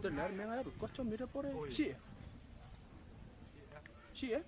Teller me nga ko mira por si. Si eh.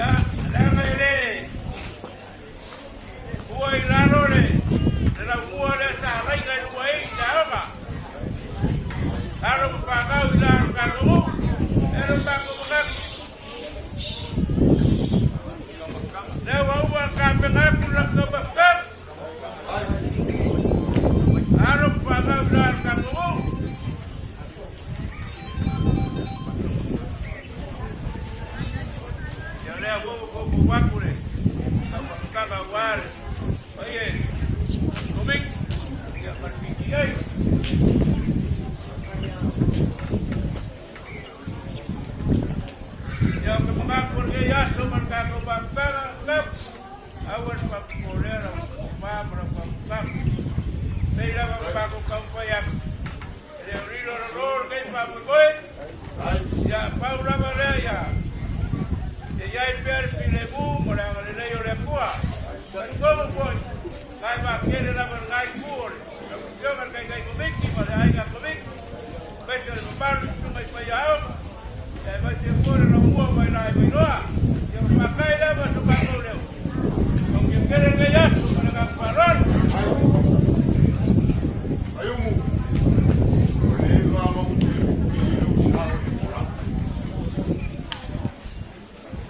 Ia, leaga e le ua i lalo le laumua lea sa alaiga i luga i le aoga. Alo ma fanau i lalo tatou nuu, e lo matou manatu. Lea ua uma ona tapena atu le latou mafutaga. Alo ma fanau i lalo tatou nuu. Ia lea ua foufou atu le taumafataga aua le paia i Komiti ia ma le PTA. Ia o te manatu o lenei aso ma le tatou mafutaga, tau, aua le faapopoleina lau tofa ma lau faautaga. Pei lava ona matou taumafai atu, e le o lilo lalo lenei faamoemoe, ia pau lava lea ia ia i ai pea le filemu ma le agalelei o le Atua. Talitonu foi, na e vaatele lava lena itu o le lau Afioga i le Taitai Komiti ma le Aiga Komiti, aemaise o le mamalu i susuga i faiaoga, ia aemaise foi le laumua mai la i Vailoa. Ia o le faafetai lea ma so matou leo. Manuia tele lenei aso ma le agaga faaaloalo. Ayumu, o le va mau te i lo sa o te pola.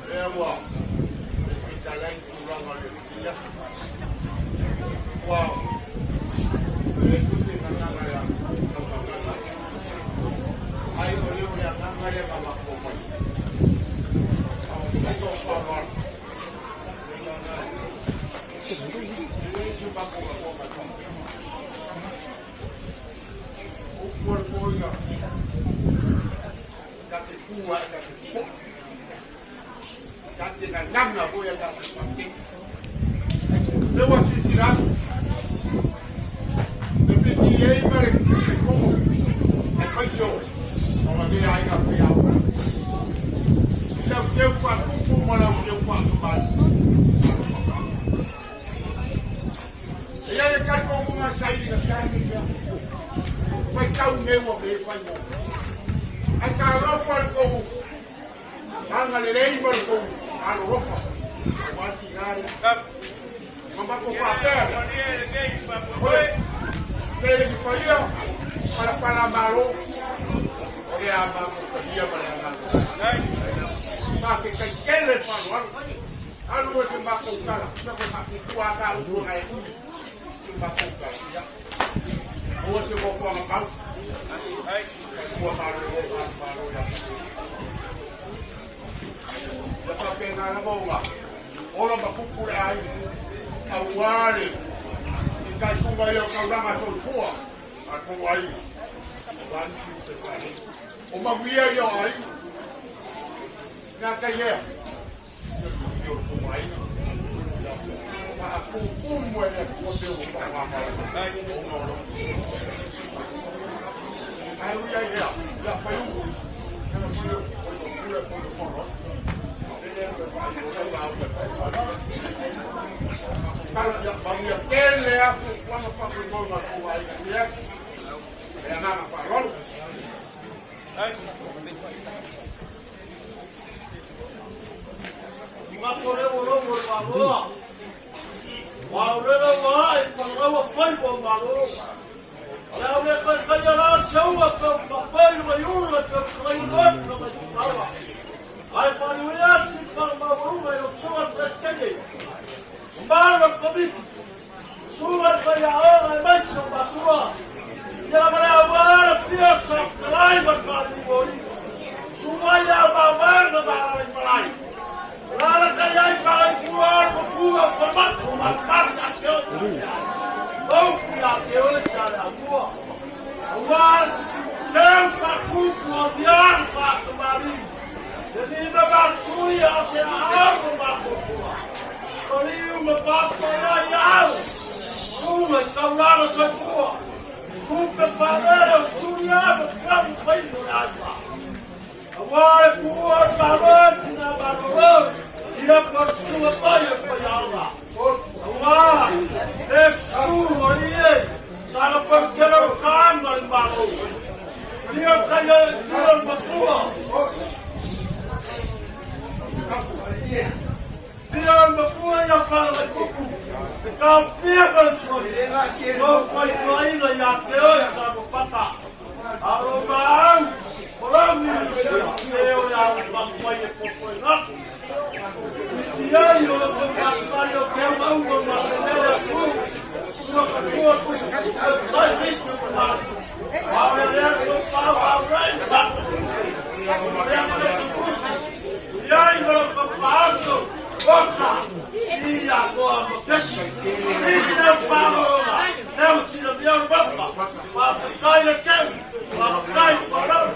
Lea ua e talai tulaga le ia. Ua le tusi na nanga ya tau ai o le o le agaga lea na mafua mai. Ai to whanau. Le si mako ka ko ka to. O kua koinga. Ka te kua e ka te po. Ka te nganganga ko ia ka te pake. Le ua sisira. Le PTA ma le komo. E maise o. O la le aiga whiau. I lau teu whatupu ma lau teu whatumai. E ia le kai ko ngā sairi na sairi kia. Wai tau meu o he whai mo. Ai ka rofa le kohu. Anga le lei ma le kohu. Alo rofa. Wati ngari. Mama ko whapea. Malie lenei faamoemoe. Sele ki paia. Para para malo. O le a mako paia ma le anganga. Ai, Ma ke kai kele whanu alu. Alu e te mako kala. Sa ko ma ki kua ka utu ngai umi. Te mako kala. Ia. Oa se mo whanga mau. Ai, Kai kua malo o ka malo ia. Ia whapena na maunga. Ola makuku le ai. Auare. I kai kunga ia o kauranga soifua. A ko ai. Wani ki te whare. O maguia ia o ai. Ngā kai ea. Ia tu i o ko mai. Ma a kukumu e le kua te o whanga mai. O ngoro. Ai ui ai ea. Ia whai uku. Ia whai uku. Koi o kura koi o moro. Lele o whai o rau au e whai whai. Kala ia manuia tele afu kuanga whaku ngonga ko ai ia. E ananga wharolo. Ai. Mato le o logo le maloa. Wa o le logo ai pa raua fai o malo. Le au le kai kai ala seua ka whapai wa iura ka kai lotu na mai pawa. Ai whari ua si whara mawarunga i o tsunga presidente. Malo komiti. Suga whai a ora e mai sa matua. Ia mara awara fia sa kalai ma whari o i. Suga ia mawanga mara i malai. Lala kai ai whai kua o kua o matu ma kaka te o te Mau ki a te ole sa le atua. Aua teu whakuku o diang whakamari. Te ni ma matui a te auro makotua. Ko liu ma paso mai au. Uma i taulanga soifua. Kupe whanere o turi ama kamu pai no rāua. Aua e kua o malo tina malolo. Ia ko sua mai o pai aoga. Aua e su o ie. Sara pakera o kānga i malo. Ia kai e fia o matua. mapua ia whālai kupu, te kāwhia ka le soi, o whaituaina ia te oe sa mo pata. A o maau, o lau ministia, e o le au whakawai e popo e ngako. Ti ai o lo whakawai o te maunga ma se mele a ku, ua katoa ku, e tai ritu o mātu. Au e lea ko whau au rai whako. O lea ko le kusi, i ai ma lo whaato, oka, i a koa mo pesi. I te whangaronga, te o tira mea o mapa, whawhikai le keu, whawhikai wharau.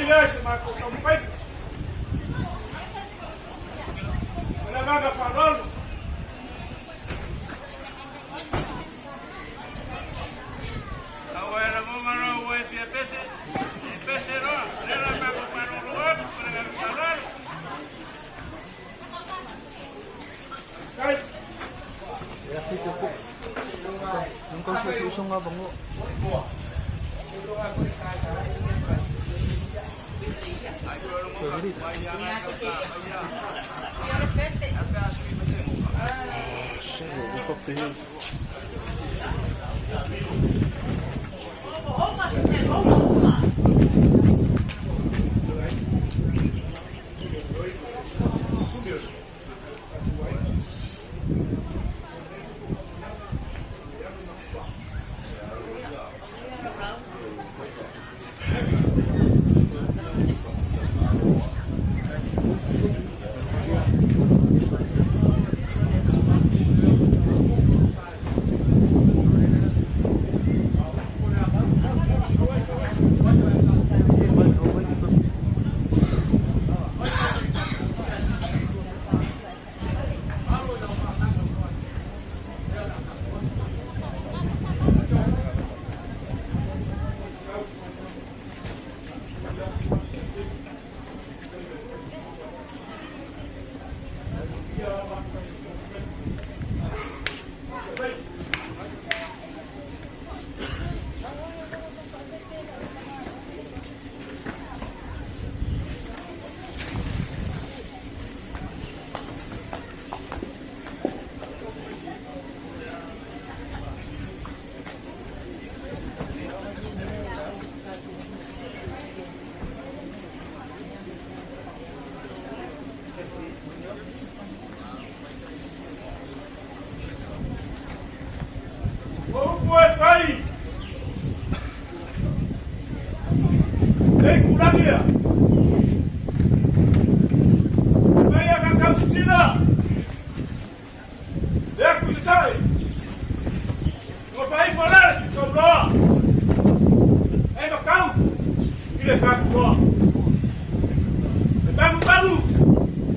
ai lea i se matou taumafaiga. Ma le agaga faaaloalo. O upu e fai, le itulagi lea, mai ia kakausisina, le atu i Sasae, ua faaifo lea le sitauloa, e matau i le tapuloa. E magumagu,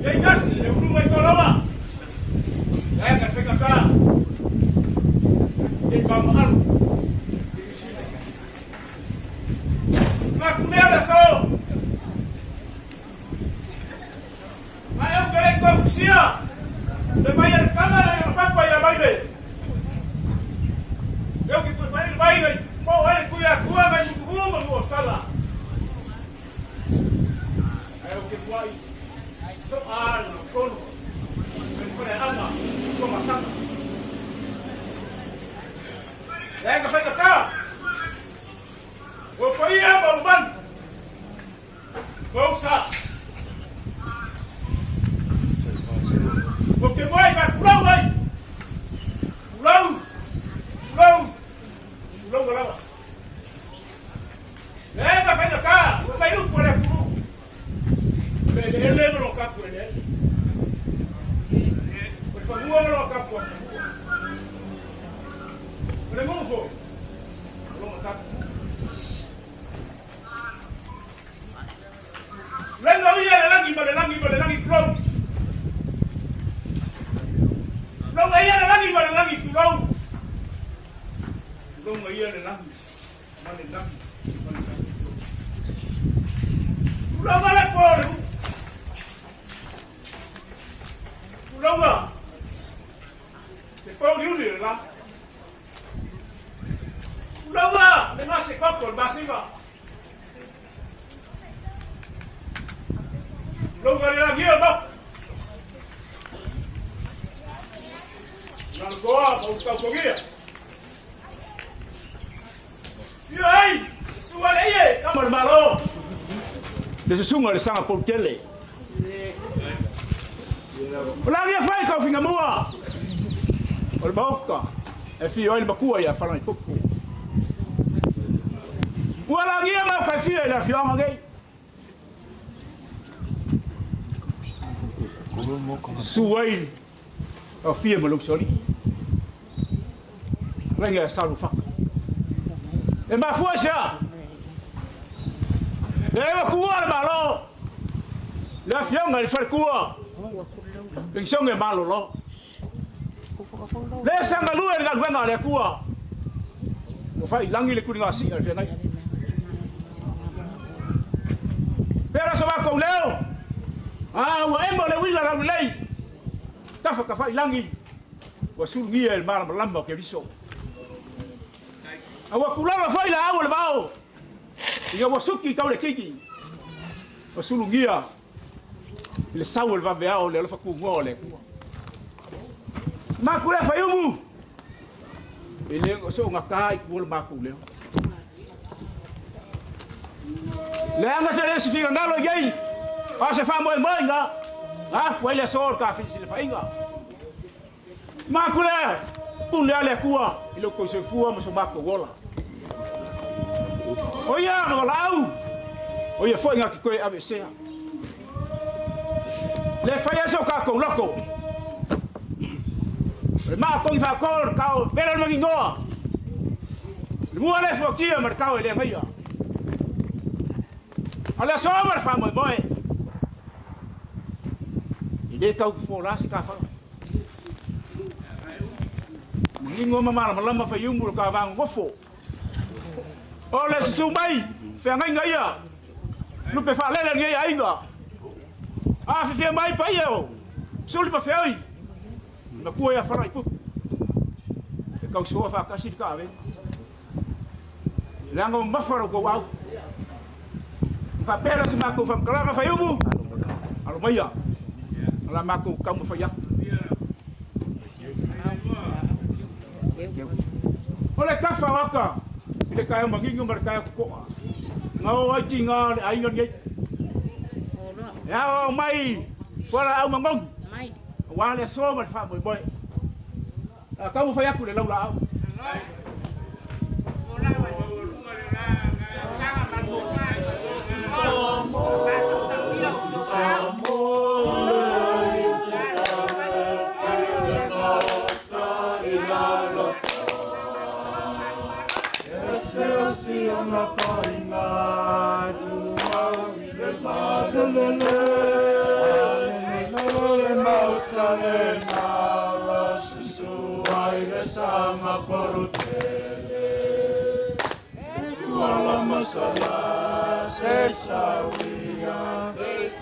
e igasi, e ulu mai toloa, e ka whekata, e pau maalu, e misina. Ngā kumea le so, Ai au kere ko fusia, le mai le kama le papa ia mai le. Eu ki fai le mai le, ko ai ku ia kua ngai mutu ma mo sala. Ai au ke kuai, so a no kono. Me fare anga, ko masaka. Le ka fai ka. O ko ia ma man. Ko sa. O ke mai ka kurau ai. Kurau. Kurau. Kurau lava. Le ka fai ka, o mai lu ko le kuru. Le le le lo ka ku le. O fa mua lo ka ku. O le mufo. O lo ka ku. Lenga ia le langi ma le langi ma le langi kurau. Longa ia le langi ma le langi kurau. Longa ia le langi ma le langi ma le langi kurau. Longa le pore. Longa. Te pau ni uli le la. Longa le ngase koko le basinga. Longa le langi o ba. Nalgoa ma utautogia. Ia ai, sua le ie, kama le malo. Le susunga le sanga poutele. O langi e fai kau finga mua. O le maoka, e fio ai le makua ia whalangi pupu. Ua langi e mau kai fia i le afioanga nei. Su ai o fia ma lou soli. Lenga e salu whaka. E mafua sia. E ewa kua le Le afioga i le falekua, penisione malolo. Le sagalue i le galuega a le Atua, ua faailagi le tuligasia i le feagaiga. Pea le so matou leo, a ua emo le uila laulelei, tafatafaiilagi, ua sulugia i le malamalama o Keriso. A ua tulaga foi laau o le vao, ina ua suki tau le kigi, ua sulugia i le sau o le vaveao o le alofa tunoa o le Atua. Maku lea faiumu, e le o soogata i tua le matou leo. Leaga se le si finagalo i ai, a se faamoemoega, afu ai le aso o le tafeleselefaaiga. Maku lea, pule a le Atua i lo outou soifua ma so matou ola. O ia na valaau, o ia foi na te toe aveesea. Le fai ai so tatou loto. O le maa togi faato o le tao vela le maninoa. Le mua le fuatia ma le tao e le agaia. A le aso ma le faamoemoe. E le tau fofola se tafala. Manino ma malamalama faiumu le tavagogofo. O le susu mai, feagaiga ia, lupe faalele lenei aiga. Afifio mai paia o suli ma feoi, matua ia Falaiputu. E tausoa faatasi le taavega. Leaga mamafa lo tou au. Faapea lea se matou faamatalaga faiumu, alo maia, o la matou taumafai atu. O le tafa o ata i le taeao manino ma le taeao totoa, na o ai tiga o le aiga lenei. E aoao mai fualaau manogi, aua le aso ma le faamoemoe. A taumafai atu le laulaau.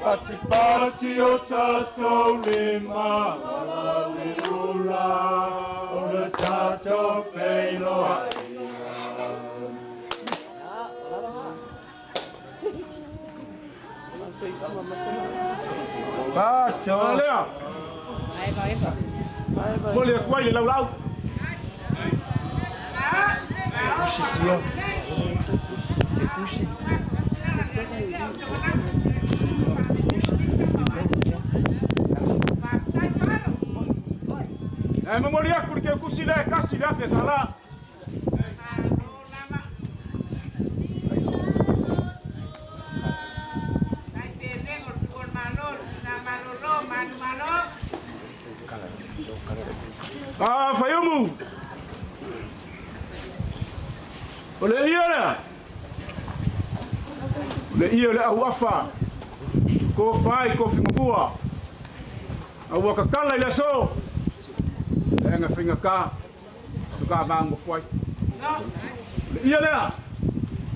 Pati pati o tatou lima, malawi ula, o le tatou feiloaiga. Pato. Lea. Mo le atu ai le laulaau. E momoli atu le keukusi lea e tasi le afe tala. A faiumu. O le ia lea. O le ia le au afa. Ko fai ko fingapua. A ua kakala i le aso. Le aga faigata so ka vagofo ai. O le ia lea.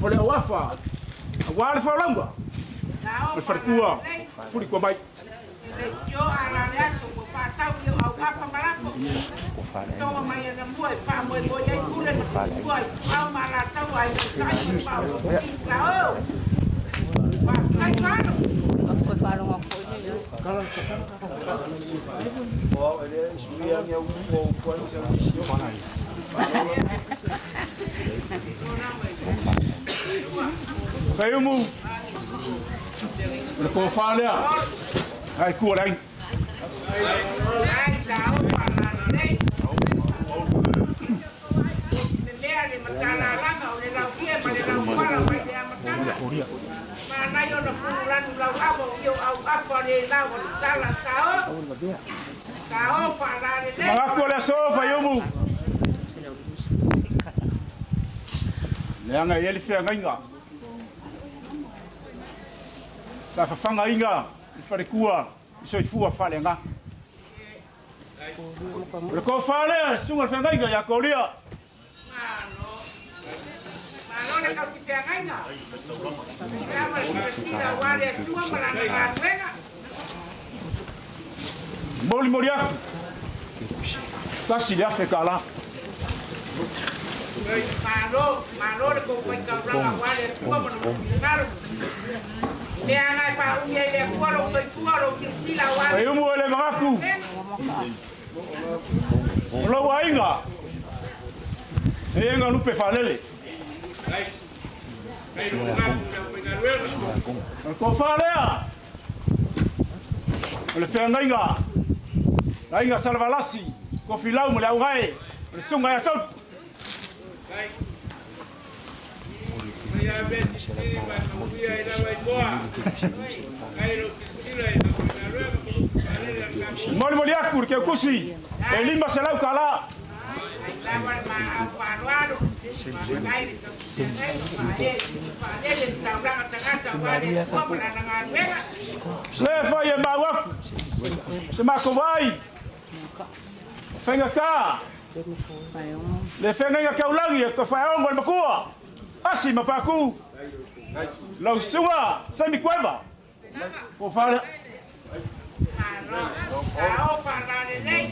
O le au afa. Aua le folauga. O le falekua. Fuli kua mai. Faiumu. O le tofa lea. Ai kua le aiga. Magaku o le aso faiumu. Leaga e i ai le feagaiga. Sa fafagaiga. I falekua i soifua faaleagaga. O le tofa lea le susuga i le feagaiga ia Kolia. Malo le tausifeagaiga, lava le silasila aua le Atua ma Lana galuega. Molimoli atu, $1,000. Malo, malo le tou faitaulaga aua le Atua ma Lona finagalo. I mea lava e faaumi ai le Atua lou soifua, lou silasila aua le Faiumu e le manatu o lou aiga e iai lupe faalele. O le tofa lea o le feagaiga le aiga Salavalasi, Tofilau ma le Augae, o le susuga ia Tolu. Molimoli atu le keukusi e $500. Ai lava le maau faaaloalo, faafetai le tausifeagaiga, faalele le taulaga tagata aua le Atua ma Lana galuega. Le fai e mau atu se matou vaai faigata le feagaiga taulagi e tofaeogo le matua Asi ma Paku lau susuga Sami Kueva tofa lea. Malo, sao faalalelei.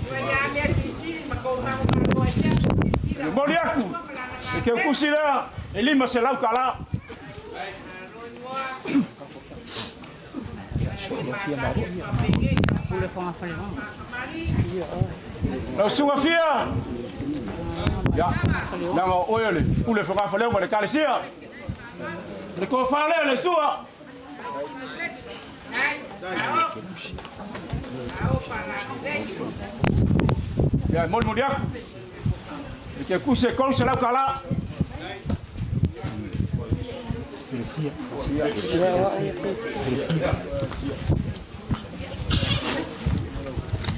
Ituaiga mea silisili ma tou manumanu ai pea tou silasila Le aua momoli le atu Atua ma Lana le galuega. keukusi lea e $500. Malo imoa. Lau susuga Fia, ia, leaga o oe o le pule fogafaleo ma le ekalesia. Le tofa lea le sua. Ia, e molimoli atu le keukusi e $300.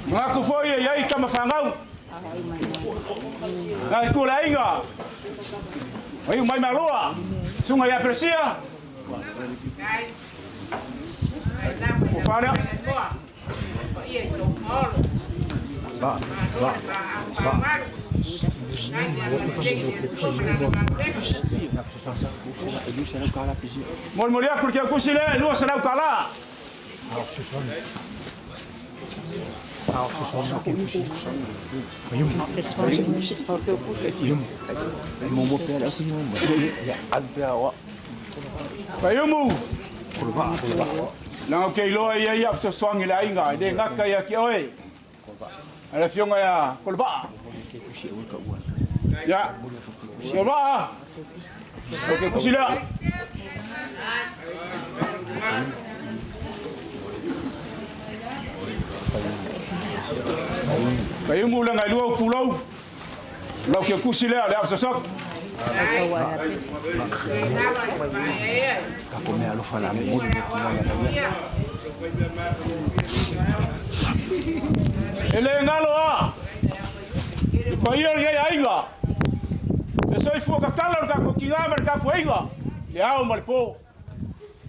Manatu foi e iai tama fanau nai tua le aiga ma iu mai maloa susuga ia Peresia. Tofa lea. Molimoli atu le keukusi lea e $200. Faiumu, leaga ou te iloa ia ia fesoasoani i le aiga, e le gata ia te oe, a le afioga ia Kolevaa. Ia, Kolevaa, o ke kusi lea. Faiumu leaga e lua ou pulou, lau ke kusi lea, le au fesoasoani. E le galo a, le paia o lenei aiga, le soifua tatala o le tatou tiga ma le tapuaiga, le ao ma le po.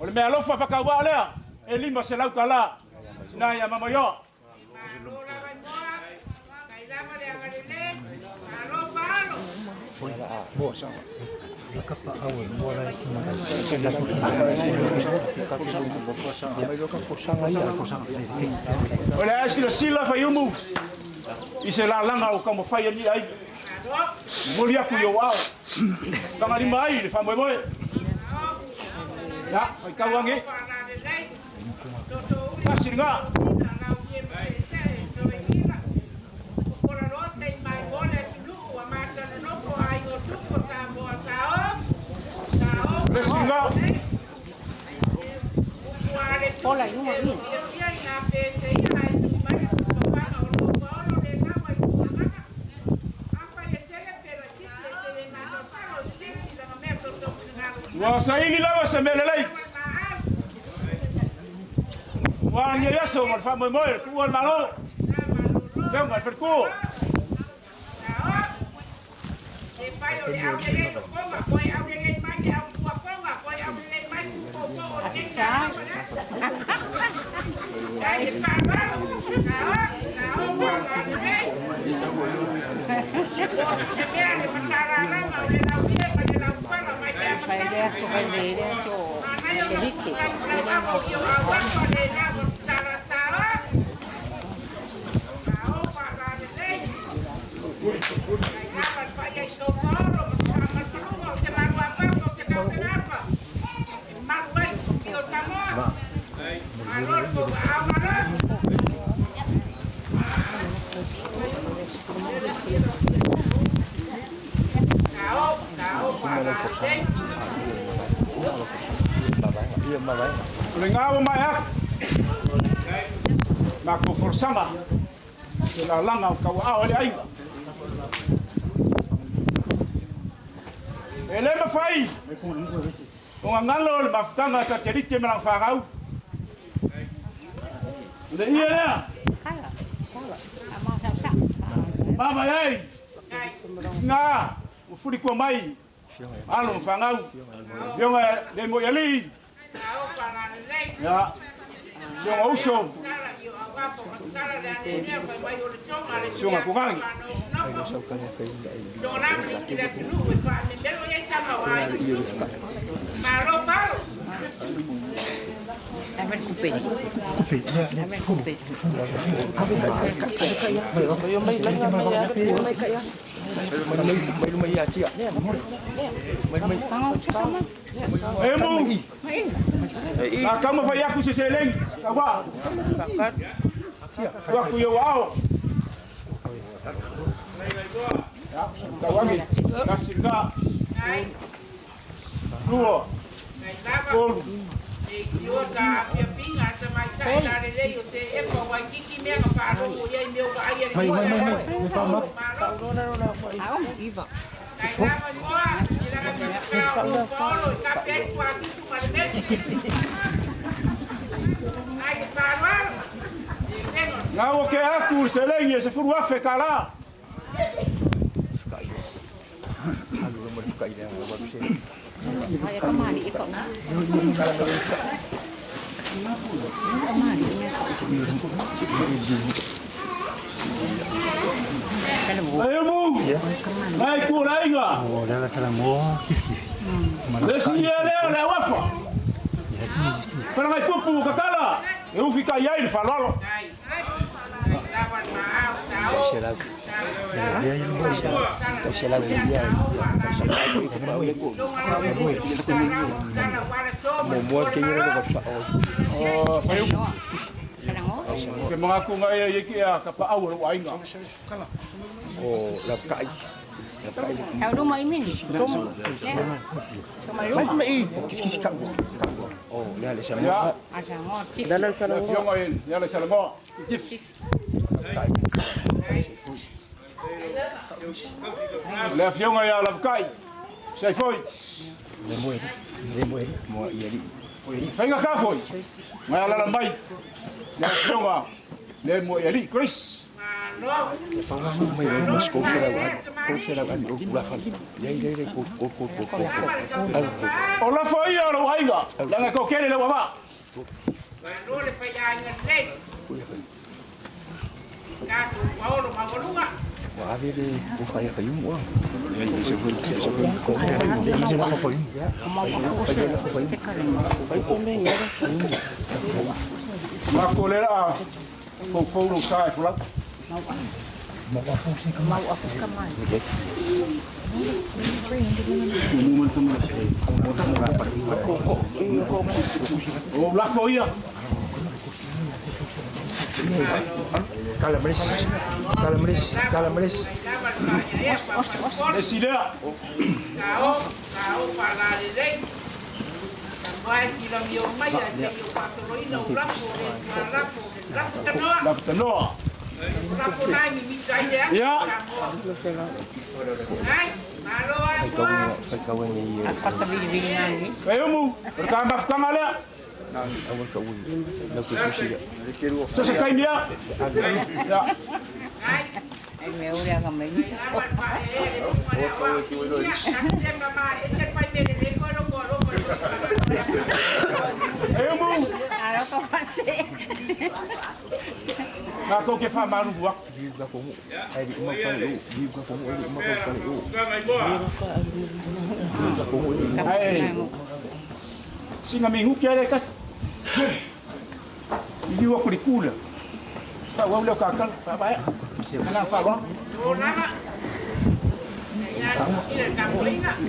O le mea alofa whakaua lea, e $500, sina ia mamaioa. Malo lava imoa, kai lava le agalelei, malo paalo. O le ae silasila Faiumu i se lalaga o taumafai alii ai. Malo, Momoli atu i ou ao. Tagalima ai le faamoemoe. Ia, faitau age, faalalelei, toto uli tasi lena. lau ie maseesee, toeina. Popola loa te mai mo le atunuu, ua matanonofo aiga o tupu o Samoa, sao, sao, Le isi lena. Upu a le tusi, te fiafia i ngā pēteia, ae tū mai le tutofaga o lou paolo le nawa i tuagaga. Afai e tele pera titi e tele mafaufau o titi langa mea toto finagalo i Ua saili lava se mea lelei. lava maau. Ua agia i aso ma le faamoemoe le tuua le Malo. Na malolo. Afioga i le faletua. Sao. Te pai o le au lelei lokonga, koe au lelei mai le au tuafonga, koe au lelei mai tu Le ngao mai aku. Ma ko forsanga. Se la langa ka wa le aiga. Ele ma fai. O ngalo le maftanga sa te rite ma farau. Le ia lea. Mama ei. Nga, o furi ko mai. Alo fangau. Fionga le mo yali. Ya. Fionga uso. Fionga kugangi. Emu. Kama fai aku seseleng. Kawa. Aku yo wao. Kawangi. Kasirga. Luo. Kolu. Ngao ke aku seleng se furu afe kala. Emu. Ai ku lainga. Le signalé le wafa. Para ngai pupu kakala. Eu fica iai le falalo. Ke mengaku ngai ye ki a ka pa au lo ainga. O la kai. Au mai mini. Oh, le le sama. Ya le salmo. Le fionga ya la kai. Sei foi. Le moe mo iali. Fenga ka foi. Mai la mai. Le fionga. Le mo iali Chris. O la foi lo aiga. La ko kele le wa. Ma kolera fo lo sai fo la. O la foia. Calamares. Decidea. Ya. Emu, berkambah kangala. Sesekainya. Ya. Matou te faamalulu atu. Ae sina minuti lea e tasi. Liliu atu i le itu lea. Faaauau lea o ta tala. Faamaea. Ma le agaga faaaloalo.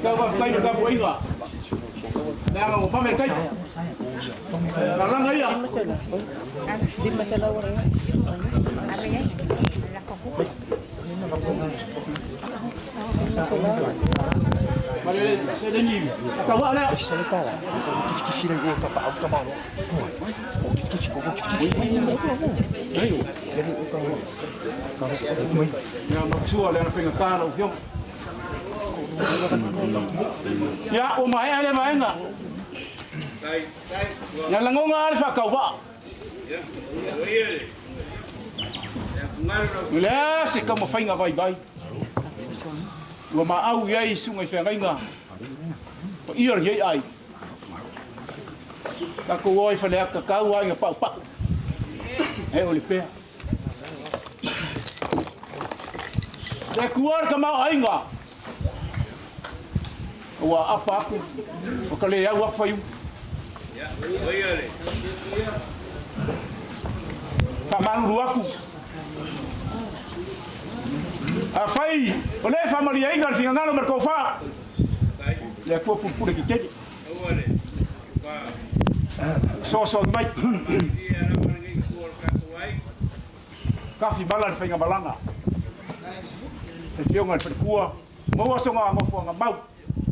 Tau faafetai i le tapuaiga. Leaga ua vave le taimi. Lalaga ia. Ma le seleni tauaa lea. Ia matua le ana faigata lau Afioga. Ia, ua maea lea vaega. Ia lagona lava le faatauvaa. E leai se taumafaiga vaivai. Ua maau i ai susuga i feagaiga paia o lenei aiga. Tatou o ai i Faleata, tau lava ina paupau. E o le pea. Le Atua le tamaoaiga ua aapa atu o ka le au atu faiumu. Faamalulu atu. Afai o le faamalieina le finagalo ma le tofa, le Atua pulupule tetele. Soasoa mai. Kafi mala le faigamalaga. Le afioga i le faletua, maua soga nofoaga mau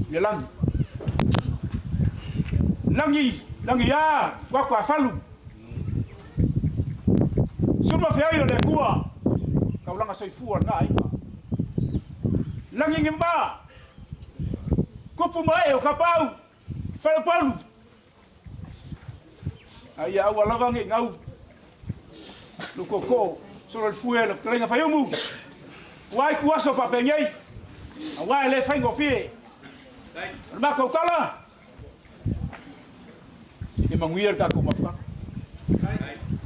i le lagi. Lagi, lagi a, tuato a falu. Sulu feai o le Atua, taulaga soifua lena aiga. Lagi ni ma, kupu ma ee o Kapau, Falepalu. A ia aua lava nei gau lou tootoo solo le fue lau fetalaiga Faiumu. Ua ai ku aso faapenei, aua e le faigofie. O le matou tala, ia manuia le tatou mafutaga.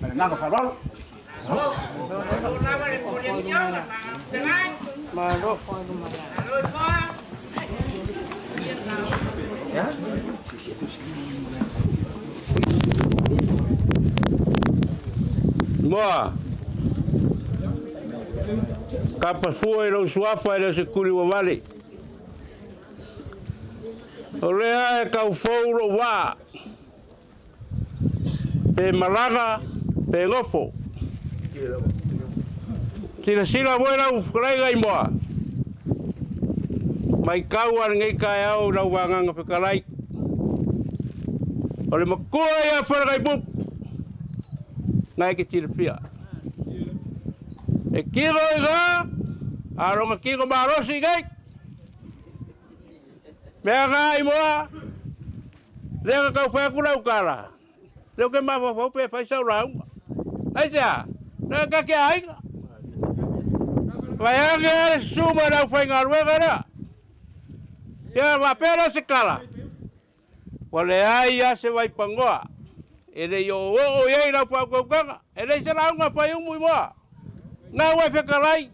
Ma le agaga faaaloalo. Moa, kapa fua i lou suafa e le o se tuli ua vale. O lea e tau fou lou vaa, pe malaga pe nofo. Silasila foi lau fetalaiga i moa, matau lava lenei taeao i lau vagaga fetalai. O le matua ia Falegaipupu, na e te silafia. E tino i ina, a lona tino malosi nei. Mea na i moa, lea na tau fai atu lau tala, lea ou te mafaufau pe fai sau lauga. Aisea? Lea ta te aiga. Vaeane lava le susu ma le aufaigaluega lea. Ia faapea lea o se tala, ua leai lava se vaipanoa e le i oooo i ai lau faautautaga. E leai se lauga e fai umu i moa. Gau e fetalai,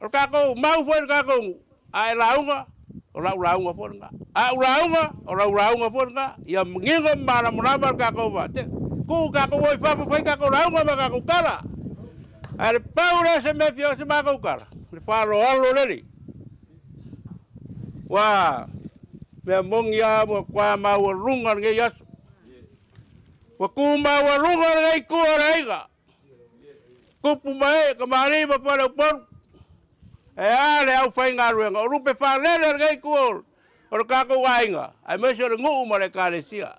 o le tatou mau foi i le tatou nuu, a e lauga, o lau lauga foi lena. A ou lauga, o lau lauga foi lena. Ia manino ma malamalama le tatou va. Tuu tatou o i fafo fai tatou lauga ma tatou tala. Ae le pau lea o se mea e fia oo se matou tala, le faaaloalo lele. Ua mea moni lava ua matua maualuga lenei aso. Ua tu maualuga lenei itu o le aiga. Tupu ma ee, kamali'i ma faleupolu. E a le aufaigaluega, o lupe faalele lenei itu o le tatou aiga, aemaise o le nuu ma le Ekalesia.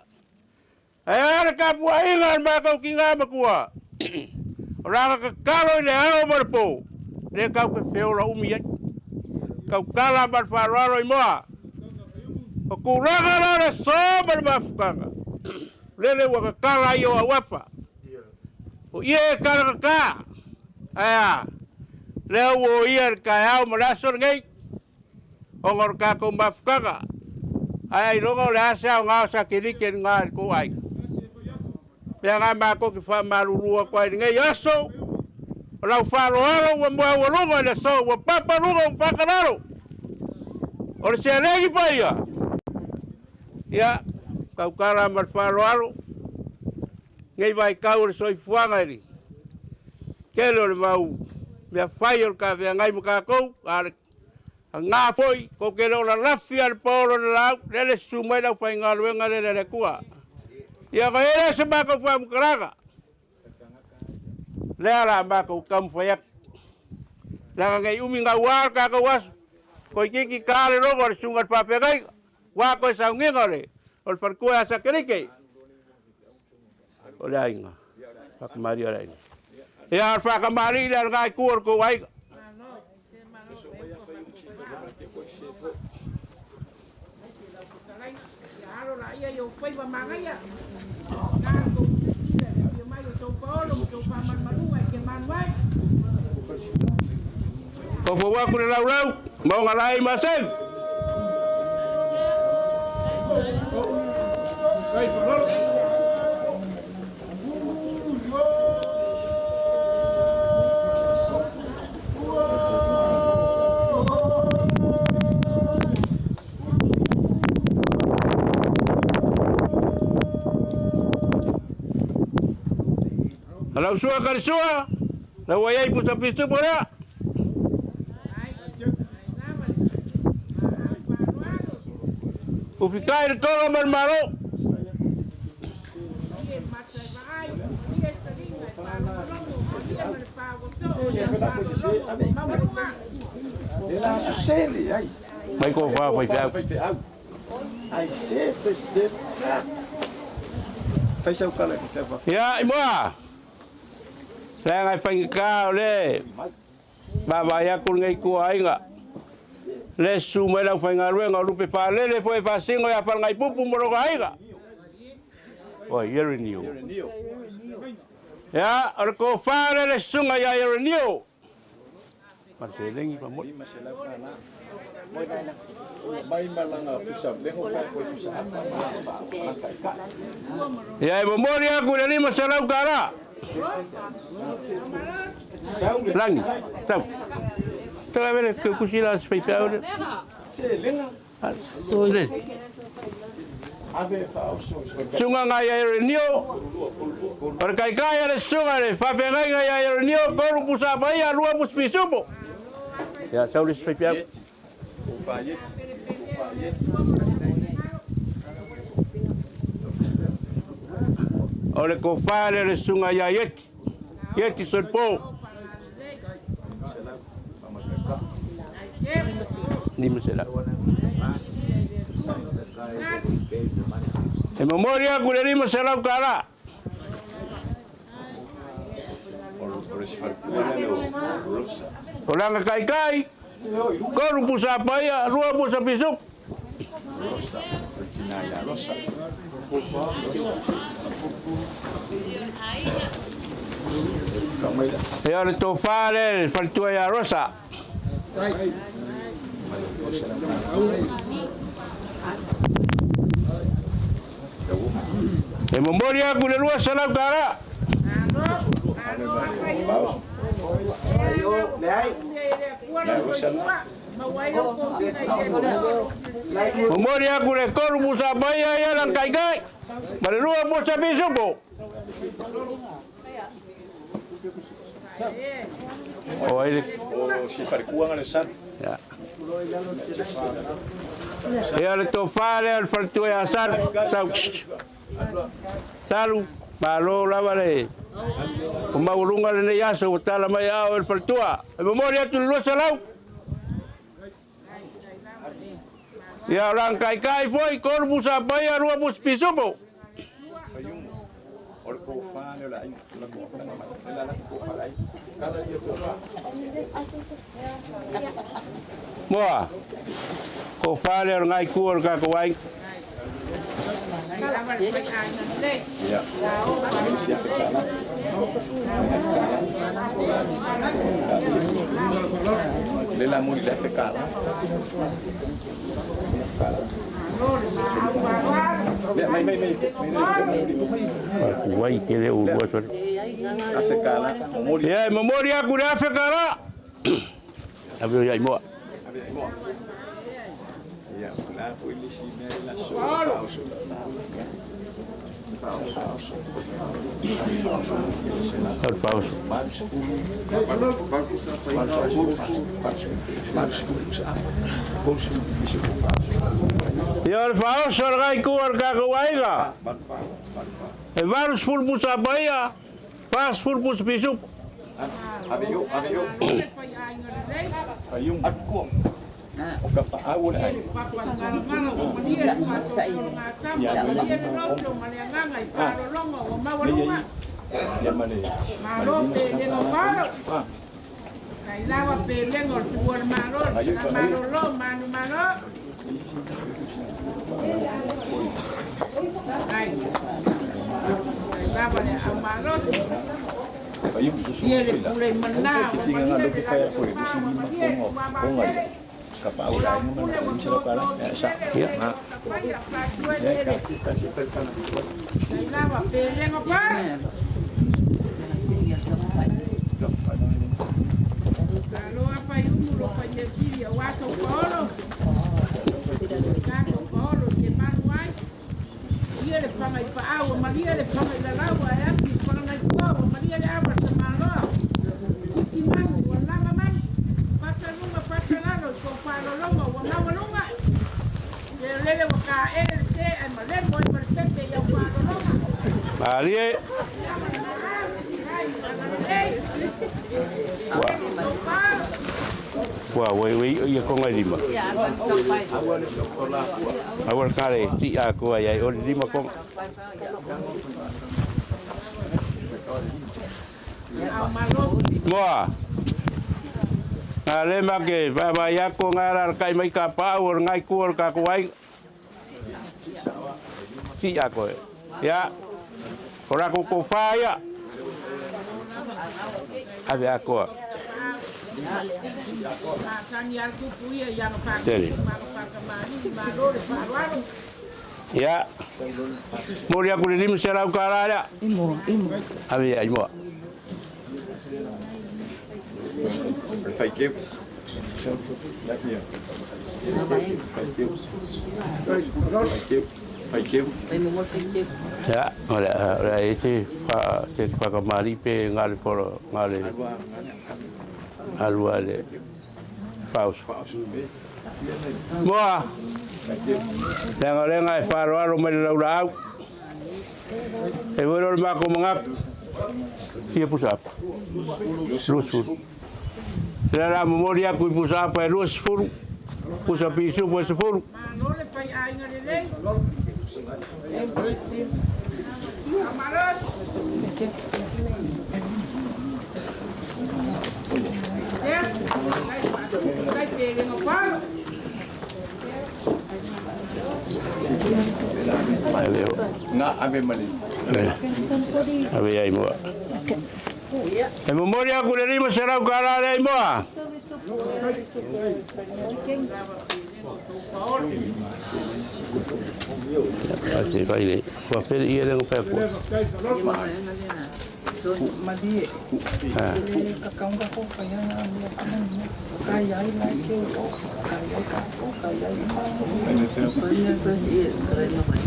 E a le tapuaiga a le matou tina matua, o lana tatalo i le ao ma le po, lea tatou te feola umi ai. Tautala ma le faaaloalo i moa. O tulaga la o le aso ma le mafutaga, lele ua tatala ai ou auafa. O ia e talatata, ae a? Lea ua o ia i le taeao ma le aso lenei, ona o le tatou mafutaga. Ae ailoga o le a se aoga o satelite lena i le tou aiga? Lea la matou te faamalulu atu ai i lenei aso. O lau faaaloalo ua moaualuga i le aso ua papa luga ua pakalalo. O le seleni paia. Ia, tautala ma le faaaloalo, nei vaitau o le soifuaga i le tele o le mau mea fai o le tafeagai ma tatou, a o le aga foi, tou te le o lalafi lava i le paolo o le laau, lele e susu mai le aufaigaluega lele a le Atua. Ia ona i ai lea o se matou faamatalaga, lea o le a matou taumafai atu, leaga ne i umi naua le tatou aso, toeitiiti ta le logo a le susuga i le faafeagaiga, aua toe sauniga o le faletua ia Satelite. O le aiga, faatamalia le aiga. Ia, o le faatamalii lea a lena itu o le tou aiga. Tofu atu le laulau, maoga laei ma aseli. Lau sua karisua, lau ai pusa pisu pora. Ufikai le tolo ma le malo. Mai ko fa fai feau. Ai se fe se. Fai sau kala ki te fa. Ia, i moa. Leaga e faigata o le vaavaai atu lenei ituaiga. Le susu mai le aufaigaluega o lupe faalele foi e faasino ia Falegaipupu ma lona aiga. Oi, Ierenio. Ia, o le tofa lea le susuga ia Ierenio. Ma le seleni pa moi. Mai malanga pusa lengo pa ko pusa apa ma ka ka. Ia, e momoli atu i le $500 tala. Lagi, tau. Tau avele ke kusi la se faifeau le. Se lenga. Le. Ave fa oso. Suga ngai ia Ierenio. O le kaikai a le susuga le faafeagaiga ia Ierenio, tolu pusa paia, lua pusi pisupo. Ia, sau le isi faifeau. O fa yeti. O fa yeti. O le tofa lea le susuga ia Ieti. Ieti Solpo. $500. E momoli atu le $500 tala. O le sfalpua le o rosa. O lana kaikai, tolu pusa paia, lua pusa pisupo. Rosa. Regina ya rosa. Ia o le tofa lea le faletua ia Rosa. E momoli atu le $200 tala. Momoli atu le tolu pusa paia ia lana kaikai, ma le lua pusa pisupo. O ai le O si farkua le sal. Ia. Ia le tofa lea o le faletua ia Salu. Tau. Salu, malo lava le o maualuga lenei aso ua tala mai ao e le faletua. E momoli atu le 200. Ia o lana kaikai foi, tolu pusa paia, lua pusa pisupo. O le ko fa le la la ko fa la la ko fa la. Kala ia ko fa. Moa, ko fa le o ngai ku o le kako ai. Ia. Le la muri le fe kala. Kala. Wai ke le u lua sore. Ia e momoli aku le afe kala. Ave ia i moa. Al pauso. Ia o le faaoso le gai kua le kakou aiga. E 80 pusa paia, 40 pusa pisupu. Malie. Wa wai wai ia konga lima. Awal kare ti aku ai o lima konga. Moa. Ale make baba ia konga ra kai mai ka pa o ngai ku ka ku ai. Ti aku. Ya. Ora ko ko faia. Ave akoa. Ya. Mori aku le lima serau kala. Imo, imo. Ave ya imo. Ya, ora ora ese pa se pa kamari pe ngale foro ngale alua le faus. Moa. Lenga lenga e faro aro mai lau lau. E voro ma ko manga. Ia pusapa. Lusu. La memoria ku pusapa e lus furu. Pusa pisu pusa furu. Ave ai moa. E memoria ku le lima serau kala le moa. Ate kai le. Wa pele ia le ngopa ko.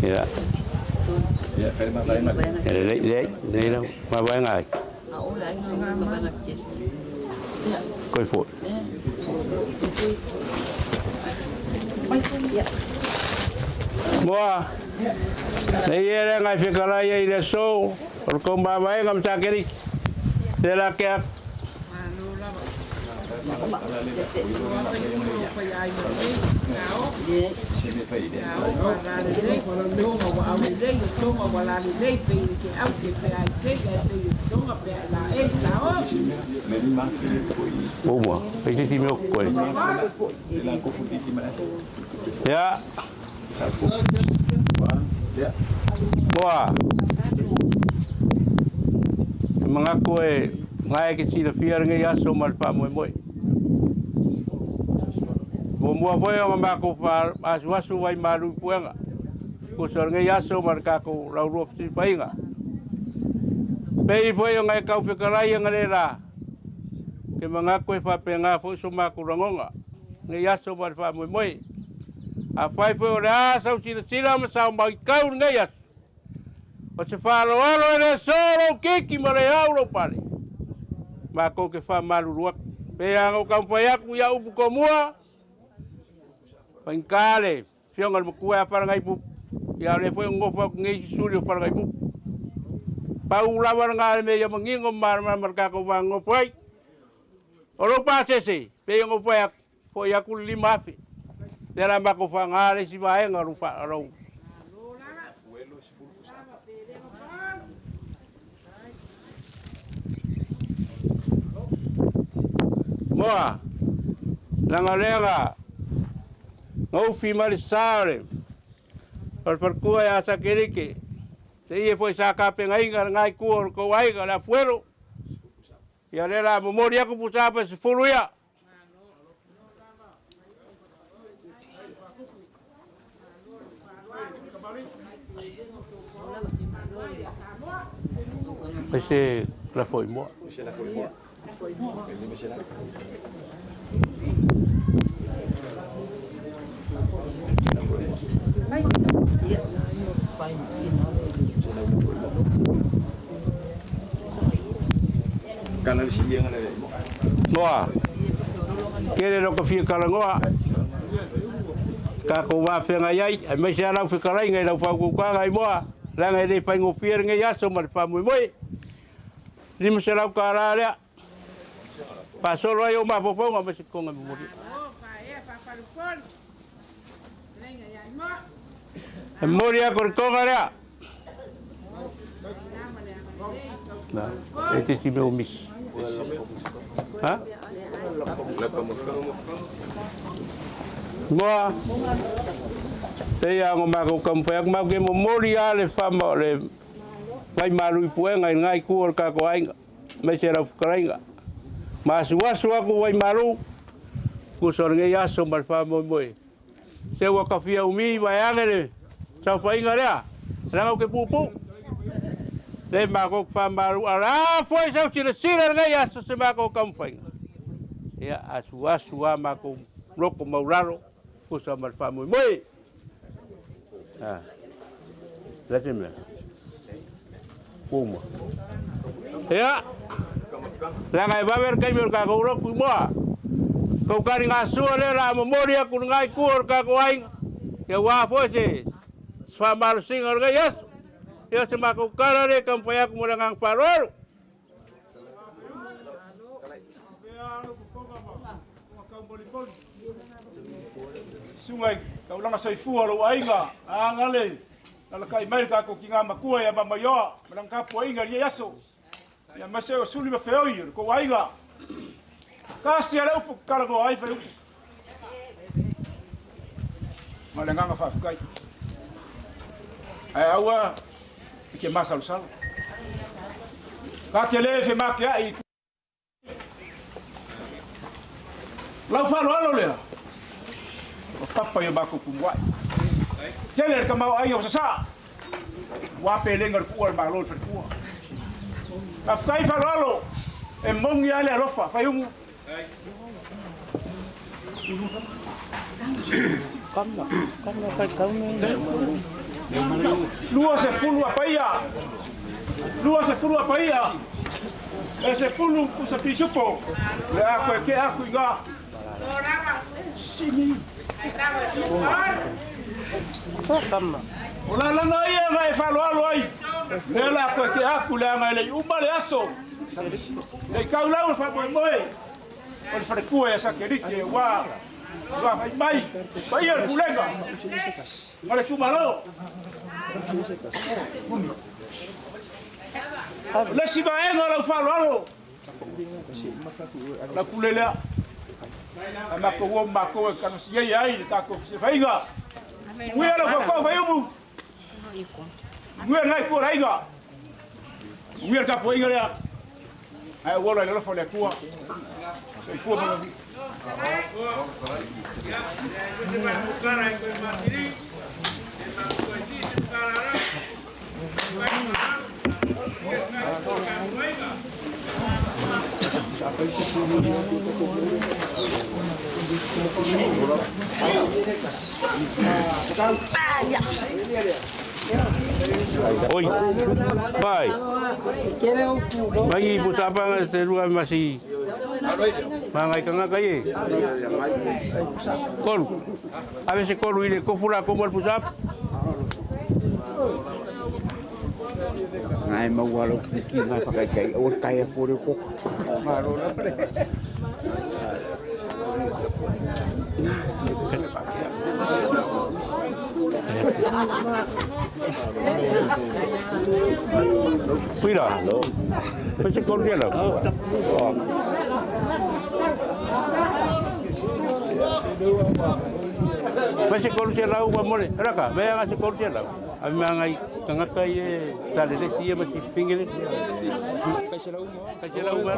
Ya. Le le le le ma vai ngai. Koi fo. Moa. Nei ere ngai whekara ia i le so, o ko mamae ngam sakeri. Te la kea. Uma, ese sí me ocurre. Ya. Boa. Mga koe ngai ke sila fia ngai aso mal fa moe moe. Muamua foi ona makou asuasu vai malu i puega. Kusa o lenei aso ma le tatou laulua fesilafaiga. Pei foi ona e taufetalai analeila, ou te manatu e faapena foi so matou lagona lenei aso ma le faamoemoe. Afai foi o le a sau silasila ma sau matau i lenei aso, o se faaaloalo e le so lou titi ma le au lou pale, matou te faamalulu atu. Pei lava ona ou taumafai atu i au upu tomua, faigata le afioga i le matua ia Falagaipupu, ia o lea foi e nonofo atu nei isi suli o Falagaipupu. Pau lava lena o le mea ia manino ma malamalama i le tatou va nonofo ai. O lou pasese, pei ona ou fai atu, foi atu le 5,000. Lea o le a matou faaaoga le isi vaega o lou... Moa, leaga o lea na ufi mai le sa o le faletua ia Sakelike, seia foi sa tapenaina lena itu o le tou aiga o le Afuero. Ia o lea o le a momoli atu pusa pe 10 ia. Se lafo i moa. Moa, tele lo ka fia talanoa, tatou vafeagai ai, aemaise lava lau fetalaiga i lau faautautaga i moa, leaga e le faigofie lenei aso ma le faamoemoe. $500 lea, faasolo ai ou mafaufauga ma se toga momoli. E momoli atu le toga lea. E te ti mea o misi. Ha? Moa, pei lava ona matou taumafai atu, matou te momoli lava le faama o le vaimalu i puega i lena itu o le tatou aiga, aemaise lau fetalaiga. Ma asuasu atu vaimalu, tusa o lenei aso ma le faamoemoe. Se ua tafia umi vaeane le saofaiga lea, leaga ou te puupuu. Le matou te faamalu, a o le a foi sau silasila i lenei aso se matou taumafaiga. Ia, asuasu lava matou loto maulalo, tusa ma le faamoemoe. Ah, le te mea. Uma. Ia, leaga e vave le taimi o le tatou lotu i moa. Tou taligasua lea o le a momoli atu lena itu o le tatou aiga, ia aua foi se faamalosiga o lenei aso. Ia o se matou tala lea e taumafai atu mo le agaga faaaloalo. Susuga i taulaga soifua o lou aiga, a gale, lalakai mai le tatou tiga matua ia Mamaioa ma lana tapuaiga i lenei aso. Ia aemaise o suli ma feoi o le tou aiga. Tasi a le upu talanoa ai fai upu. Ma le agaga faafetai. Ae aua e te masalosalo. Ta te le femateai. Lau faaaloalo lea, o papa i o matou tumuai. Tele le tamaoaiga o sasaa, ua pelega le tuua le malo i le faletua. Faafetai faaaloalo, e moni lava le alofa, faiumu. 20 a paia, 20 a paia, e 10 pusa pisupo, le a koe ke aku i ngā. Simi. O la langa ia nga e faaaloalo ai, lea la koe ke aku le anga e lei uma le aso. Le kau lau le faamoemoe, o le faletua ia Sakelike, ua fai mai, paia le pulega, ma le tumalo. O le isi vaega lau faaaloalo, la pule lea, a matou o matou e kanasiai ai le tatou fesefaiga. Uia lau faukau faiumu, uia nai tua le aiga, uia le tapuaiga lea. Ae ou ola i le alofa o le Atua. Soifua ma ia Oi, vai. Mai pusapa se rua masi. Mangai kanga kai. Kolu. Ave se kolu ile kofula ko mo pusapa. Ngai maua lau piki ngai whakaitai o tai a kore koka. Maro la pre. Pira. Pese kolu ia lau. Pese kolu ia lau wa mole. Raka, mea nga se kolu ia lau. A mea ngai tangata i e talelesi ia ma si pingele. Kai se lau ma.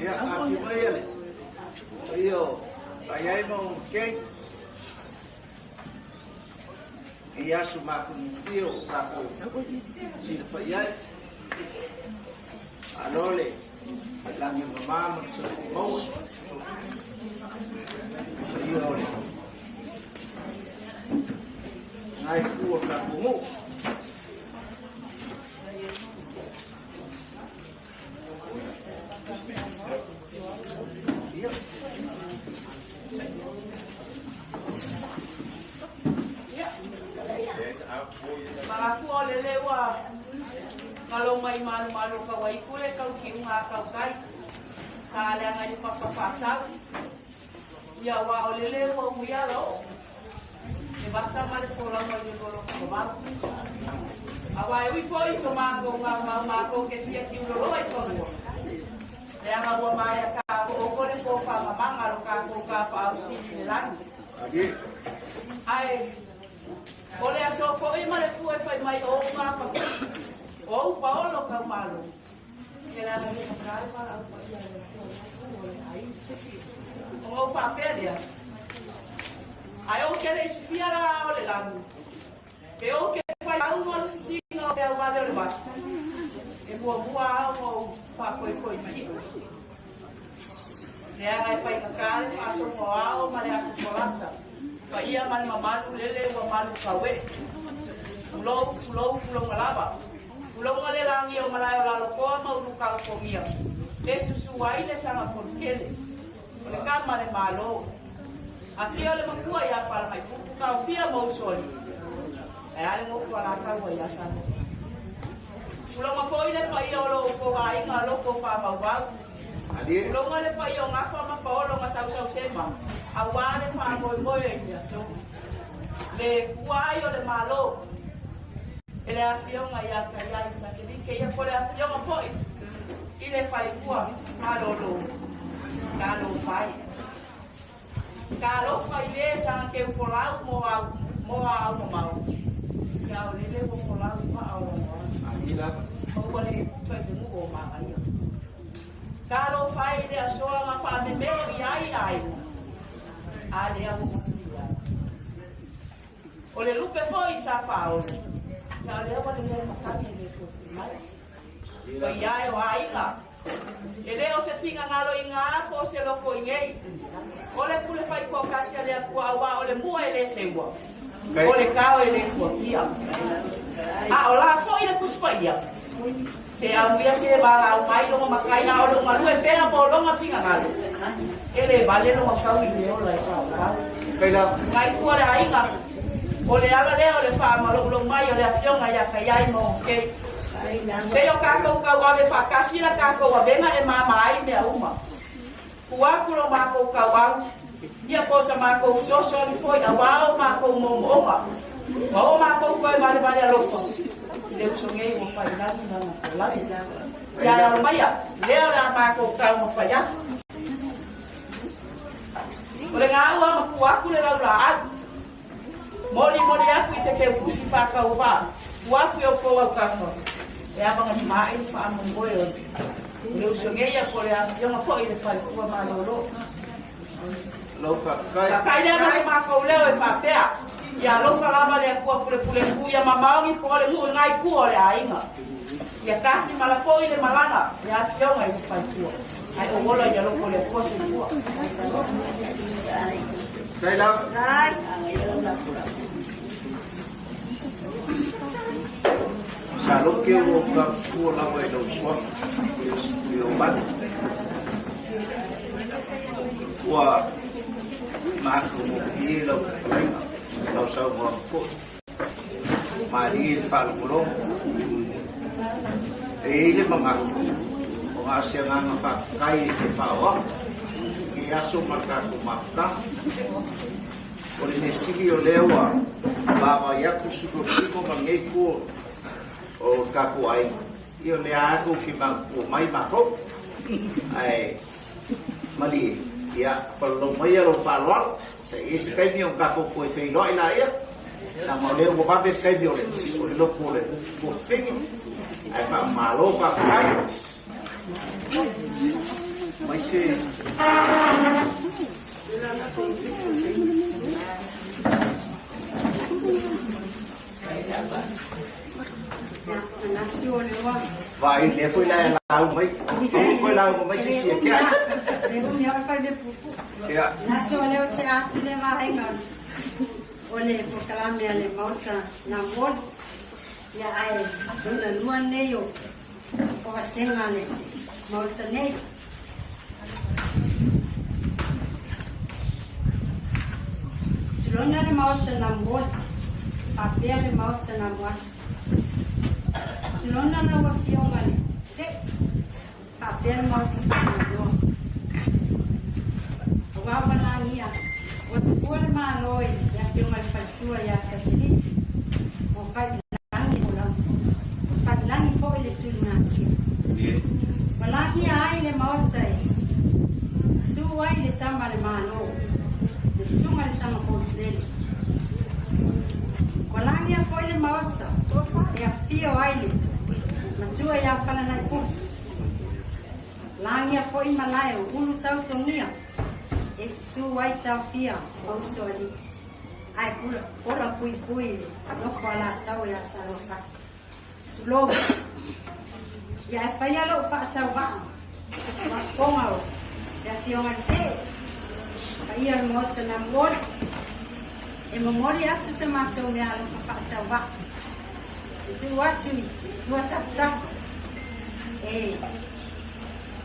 Ia, afio mai le paia o Taiai ma ona keiki i aso matagofie o tatou silafai ai. Malo le lagi e mama ma le soifua maua. Paia o le nai itu o le tatou nuu. Manatua o lele ua galo mai malumalu o Kauaiku le tau kiuga a tautai sa leaga i le papa faasau. Ia aua o lele ua uia ala oo le vasa ma le folauga i le loloto mamao. Aua e ui foi i so matou maumau matou te fia kiuloloa i fanua, leaga ua maea taokooko le pofamamaga a lo tatou Tapaau Sili i le lagi. Ae o le aso foi ma le pua e fai mai o ou mapapui, o ou paolo tau malo. Ona ou faapea lea, Ae ou te le i sifia la o le lagi, pe ou te fai auga o le sisiga o peau vave o le vasa, e muamua lava ona ou faakoikoitia. Leaga e faigata le faasoga o ao ma le atu folasa, paia ma le mamalu lele ua malu kauee. Tulou, tulou, tulouna lava. Tulouna le lagi o malae o Lalotoa ma Ulukaupogia, le susu ai le saga polokele, o le kama le Malo. Afio le matua ia Falagaipupu, taofia ma usoalii, ae a le nofo alataua ia Samoa. Tulouna foi le paia o lo outou aiga loko faavauvau. Tulouna le paia o Gafa ma Paolo na sausausema aua le faamoemoe i le aso. Le kua ai o le Malo e le afioga ia Taiai Sakelike ia po le afioga foi i le falekua malolo talofa ai. Talofa i le saga keu folau mo au mo a au mamao. Ia o lele ua folau i maa o lana ma ua le puka i le nuu o Magaia. Talofa ai i le asoa na faamemelo i ai aiga a lea ua manuia ai. O le lupe foi sa faaolo, ia o lea ua lelei matagi e le toe fui mai. Paia e o aiga, e le o se finagalo i gā po o se loko i nei. O le pule faitoatasi a le Atua auā o le mua e le seua, o le kao e le fuatia. A o la foi le Tusi Paia, Se amuia se valaau mai lona matai a o lou galue pea po o lona finagalo, e le vale lona tau i le ola e faapau. Ngai tua le aiga, o le ala lea o le faamaloulou mai o le afioga ia Kaiai ma ona keiki. Pei o tatou tauave faatasi la tatou avega e mama ai mea uma. Tuu atu lo matou tauau, ia po o sa matou fesoasoani foi auā o matou moomooga, ma o matou toe valevale alofa i le uso nei ua fai lagi lana folagi. Ia alo maia, lea o le a matou taumafai atu. O le gaua ma atu le laulaau. Molimoli atu i se feukusi faatauvā ua atu i outou autafa e avagalimaʻi le faamoemoe o le usogeia po o le afioga foʻi le faletua malōlō. Faafetai lea ma so matou leo e faapea, Ia alofa lava le Atua pulepuleku ia mamaogi po o le nuu i ngai tua o le aiga. Ia tafi malafoʻi le malaga le afioga i le faletua. Ae ou ola i le alofa o le Atua soifua. Sa loke o ka kua lava i lau suafa, i o manu. Ua matagofie lau fetalaiga, lau saunoaga foi. Malie le faalogologo. E i ai le manatu, o na o se agaga faafetai e te faaoao i aso ma le tatou mafutaga. O le mea sili o lea ua vaavaai atu sulu o ma lenei itu o le tatou aiga, ia o lea lava tou te manatua mai matou. Ae malie, ia palalau maia lou faaaloalo, se i ai se taimi ona tatou toe feiloai laia, leaga o lea ua vave le taimi o le lotu o le tuafafine, ae faamalo faafetai. Mai se Vaai lea foi la e lau mai. Aua koe lauga mai se isi e kea. Ia. Manatu o lea o te atu le vaega o le polokalame a le Maota na moli. Ia ae lona lua nei o vasega le Maota nei. Tulona le Maota na moli, faapea le Maota na muasi. Tulona lau Afioga le Seʻ, faapea le Maota Faanoanoa. Aua ua lagia, ua tuua le Malo i le Afioga i le Faletua ia Sasili'i, ua faiilagi o lau, ua faiilagi foi le Tuligasia. Ua lagia ai le Maota e susu ai le Tama a le Malo, le Susuga i le Sagapoutulele. Ua lagia foi le Maota e afio ai le Matua ia Falanaipupu. Lagia foi malae o Ulu Tautogia e susu ai Taofia ma Usoalii. Ae pula ola puipui le nofo Alataua ia Saluafata. Tulou. Ia e faia lou faatauvaa ma fofoga o le Afioga i le Seʻ, paia o le Maota na momoli. E momoli atu se matou meaalofa faatauvaa e tuu atu i lua tafatafa e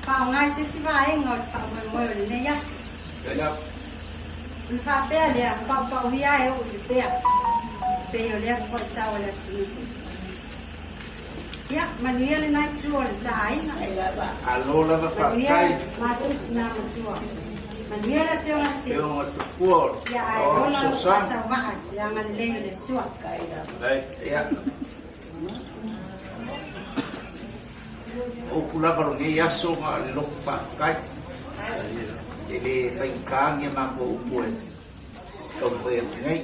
faaaoga i se isi vaega o le faamoemoe o lenei aso. Ona faapea lea, paupauia e oo i le pea, pei o lea foi tau a le atunuu. Ia, manuia lena itu o le taaiga. Alo lava Manuia faafetai. matou tina matua. Manuia le Afioga i le Seʻ. Afioga i le Tupua o Ia, ae ola lou Sosani. faatauvaa i le agalelei o le Atua. Ia. O upu lava o lenei aso na o le loto faafetai. E le faigata ni a matou upu e taumafai atu nei.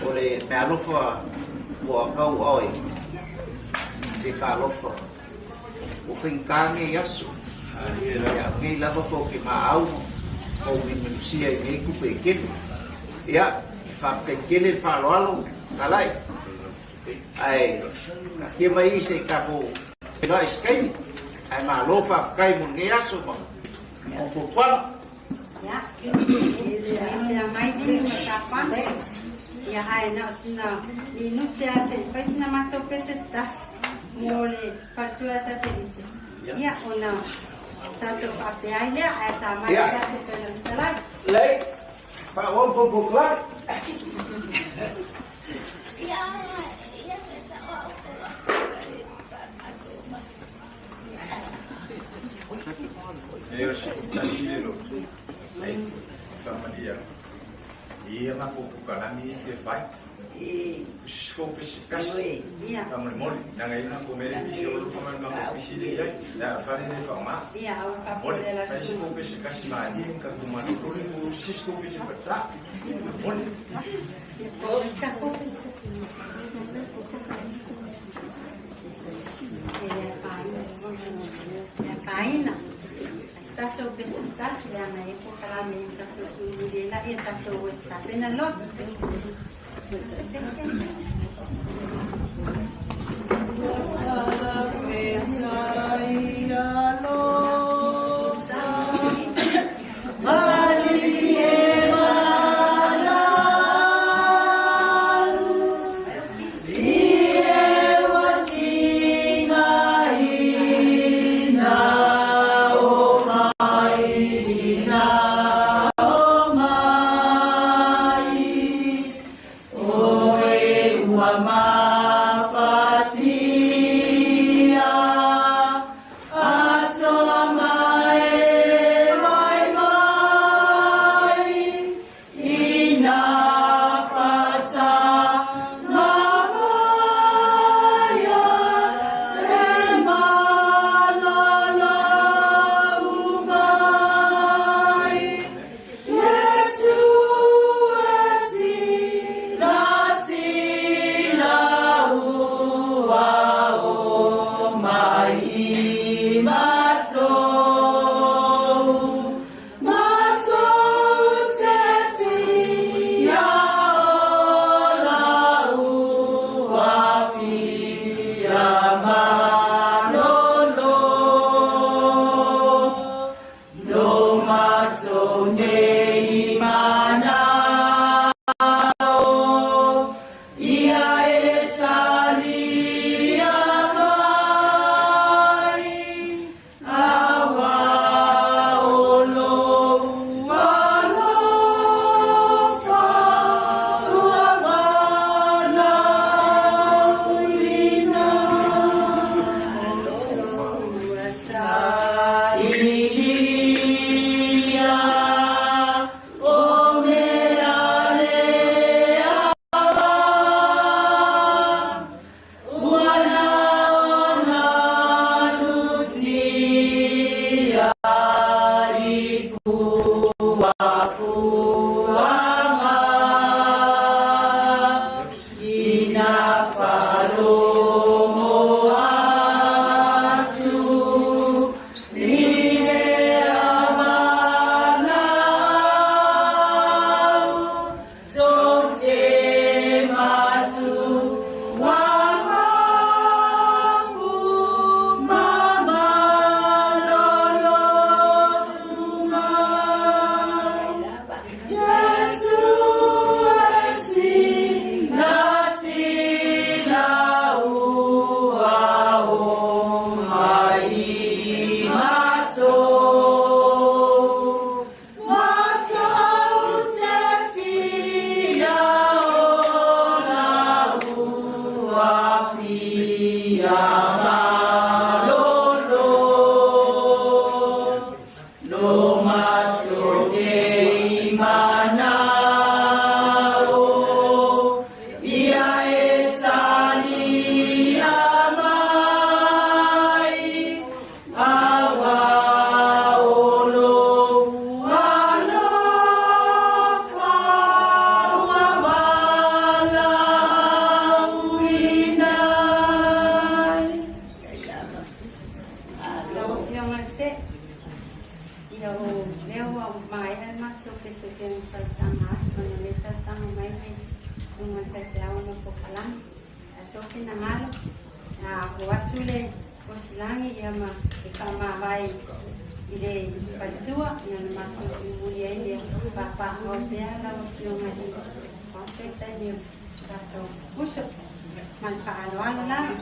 O le meaalofa ua tau oe se talofa. Ua faigata nei aso. Ia, nei lava tou te maau ma ou mimanusia i nei tupe e tele. Ia, faafetai tele le faaaloalo, Talai. Ae taatia mai i se i tatou feiloai i se taimi. Ae malo faafetai mo lenei aso ma mo fuafuaga. Ia, e mea mai nini ma tapa. Ia, ae na o sina minute lava se i fai sina matou pese se tasi mo le faletua sa Telite. Ia, ona tatou faapea ai lea, ae ta mai Ia. tatou pele fetalai. Lei, faaauau tou polokalame. E o tasi le lotu, ai, faamalia. I ia matou polokalame ia e fia fai. O se scope se tasi, faamolemole, leaga e i ai matou mea lea e pisi, o alofa mai i le matou pisi lea e i ai, leaga o le fale lea e faaaoga. Mole, fai se scope se tasi malie ma tatou malolo lea po o se scope se patsa. Mole. E afaina. Se tatou pese se tasi leaga e polokalame i tatou tuimuli ai laia tatou e tapena lotu. Se pese. Lau Afioga i le Se, ia o lea ua maea le matou pese pei ona talosaga atu ona o lea e talosaga mai le susuga i le faifeau ona o polokalame. Ae sou finagalo, a o atu le osilagi ia ma e faamavae i le faletua ia ona matou tuimuli ai lea. Papaaao pea lau Afioga i le Prophet i le tatou uso. Ma le faaaloalo lava.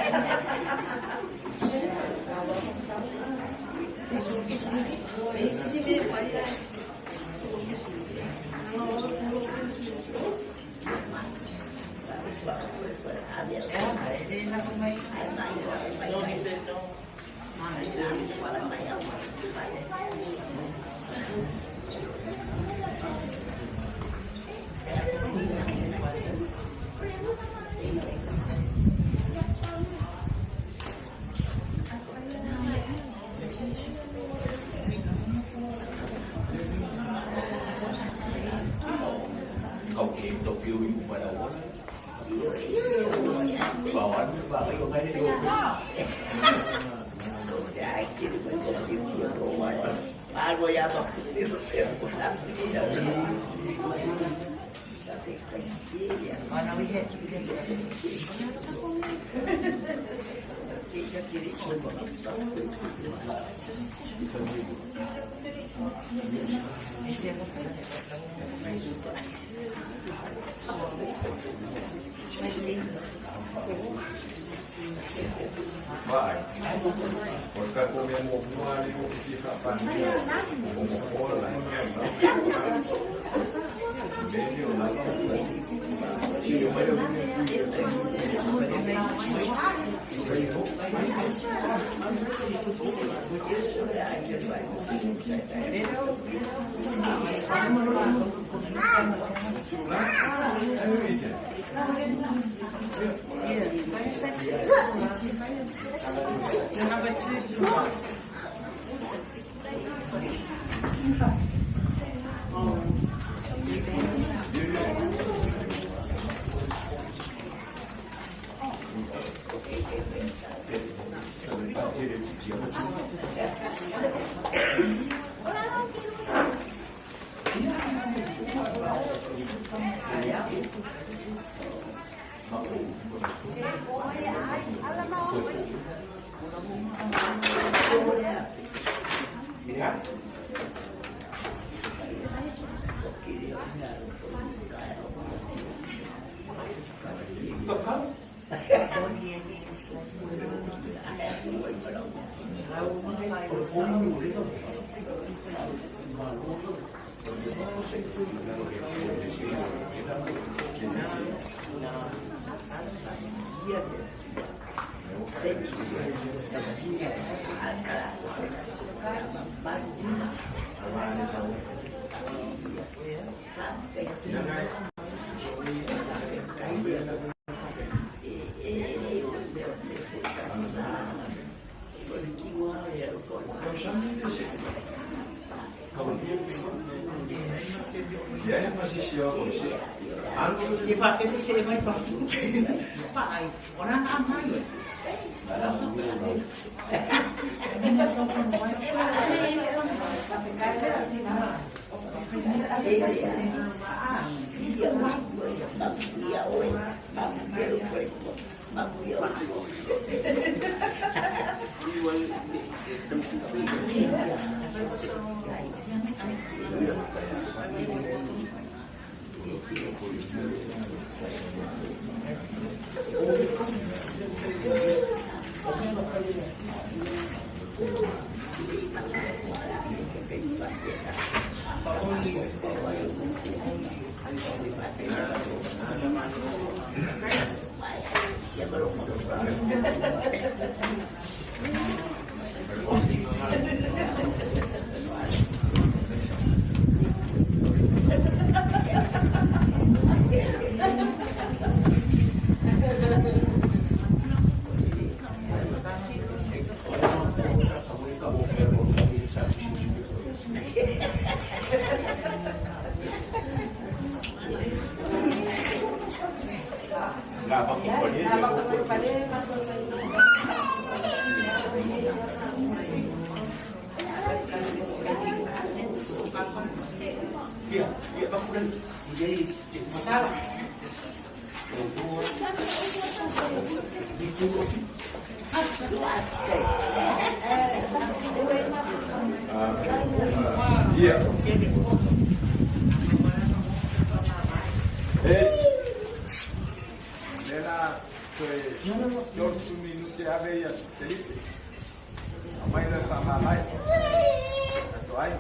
Thank Vaai. O le tatou mea muamua lea ua fia faapalemia o mofoa la mea o lava sili mai o Ia. E lea la toe 30 minute ave ia Felipe. Aumai loa e faamamae. Ai.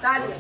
Tali.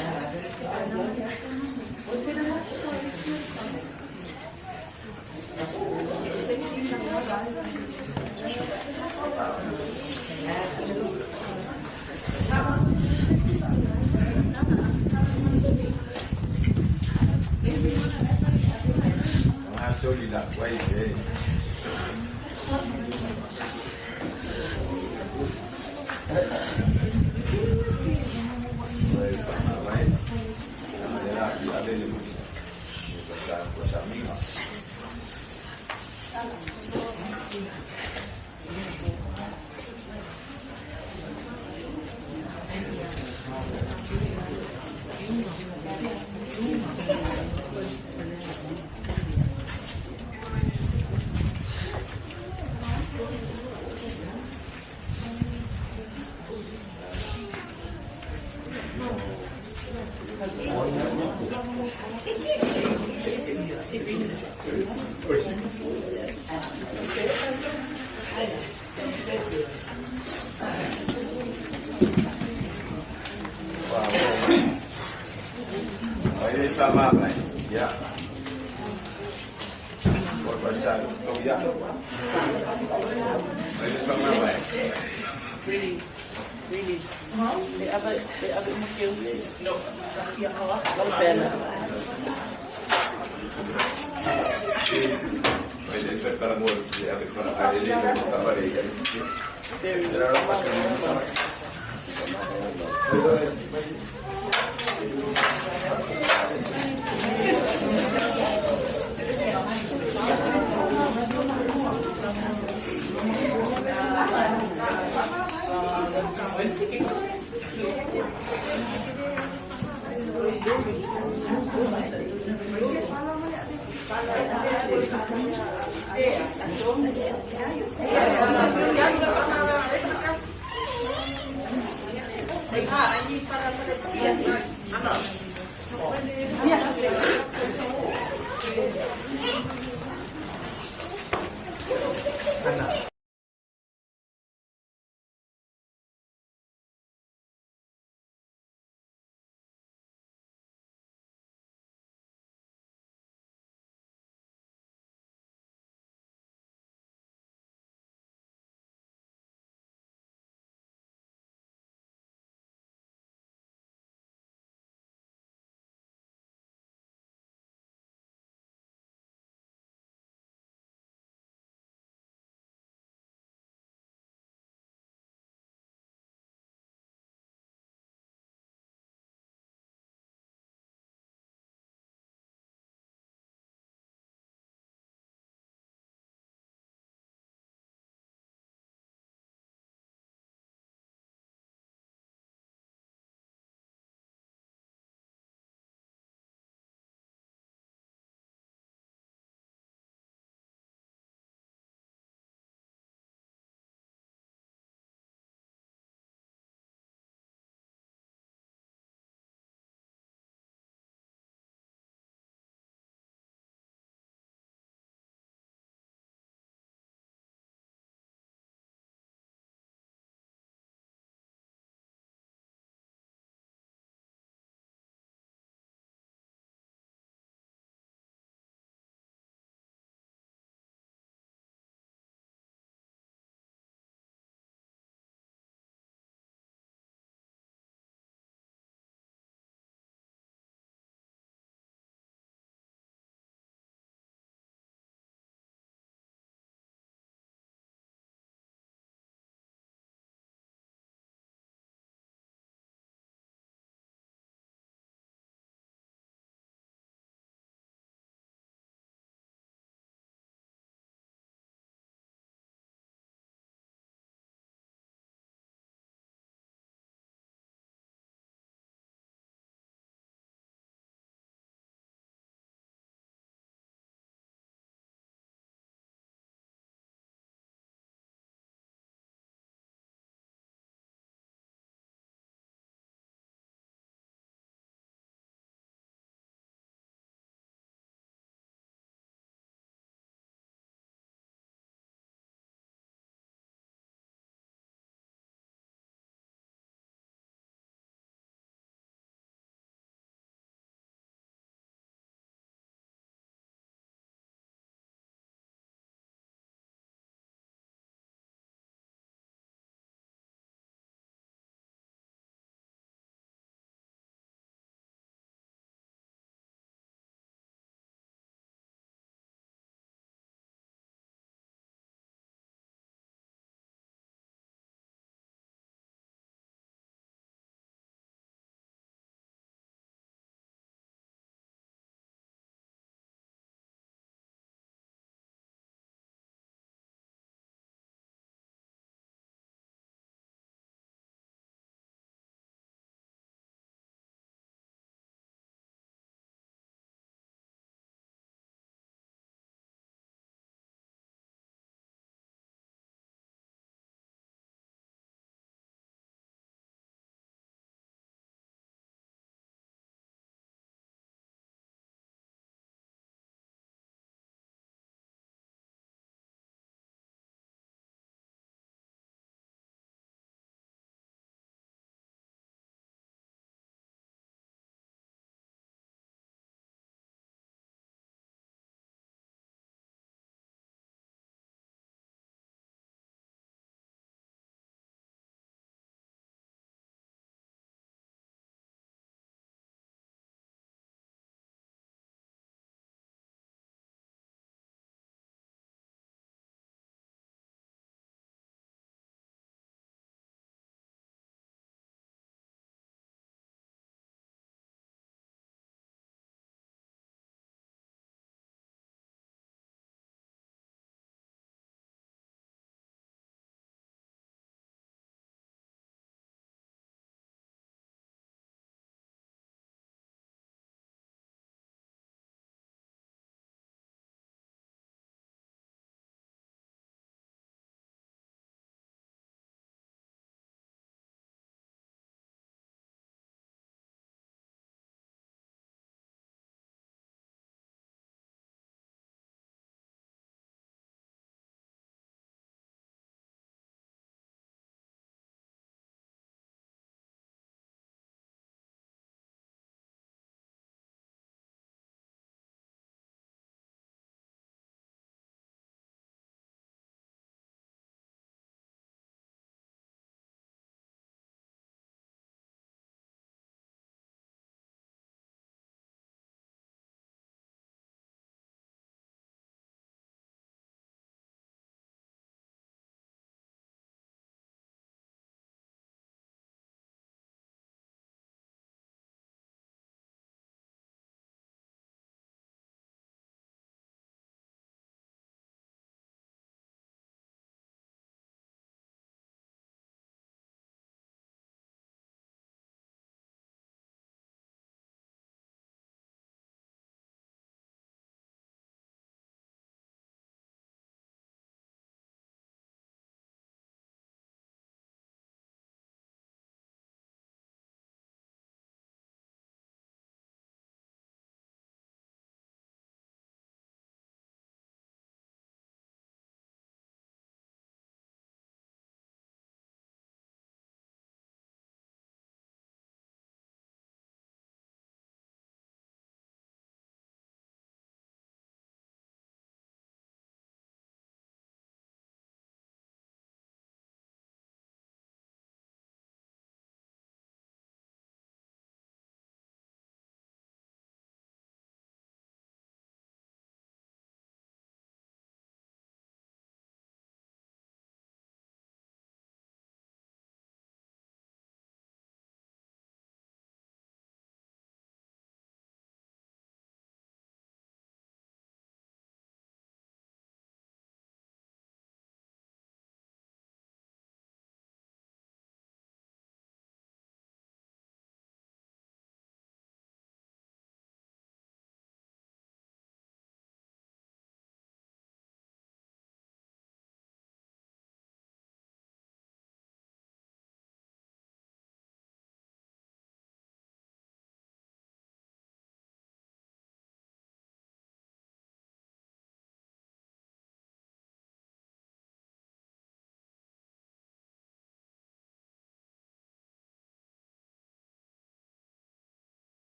Thank tuuina atu ai i e. Oi, faamavae, a lea la fia ave le samiga. Ai le faamavae, ia. O le sa o ia. Ai le faamavae. Really, really. Le ave, le ave uma ke ule. No. Lau pena. Ai le fe para mo le ave para ai le le tabare ia. Era la pasada.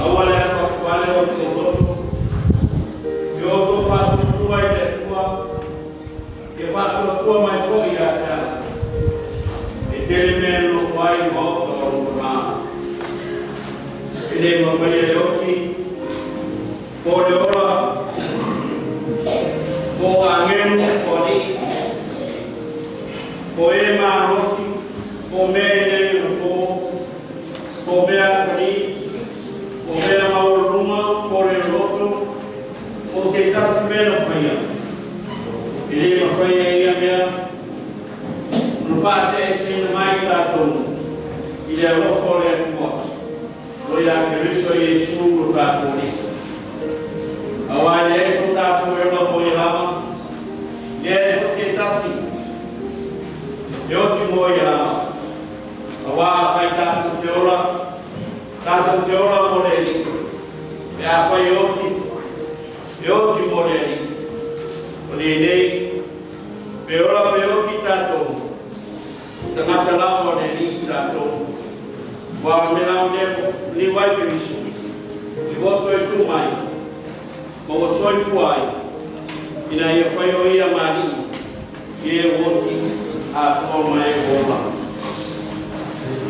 Aua le Po le ola, po agelu po alii, po e malosi, po mea e lei o po, po mea atalii, po mea maualuluga, po le loto, po se tasi mea na faia. E lē mafai e ia mea ona faate'eseina mai tatou i le alofa o le Atua o iā Keriso Iesu lo tatou Alii. Auā e leai so tatou e ola mo ia lava, leai fo'i se tasi e oti mo ia lava. Auā afai tatou te ola, tatou te ola mo le Alii. Pe afai e oti, e oti mo le Alii. O lenei, pe ola pe oti tatou, tagata lava o le Alii tatou. Ua o le mea lea liu ai Keriso, i ua toe tu mai, ma ua soifua ai, ina ia fai o ia ma Alii i e ua oti atoa ma e ua ola.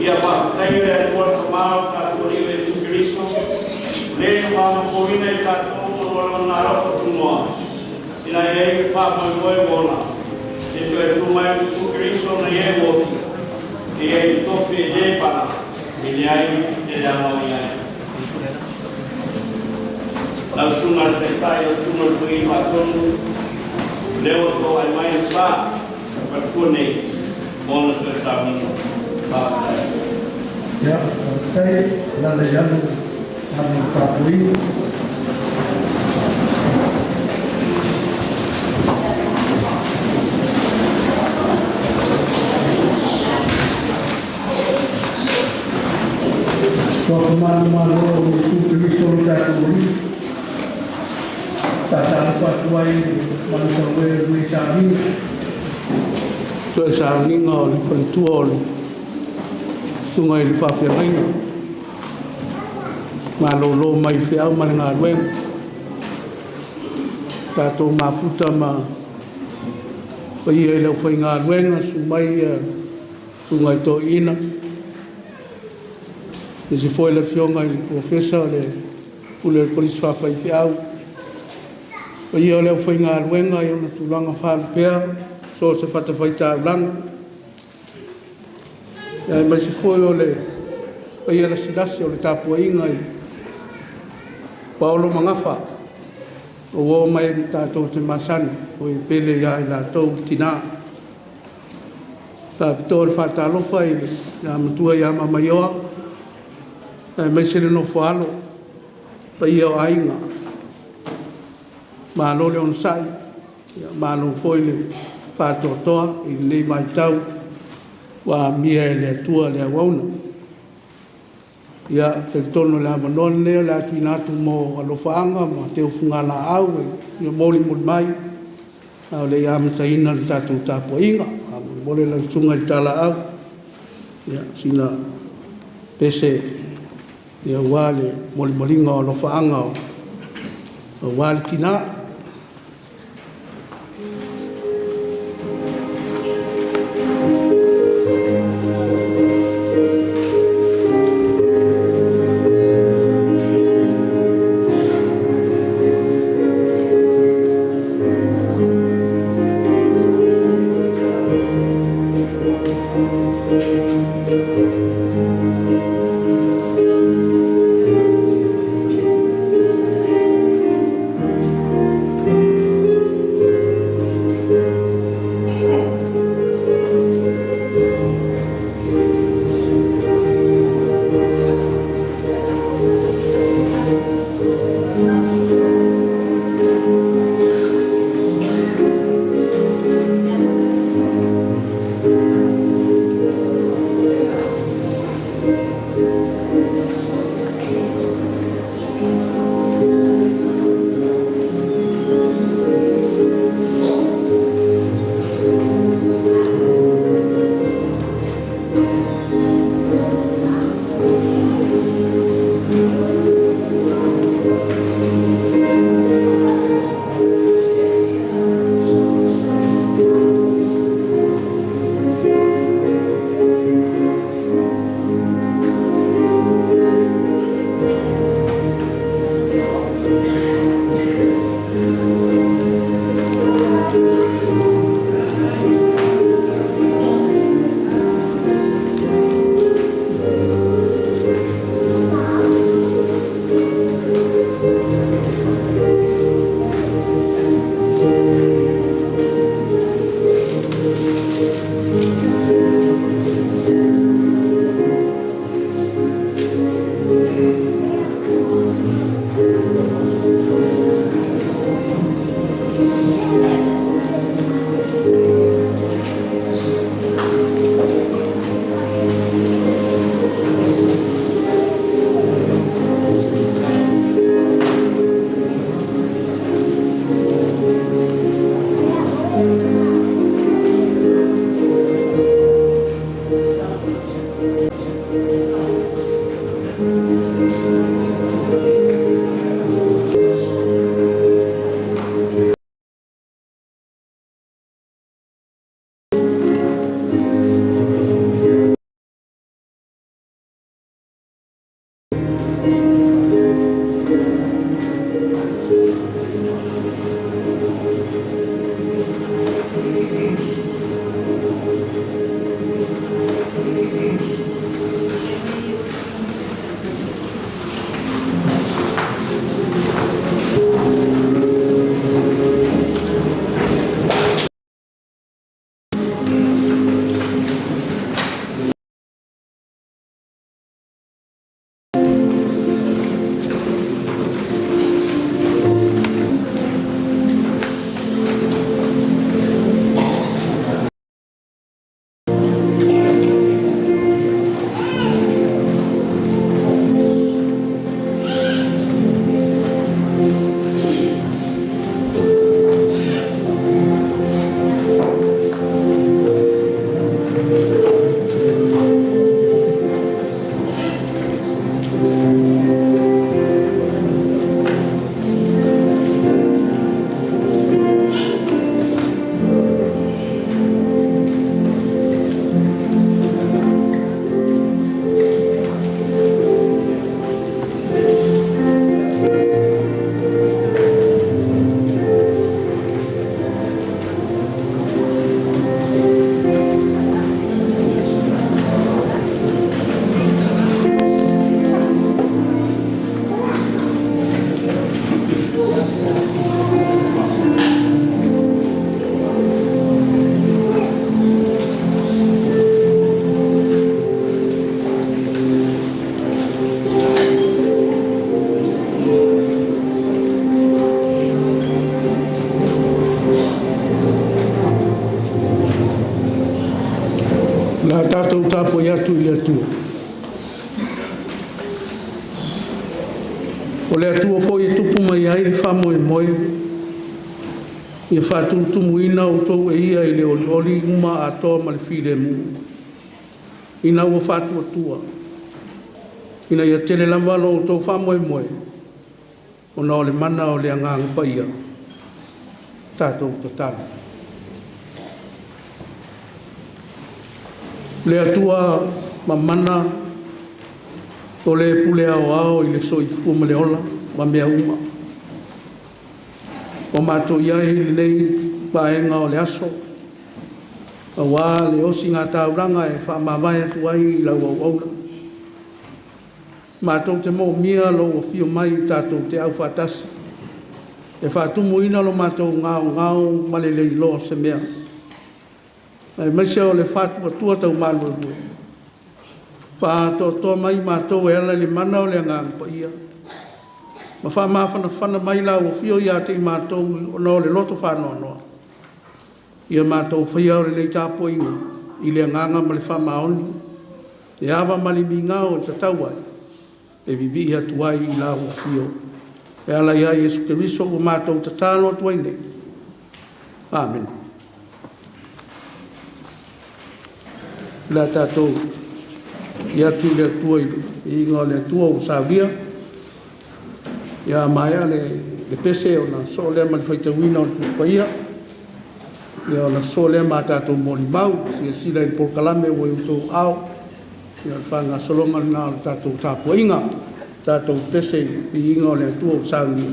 Ia faafetaia le Atua le Tamā o le tatou Alii o Iesu Keriso, o le na faaonapoina i tatou ona o Lona alofa tunoa, ina ia i ai le faamoemoe ua ola, e toe tu mai o Iesu Keriso na ia e ua oti, e i ai le tofi e lē pala, e leai se leaga o i ai. Lau Susuga i le Taitai, lau Susuga i le Toeaina Faatonu, o lea ua toai mai le sa o faletua nei mo ona toe sauniga. Faafetai. Ia, faafetai, alaala i lalo ma le tapuaiga. Alofa manumalo o Iesu Keriso lo tatou Alii, faatalofa atu ai i le malusalue o lenei sauniga, toe sauniga o le faletua o le susuga i le faafeagaiga, malōlō mai i le feau ma le galuega, tatou mafuta ma paia i le aufaigaluega, susu mai susuga i toeaiina, aemaise foi le afioga i le Polofesa o le Pule o le Kolisi Faafaifeau, paia o le aufaigaluega i ona tulaga faalupea, so o se fatafaitaulaga, aemaise foi o le paia lasilasi o le tapuaiga i paolo ma gafa o uo ma e tatou te masani, o e pele ia i latou tina. Faapitoa le faatalofa i le matua ia Mamaioa, aemaise le nofo a alo, paia o aiga. Malo le onosai, malo foi le faatoatoa i lenei vaitau ua amia e le Atua le auauna. Ia, talitonu o le avanoa lenei o le a tuuina atu mo alofaaga ma teufugalaau e fia molimoli mai a o le i amataina le tatou tapuaiga. Faamolemole lau susuga i le talaau, ia, sina pese aua le molimoliga o alofaaga aua le tina. Tatou tapuai atu i le Atua. O le Atua foi e tupu mai ai le faamoemoe, ia faatutumuina outou e ia i le olioli uma atoa ma le filemu, ina ua faatuatua, ina ia tele lava lo outou faamoemoe, ona o le mana o le Agaga Paia, tatou tatalo. Le Atua mamana o le pule aoao i le soifua ma le ola ma mea uma. Ua matou i ai i lenei vaega o le aso, auā le osigātaulaga e faamavae atu ai i lau auauna. Matou te moomia lou afio mai tatou te aufaatasi e faatumuina lo matou gaogao ma le le iloa o se mea, aemaise o le faatuatua taumaluelue. Faaatoatoa mai matou e ala i le mana o le Agaga Paia, ma faamafanafana mai lau afio ia te i matou ona o le loto faanoanoa. Ia matou faia o lenei tapuaiga i le agaga ma le faamaoni, e ava ma le migao e tatau ai, e vivii atu ai i lau afio. E ala ia Iesu Keriso ua matou tatalo atu ai nei. Amene. O le a tatou i atu i le Atua i le viiga o le Atua ua saulia. Ia maea le pese ona sosoo lea ma le faitauina o le Tusi Paia. Ia ona sosoo lea ma tatou molimau, silasila i le polokalame ua i outou aao. Ia o le faagasologa lena o le tatou tapuaiga. Tatou pese i le viiga o le Atua ua saunia.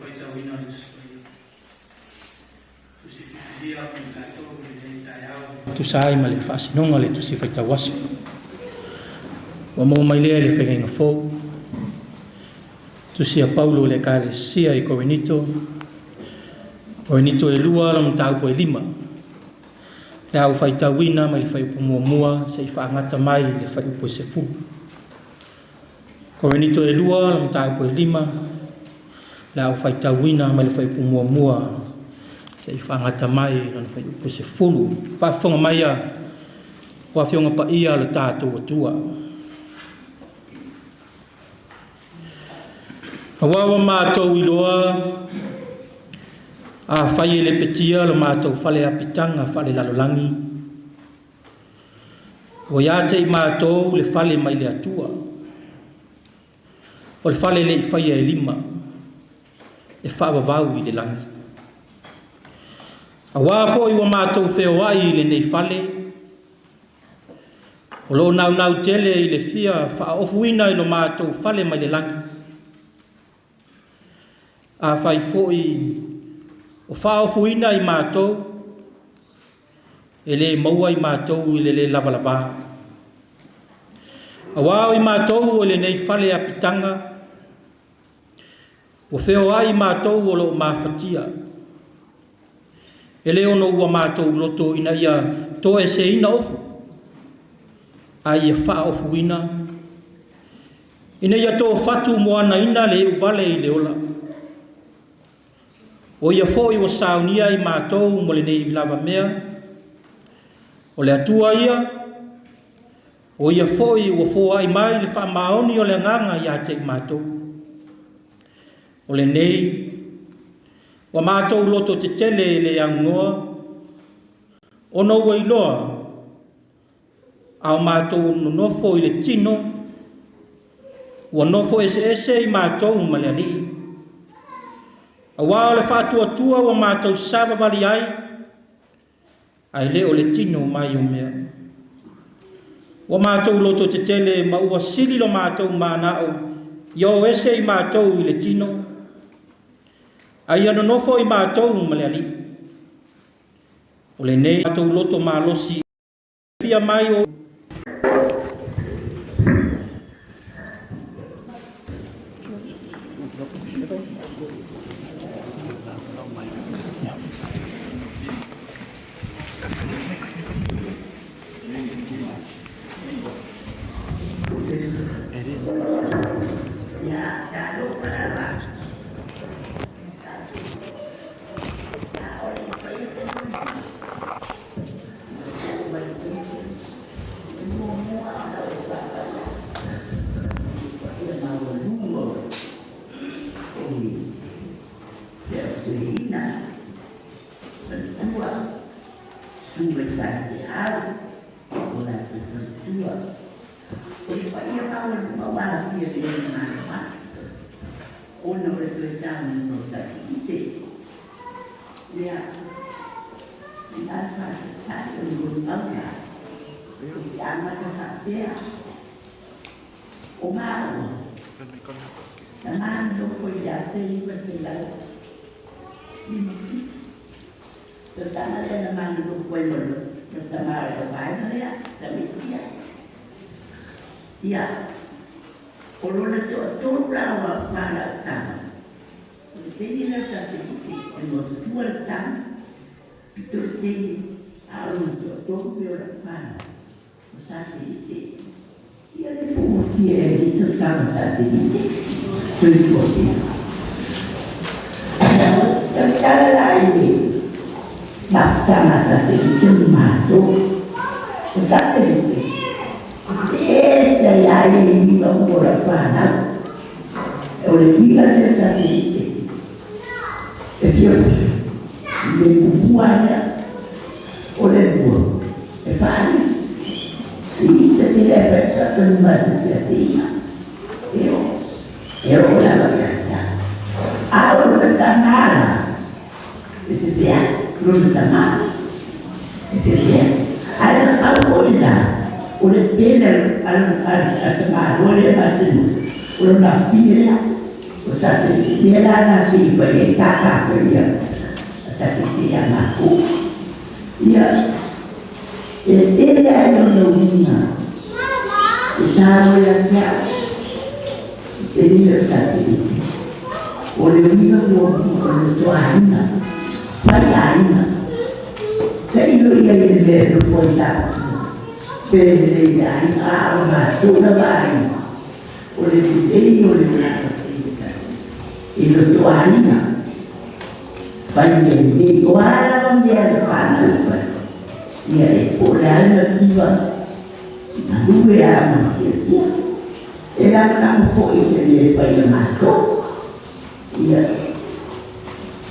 Faitauina o le Tusi Paia. Tusi filifilia mo i tatou i lenei taeao. Tusa ai ma le faasinoga o le Tusi Faitau Aso. Ua maua mai lea i le Faiga Fou. Tusi a Paulo i le Ekalesia i Korinito. Korinito e 2 lona mataupu e 5. Le a ou faitauina mai le fuaiupu muamua seia faagata mai le fuaiupu e 10. Korinito e 2 lona mataupu e 5. Le a ou faitauina mai le fuaiupu muamua seia faagata mai lona fuaiupu e 10. Faafofoga mai a o afioga paia o le tatou Atua. Aua ua matou iloa afai e lepetia lo matou fale apitaga faalelalolagi, ua ia te i matou le fale mai le Atua, o le fale le i faia e lima, e faavavau i le lagi. Aua foi ua matou feoai i lenei fale, o lo o naunau tele i le fia faaofuina i lo matou fale mai le lagi. Afai foi o faaofuina i matou, e le maua i matou i le le lavalava. Aua o i matou o lenei fale apitaga, ua feoai matou o lo o mafatia. E le ono ua matou loto ina ia toeseina ofu, a ia faaofuina, ina ia tofatu moanaina le iuvale i le ola. O ia foi ua saunia i matou mo lenei lava mea, o le Atua ia, o ia foi ua foai mai le faamaoni o le agaga ia te i matou. O lenei, ua matou loto tetele e le aunoa, ona ua iloa, a o matou nonofo i le tino, ua nofo eseese i matou ma le Alii. Aua o le faatuatua ua matou savavali ai, ae le o le tino mai o mea. Ua matou loto tetele ma ua sili lo matou manao ia o ese i matou i le tino, a ia nonofo i matou ma le Alii. O lenei matou loto malosi fia mai o Sa te ia la la si pa ye ka ka ko ia sa te te ia ma ku ia e te le ai no no ina e sa o ia te au te ni le sa te te o le ina mo o le to aina pai aina te ilo ia i le lo po i sa pe le ia aina a o ma tu na ba aina o le te o le na i lo to aina pai me ni o ala o mea le whanau pai ia e po le aina tiwa na luwe a ma tia tia e lama lama po i se le pai a mātou ia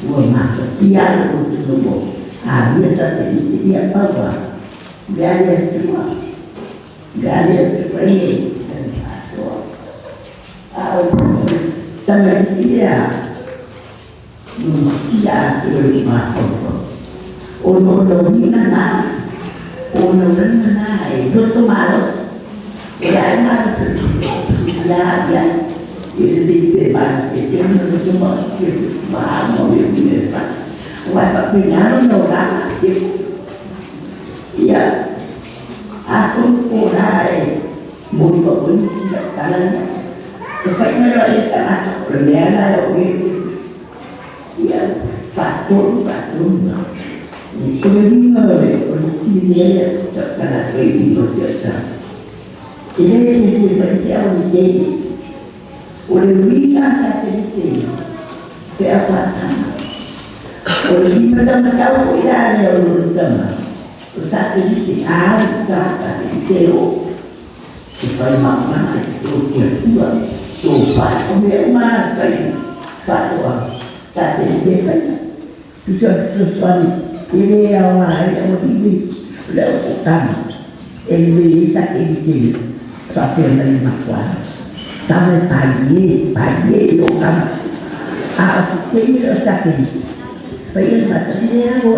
ua mātou tia le o tino mo a mea sa te i te ia paua mea le atua mea le atua i e mātou a o tama ia no sia te o le mātou o no no nina nā o no nina nā e roto malo o la e malo ia ia i le lipe malo e te ono roto malo ke maha mo e me pa o ai pa pinaro no la te ia a kon o la e mo i pa o ni tala ni e fai mai lo e tangata o le mea la e o e ia patonu patonu o le vinga o le o le tini e tala koe i o se ata e le se se fai te au i te o le vinga sa te te pe a patana o le vinga tama tau ko ia le o le tama o sa te te a ta ta te te o te fai mamana o te atua tō whai o mea uma whai whatoa tā te te whai tusa tusa e le au a e o iwi o le o tama e le i ta te te sa te mai makua tama pai e o tama a o te i o sa te pai e mata mea o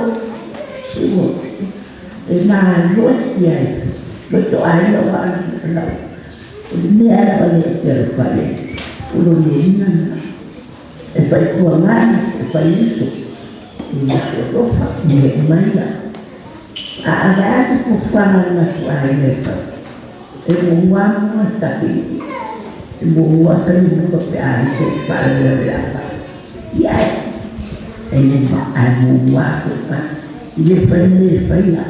e mā loa si ai loto ai o a lau o le mea la o le te ro pai o lo le ina e fai tua ngani e fai uso i na te rofa me maila a aga atu ku whanga na tu ai le pa e mo mua mua tapi e mo mua tani mo pe ai se pa le le pa ia e mo ai mo mua ko pa i le pa le pa ia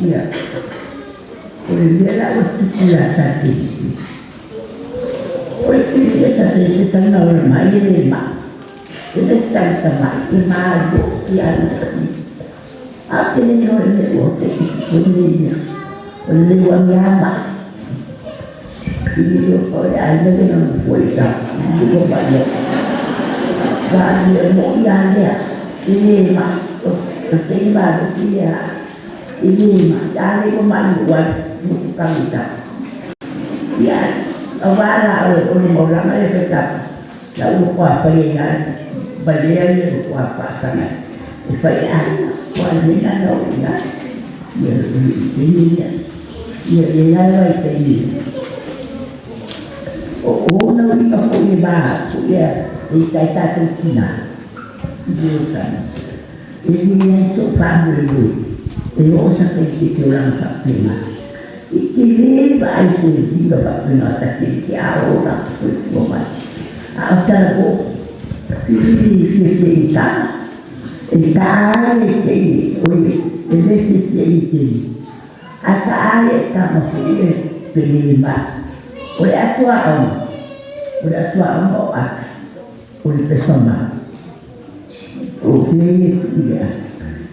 ia o le mea la o tupu la sa te o le te le sa te te tanga o le mai e le ma e le tanga mai e ma lo i a le a te le o le o te o le ia o le wa mea ma i le o le a le le o le sa i le pa ia va le mo ia le i le ma o te i ma lo ia i le ma a le o mai o ai mo kamita ia o wala o le maulanga le peta la u kwa pa ia balea ia kwa pa kana e fai a kwa ni na no ia ia ia ia ia ia i te ni o o na i ka ko i ba ia i tai ta tu kina i o kana e ni ai to pa mo le e o sa te ki te oranga pa pena i te le va ai se vinga pa pena ta ki te a o na ko ko mai a o tala ko i i te i ta e ta ai te i o i e le te te i te a ta ai e ta ma fu e pe le ma o le atua o o le atua o a o le pesoma o le ia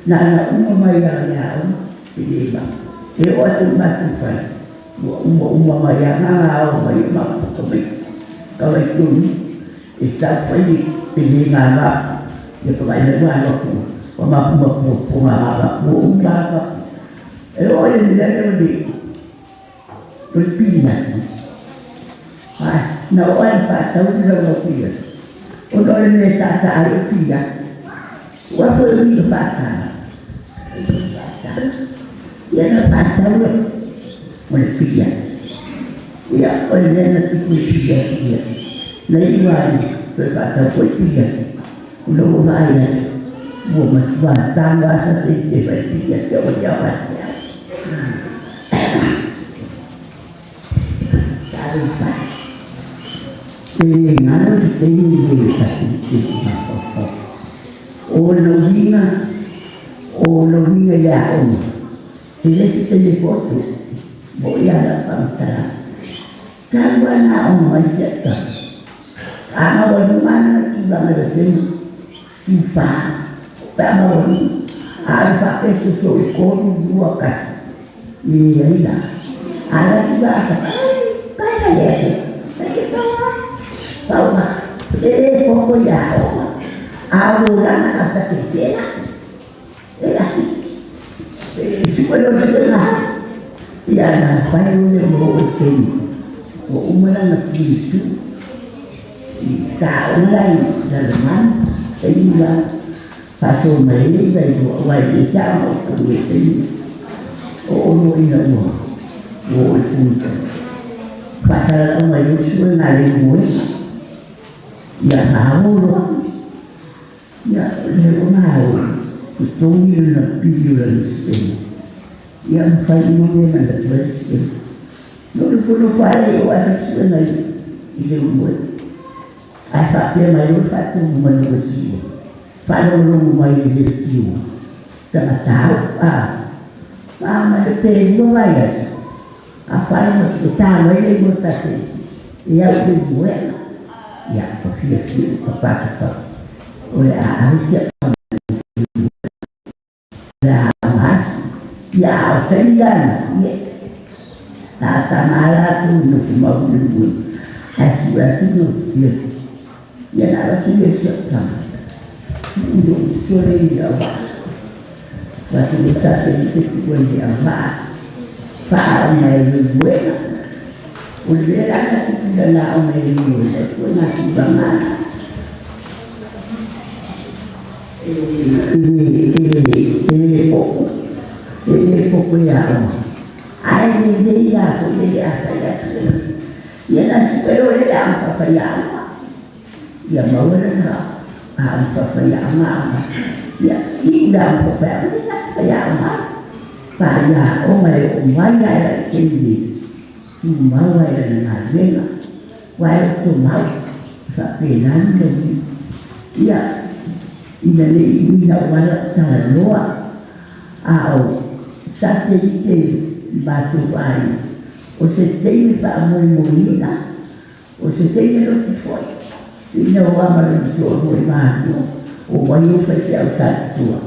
na na uma mai a ia o pe le ma e o atu ma tu fai ua uma uma mai a ngā o mai ma ko mai ka wai tonu e sa fai pe le ngā ngā ia pa mai le wā ku wa ma ku ma ku ku ngā ngā ku uma ngā e o e le le le le pina ai na o ai pa tau le lo pia o no le sa sa ai pia wa fo le pa ta ia na pa tau le o le pia ia o le na tu pia ia Na iu lava i toe faatau foi piliati, ona ua vaai atu ua matuā tago lava Satete e fai piliati aua ne i aofai atu. Talofa e, e le galo le taimi lenei o Satete i mafaufau. O lona uiga, o lona uiga i le aoga, e le se taimi e potu, moʻi lava lau faamatalaga. Talu lava na aoga mai si au tama, a maualuga lava lana tulaga i le sema tufa, pe a maualuga, a alu faapea soso i 3, 2, 1, e leai la. A alu atu la a tama, ai, pae le atu, ai ke pau lava, pau lava, e le popo i aoga, a o le olaga a Satete e laki. E laki. E sue loa le suega, ia na fai loa lea ua oo i le taimi ua uma lana grade 2. Sa aoga la i Lalomanu, taimi la faasoa mai ai le iva aua e le sa ona ou pau i le taimi lea. O oo loa ina ua oo i le Fono faasalalau mai loa le suega a le moega. Ia malo loa. Ia, lea ua malo, totogi lona pili o lana suega. Ia, ma fai uma mea na avatu ai le suega. Na ou nofonofo lava lea i o ae fai suega i le uluai. Ae faapea mai loa le faatonuga mai le Siua, faalogologo mai i le Siua, tagata au, a, a ma le pe lua vaiaso, a faalogo atu, e ta mai le igoa Satete, e au i le uluega. Ia, ua fiafia ua papapapa, o le a ave si au tama i le uluega, o le a aoga atu. Ia, a o taimi la na, ia, a tama latou i nofo mau i le uluega, ae sue atu le ia na avatu lea i si au tama, tuu lou uso lea i le auvaa. Avatu loa Satete tuu ai i le auvaa, faaaoga e le uluega. O le mea la sa tupu i lana aoga i le uluega, e ituaiga tulaga na. E le popo, e le popo i aoga. Ae lelei lava foi le a fai atu e ia na sue loa lea le aoga faafaiaoga. Ia maua lana aoga faafaiaoga aoga. Ia iu le aoga faafaiaoga le na faiaoga ai. Faiaoga e oo mai lava i lau taimi nei, tumau ai lana galuega. Aua e oto mau, e faapena le uiga. Ia, ina ne i uiga aua lau talanoa, a o satelite i matou aiga, o se taimi faamoemoeina, o se taimi lotu foi, ina ua ama lona toalua i Malua, o ai o faifeau tatutua.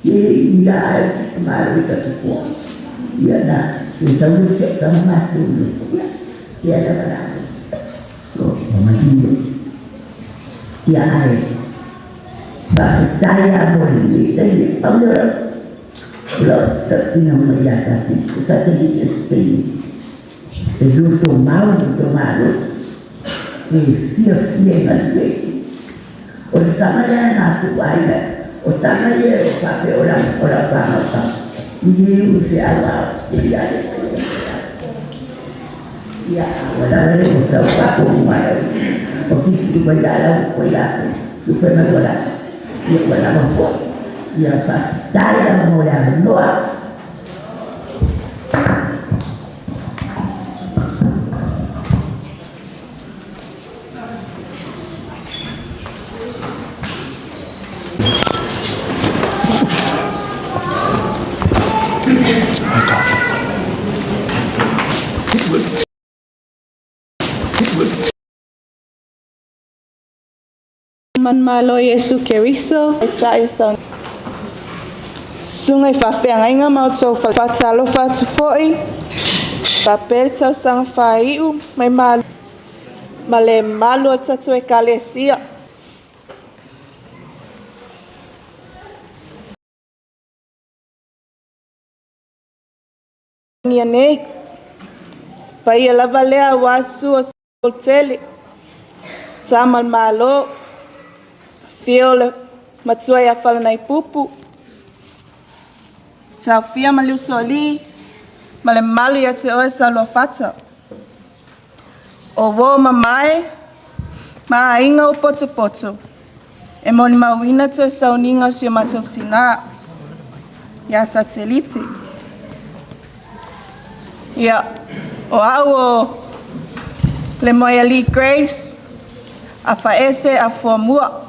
Ia e i ui la ae o se tamālō i tatutua. Ia na, toe tau lea o si au tama matou nofo, ia, lea lava la o manino. Ia ae, faafetai lava mo lenei taimi, pau lea o lau tautino mai ia tatou, o satelite o se taimi e loto mau loto malosi, e fiafia i galuega. O le tama lea a matou aiga, o tama ia o faapea o lau o lau fanau tama, i le ulu feau a o te ia le mai o feau. Ia, ua lava le o tau faatonuga mai au. O kiki uma ia lau ko ia tu fai mai ua lava. Ia ua lava foi. Ia faafetai lava mo le avanoa. Manumalo Iesu Keriso, e taʻi o sa susuga i faafeagaiga ma outou faatalofa atu foʻi faapea le tausaga faaiu mai ma le malu o le tatou Ekalesia. Ia nei, paia lava lea aua susu o tele, tama o le Malo, afio o le matua ia Falanaipupu, Taofia ma le Usoalii, ma le mamalu ia te oe Saoluafata. O uo mamae, Ma aiga o Potopoto, e molimauina toe sauniga o si o matou tinā ia Satelite. Ia, o au o le Moealii Grace, Afaese Afuamua.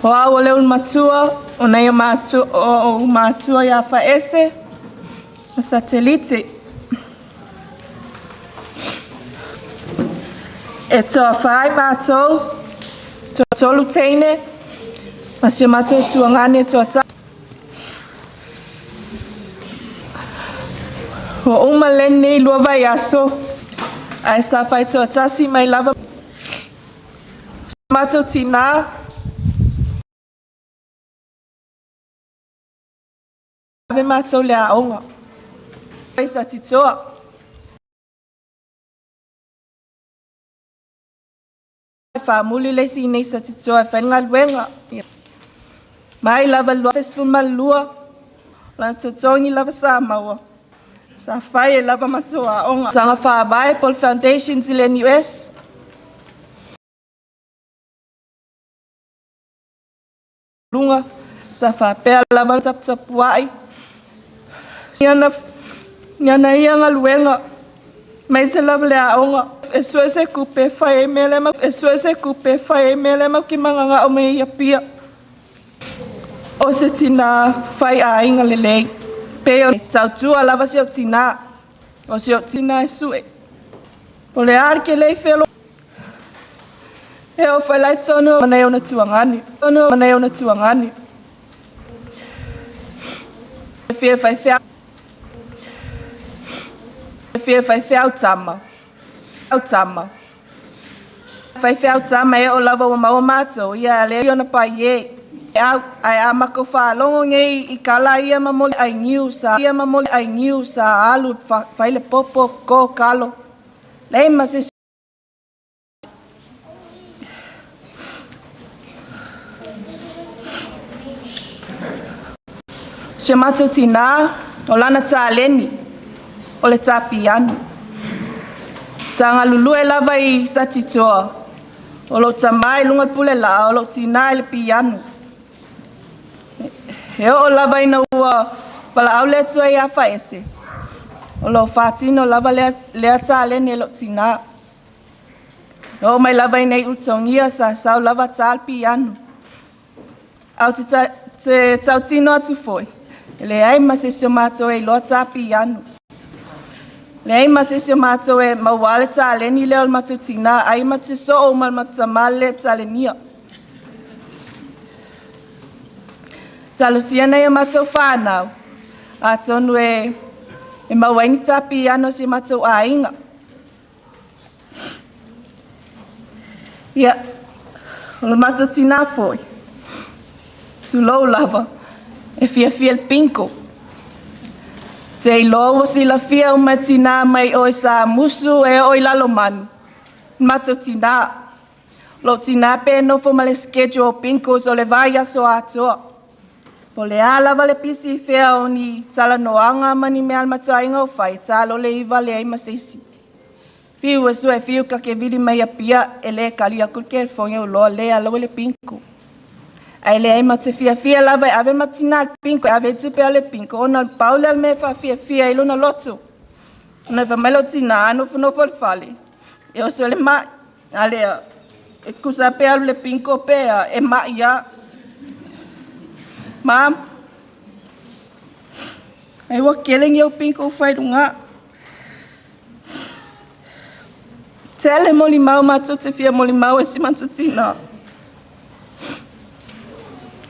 O au o le ulumatua o nai o matua, o matua ia Faese ma Satelite. E toafā i matou, toatolu teine, ma si o matou tuagane toatasi. Ua uma lenei 2 vaiaso, ae sa faitoatasi mai lava si o matou tinā. Ave matou le aoga. Ai sa titoa. Faamuli le isi nei sa titoa e fai le galuega. Mai lava 2012, la totogi lava sa maua. Sa fai e lava matou aoga. Saga faavae po o le Foundations i le NUS. Luga, sa faapea lava taputapuai. Iana ia galuega, mai se lava le aoga. E sue se kupe fai ai mea le ma, e sue se kupe fai ai mea le ma ki manganga o me ia pia. O se tina fai aiga lelei. Pe o tautua lava se o tina. O se o tina e sue. O le a ke lei felo. E o whai lai tonu mana ona tuangani. Tonu mana ona tuangani. E fia whai whia. E fia whai whia tama. Au tama. Whai whia tama e o lava o maua mātou. Ia le ona pai e. Au ai a mako whaalongo ngei i kala ia mamole ai niu sa. Ia mamole ai niu sa alu whai le popo ko kalo. Lei ma se Se matou tinā, o lana tāleni, o le tāpiano. Sa ngalulue lava i Satitoa, o lo tamai lunga pule la, o lo tinā i le piano. E o lava ina ua pala au le atua i a whaese. O lo whātino lava lea tāleni e lo tinā. O mai lava ina i utongia sa sau lava tā le piano. Au te tautino atu foi. Le ai ma se si o mātou e loa tā piano. Le ai ma se si o mātou e mauale tāleni leo le matou tinā, ai ma te soo ma le matou tamale le tālenia. Talosia nei o mātou whānau. A tonu e mauaini tā piano si mātou āinga. Ia, o le mātou tinā foi. Tulou lava. E fia fia le pinko. Te iloa ua silafia o mai tinā mai oi sa musu e oi lalo manu. Matou tinā. Lo tinā pe nofo ma le schedule o pinkos o le vai aso atoa. Po le a lava le pisi fea o ni talanoaga ma ni mea le matuaiga o fai, talo le iva le ai ma se isi. Fiu e sue fiu ka ke vili mai a pia e le kali aku le kelefogi o loa le ala le pinko. Ai le ai ma te fiafia lava e ave matina le pinko, e ave tupe a le pinko, ona le pau le al mea faafiafia i lona loto. Ona e fai mai lou tinā, nofonofo le fale. E oso le mai, a lea, e kusa pe alu le pinko pea, e mai ia. Mam, ai ua kele ni au pinko fai lunga. Tele moli mau matou te fia moli mau e si matou tinā.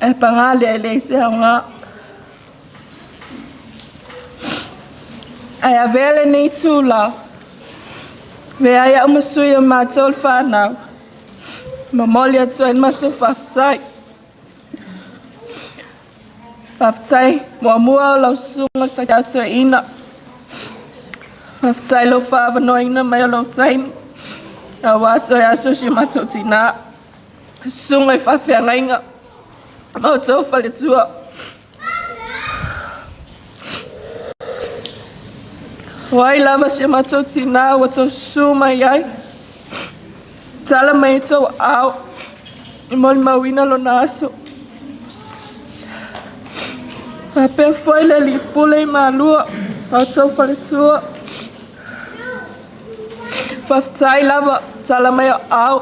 E pangale e le se aoga. Ai avea lenei tula. Vea ai au ma sui o matou le whānau. Momoli atu ai le matou faafetai. Faafetai muamua o lau susuga le faitautoeaina. Faafetai lou faavanoaina mai o lou taimi. Auā toe aso si o matou tinā. Susuga i faafeagaiga. Ma outou faletua. O ai lava si o matou tinā ua tou susu mai ai, tala mai i tou aao e molimauina lona aso. Faapea foi le alii pule i Malua ma outou faletua. Faafetai lava, tala mai o aao.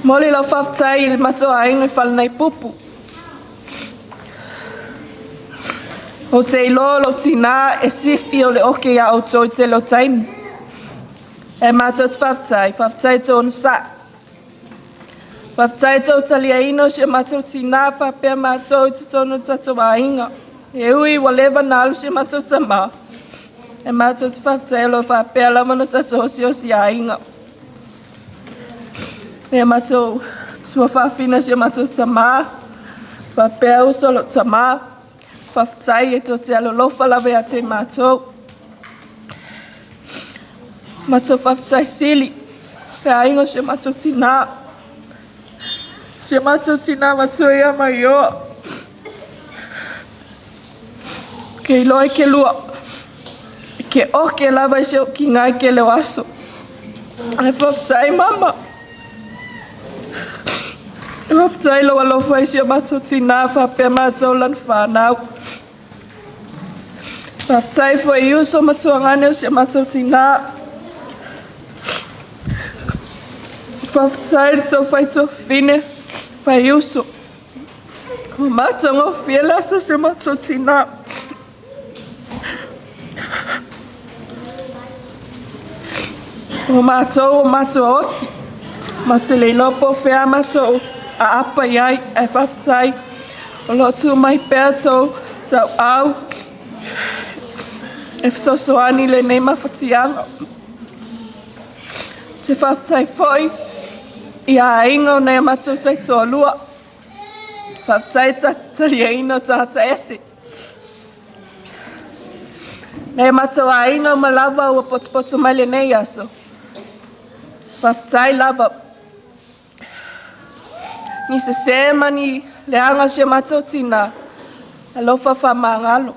Momoli lau faafetai i le matou aiga i Falanaipupu. Ou te iloa o lou tinā e sifi o le oke iā outou i tele o taimi. E matou te faafetai, faafetai i tou onosai. Faafetai i tou taliaina o si o matou tinā faapea matou i totonu o le tatou aiga. E ui ua leva ona alu si o matou tamā, e matou te faafetai o lo o faapea lava ona tatou osiosi aiga. E matou tuafaafina si o matou tamā, faapea uso o lou tamā. Faafetai e tou te alolofa lava ia te matou. Matou faafetai sili le aiga o si o matou tinā. Si o matou tinā matua ia Maioa. Ke iloa i ke lua. Ke oke lava i si ou kinga i ke leo aso. Ae faafetai mama. Faafetai lou alofa i si o matou tinā faapea matou lana whānau. Faafetai foi i uso ma tuagane o si o matou tinā. Faafetai le tau fai tuafafine, fai uso. Ua matagofie le aso o si o matou tinā. O matou o matou oti, matou te le iloa po o fea matou aapa i ai, ae faafetai o lo o tu mai pea tou tauau e fesoasoani i lenei mafatiaga. Ou te faafetai foi i aiga o nai a matou taitoalua. Faafetai i taliaina o tagata ese. Nei matou aiga uma lava ua potopoto mai lenei aso. Faafetai lava. Ni sesē ma ni leaga o si o matou tinā, alofa faamagalo.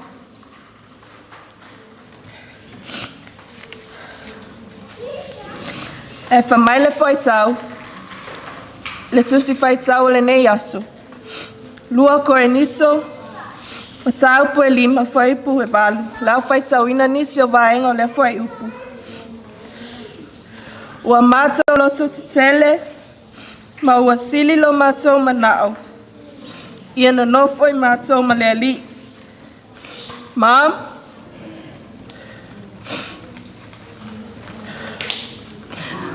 E fai mai le fuaitau, le tusi faitau o lenei aso. 2 Korinito, mataupu e 5, fuaiupu e 8. O le a ou faitauina nisi o vaega o lea fuaiupu. Ua matou loto tetele ma ua sili lo matou manao, ia nonofo i matou ma le Alii. Mom,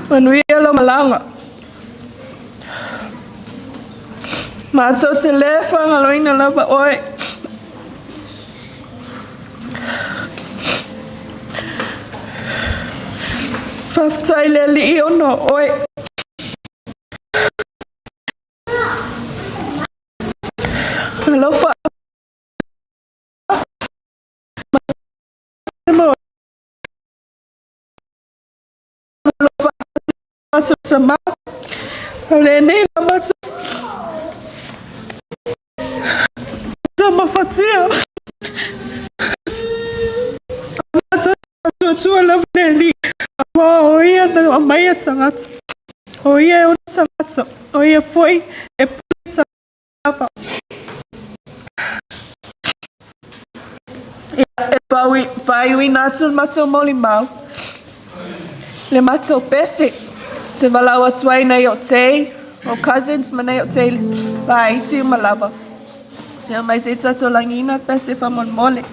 manuia lou malaga. Matou te le faagaloina lava oe. Faafetai le Alii ona o oe. Alofa. O ia e ona tagata, o ia foi e pule Papa. Ia, e faaiuina atu le matou molimau, le matou pese, te valaau atu ai nei o tei, o cousins ma nei o tei laiti uma lava. Se mai se i tatou lagiina le pese faamolemole.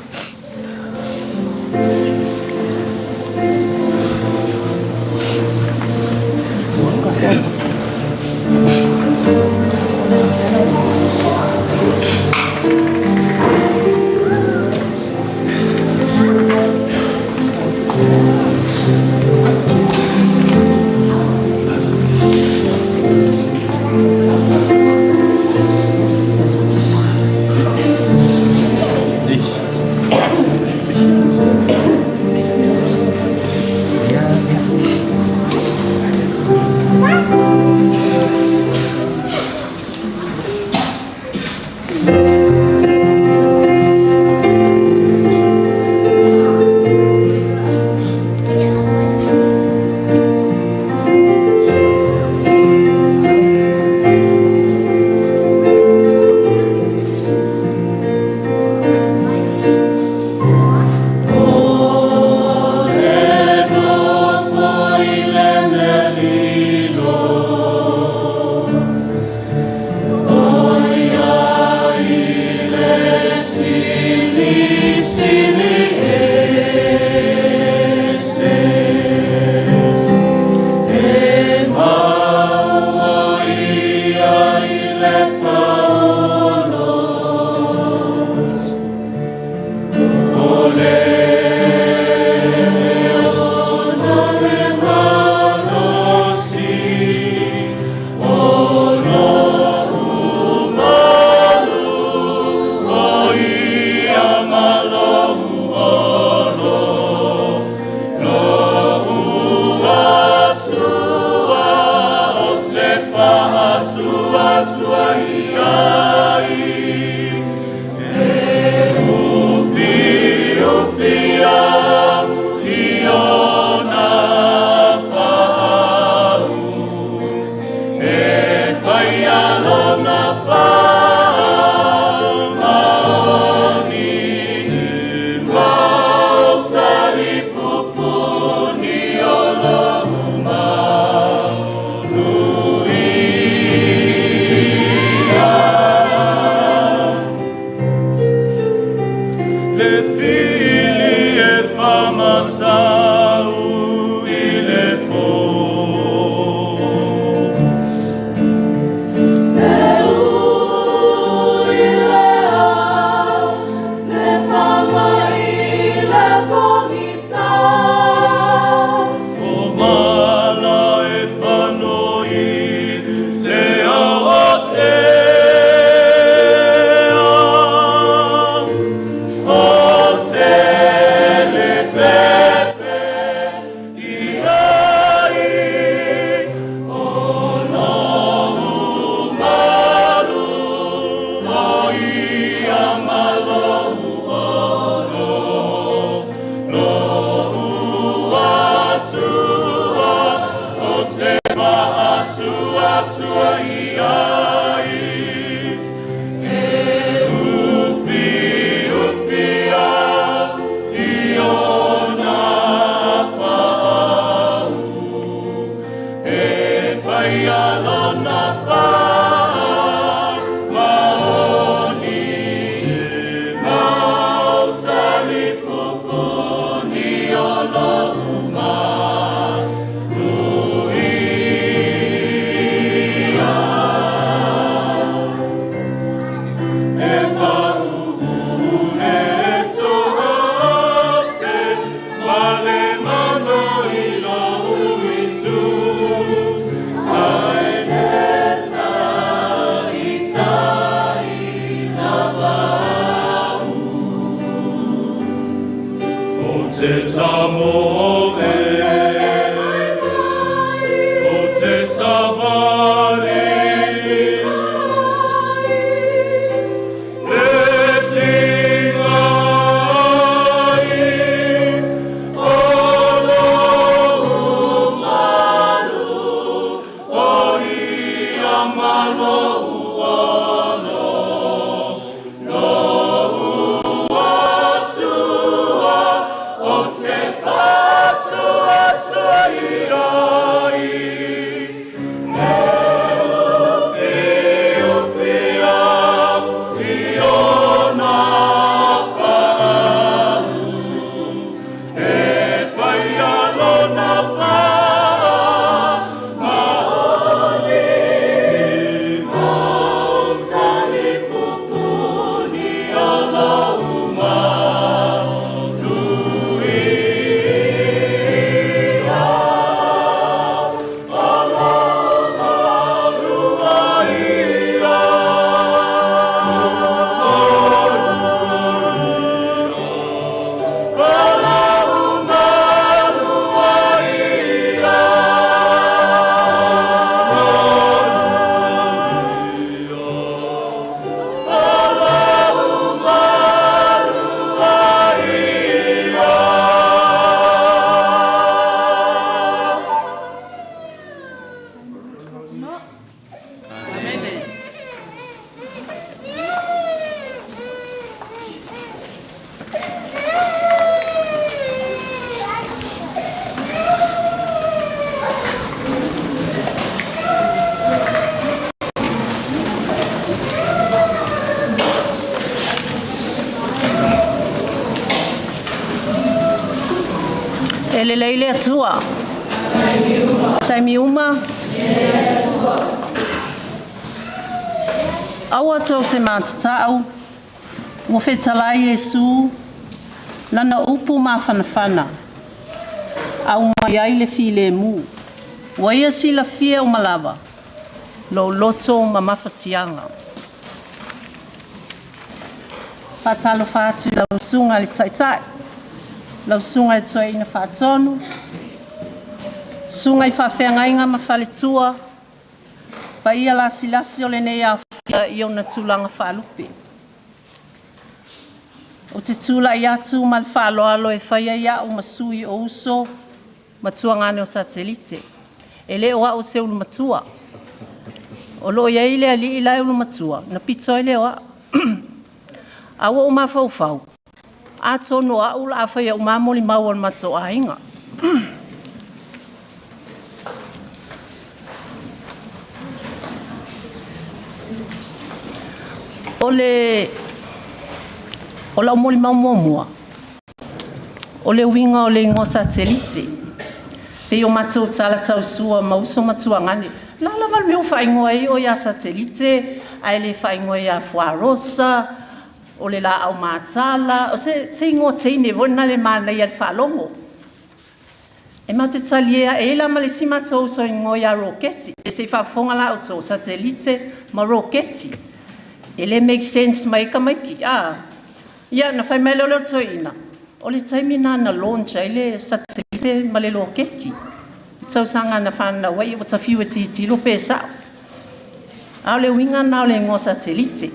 E lelei le Atua. Taimi uma. Aua tou te matatau, ua fetalai Iesu, lana upu mafanafana, aumai ai le filemu, ua ia silafia uma lava, lou loto ma mafatiaga. Faatalofa atu i lau susuga i le Taitai, lau susuga i le Toeaina Faatonu, susuga i faafeagaiga ma faletua, paia lasilasi o lenei aofia i ona tulaga faalupe. Ou te tulai atu ma le faaaloalo e faia ia'u ma sui o uso ma tuagane o satelite. E le o a'u se ulumatua. O loo i ai le alii la e ulumatua, na pito ai lea o a'u. A ua ou mafaufau, atonu o a'u o le a faia uma molimau o le matou aiga. O le o lau molimau muamua, o le uiga o le igoa satelite. Pei o matou tala tausua ma uso ma tuagane. La lava le mea ua faaigoa ai o ia satelite, ae le faaigoa ia Fuarosa, o le laau matala, o se igoa teine foi lena le manaia i le faalogo. E matou te talie e i ai la ma le isi matou uso igoa ia Roketi. E se i faafofoga la outou, satelite ma roketi. E le make sense mai ai tamaiti. Ia, na fai mai lea o le toeaina, o le taimi lena na launch ai le satelite ma le roketi. Tausaga na fanau ai, ua ta fiu e tilotilo pe sao. A o le uiga lena o le igoa satelite.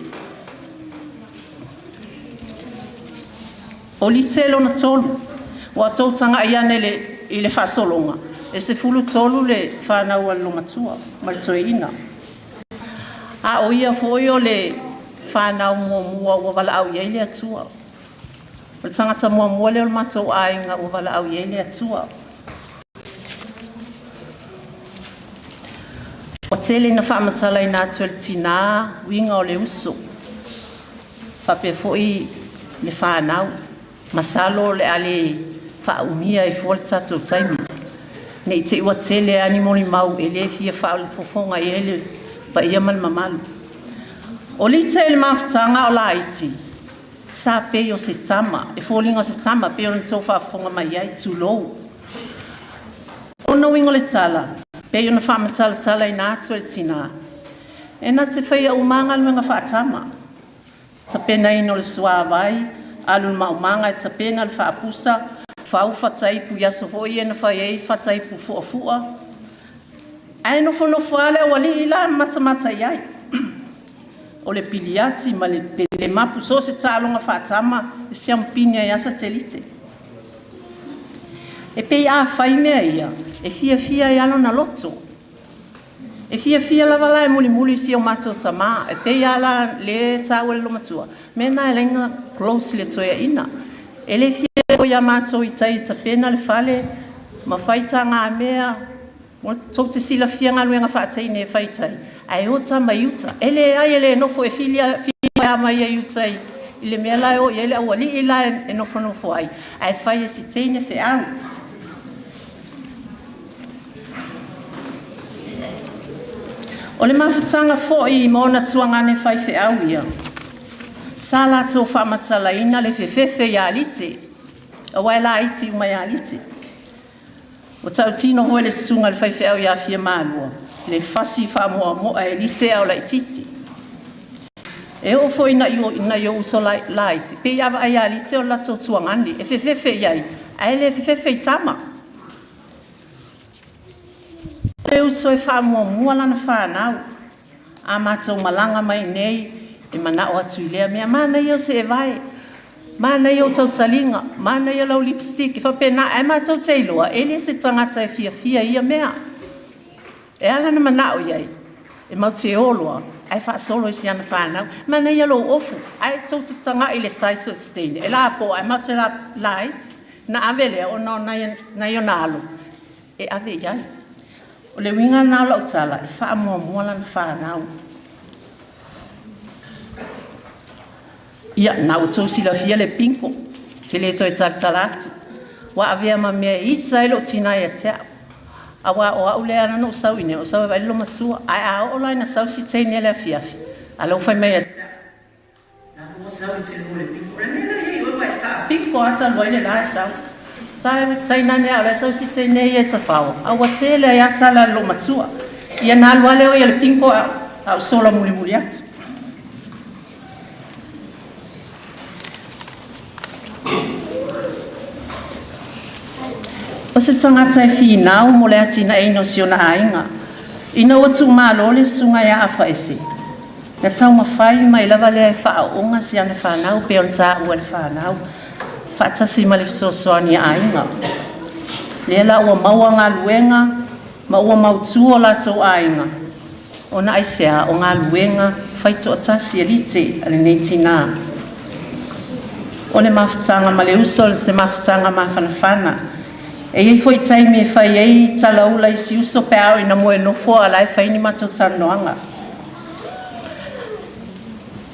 O lite lona tolu, ua outou tagai ane i le faasologa, e 13 le fanau a le olomatua ma le toeaina. A o ia foi o le fanau muamua ua valaau i ai le Atua. O le tagata muamua lea o le matou aiga ua valaau i ai le Atua. Ua tele ina faamatalaina atu e le tinā uiga o le uso, faapea foi le fanau. Masalo o le a le faaumia ai fua le tatou taimi. Ne i te i ua tele lava ni molimau e le fia faafofoga i ai le paia ma le mamalu. O lite i le mafutaga o laiti, Sa pei o se tama, e foliga o se tama pei ona tou faafofoga mai ai, tulou. O lona uiga o le tala, pei ona faamatalatalaina atu e le tinā, e na te faia uma lava galuega faatama, tapenaina o le suavai, alu i le maumaga e tapena le faapusa, fau fataipu i aso foi ia na fai ai fataipu fuafua, ae nofonofo lava le aualii la ma matamata i ai. O le piliati ma le pelemapu, so o se taaloga faatama e siamupini ai lava Satelite. E pei a fai mea ia, e fiafia ai lava lona loto. E fiafia lava la e mulimuli i si o matou tamā, e pei lava la lea e taua e le olomatua, mea na e ala ai ona close le toeaina. E le fia o ia matou i tai e tapena le fale ma fai tagamea, tou te silafia galuega faataine e fai i tai, ae o tama i uta. E leai e le nofo e fili mai ai uta i le mea la e o i ai le aualii la e nofonofo ai, ae fai e si teine feau. O le mafutaga foi ma ona tuagane faifeau ia, sa latou faamatalaina le fefefe ia Lite, aua e laiti uma ia Lite. Ua tautino foi le susuga i le faifeau ia Fia Malua, le fasi faamoamoa e Lite a o laititi. E oo foi ina i ou uso laiti, pei a vaai ia Lite o le latou tuagane, e fefefe i ai, ae le fefefe i tama. O le uso e faamuamua lana fanau, a matou malaga mai nei, e manao atu i lea mea, manaia o te evae, manaia o tautaliga, manaia lau lipstick, e faapena, ae matou te iloa, e le se tagata e fiafia i ia mea. E ala ona manao i ai, e matou te o loa, ae faasolo i siana fanau, manaia lou ofu, ae tou te tagai i le size o si teine, e lapoa, ae matou te laiti. Na ave lea, ona o nai ona alo, e ave i ai. O le uiga lena o lau tala, e faamuamua lana fanau. Ia, na ua outou silafia le bingo, ou te le toe talatala atu. Ua avea ma mea e ita ai lou tina ia te au. Aua o au lea na ou sau i inei, ou sau e vaai le loomatua. Ae a oo la ina sau si teine i le afiafi, a o la e ua fai mai ia te au, sau e te lua i le bingo. O le mea lea e i ai oe ua e taa bingo lava talu ai le la e sau. Sa tainane lava o la e sau si teine ia e tafao, a ua tele ai lava tala a le loomatua. Ia na alu lava lea o ia i le bingo a ou sola mulimuli atu. O se tagata e finau mo le atinaeina o si ona aiga. Ina ua tuumalo le susuga ia Afaese, na taumafai mai lava lea e faaooga si ana fanau pei ona taua e le fanau, faatasi ma le fesoasoani a aiga. Lea la ua maua galuega ma ua mautu o latou aiga, ona aisea o galuega faitoatasi e Lite a lenei tinā. O le mafutaga ma le uso o se mafutaga mafanafana. E i ai foi taimi e fai ai talaula i si uso pe a oo ina moe nofo a o la e fai ni matou talanoaga.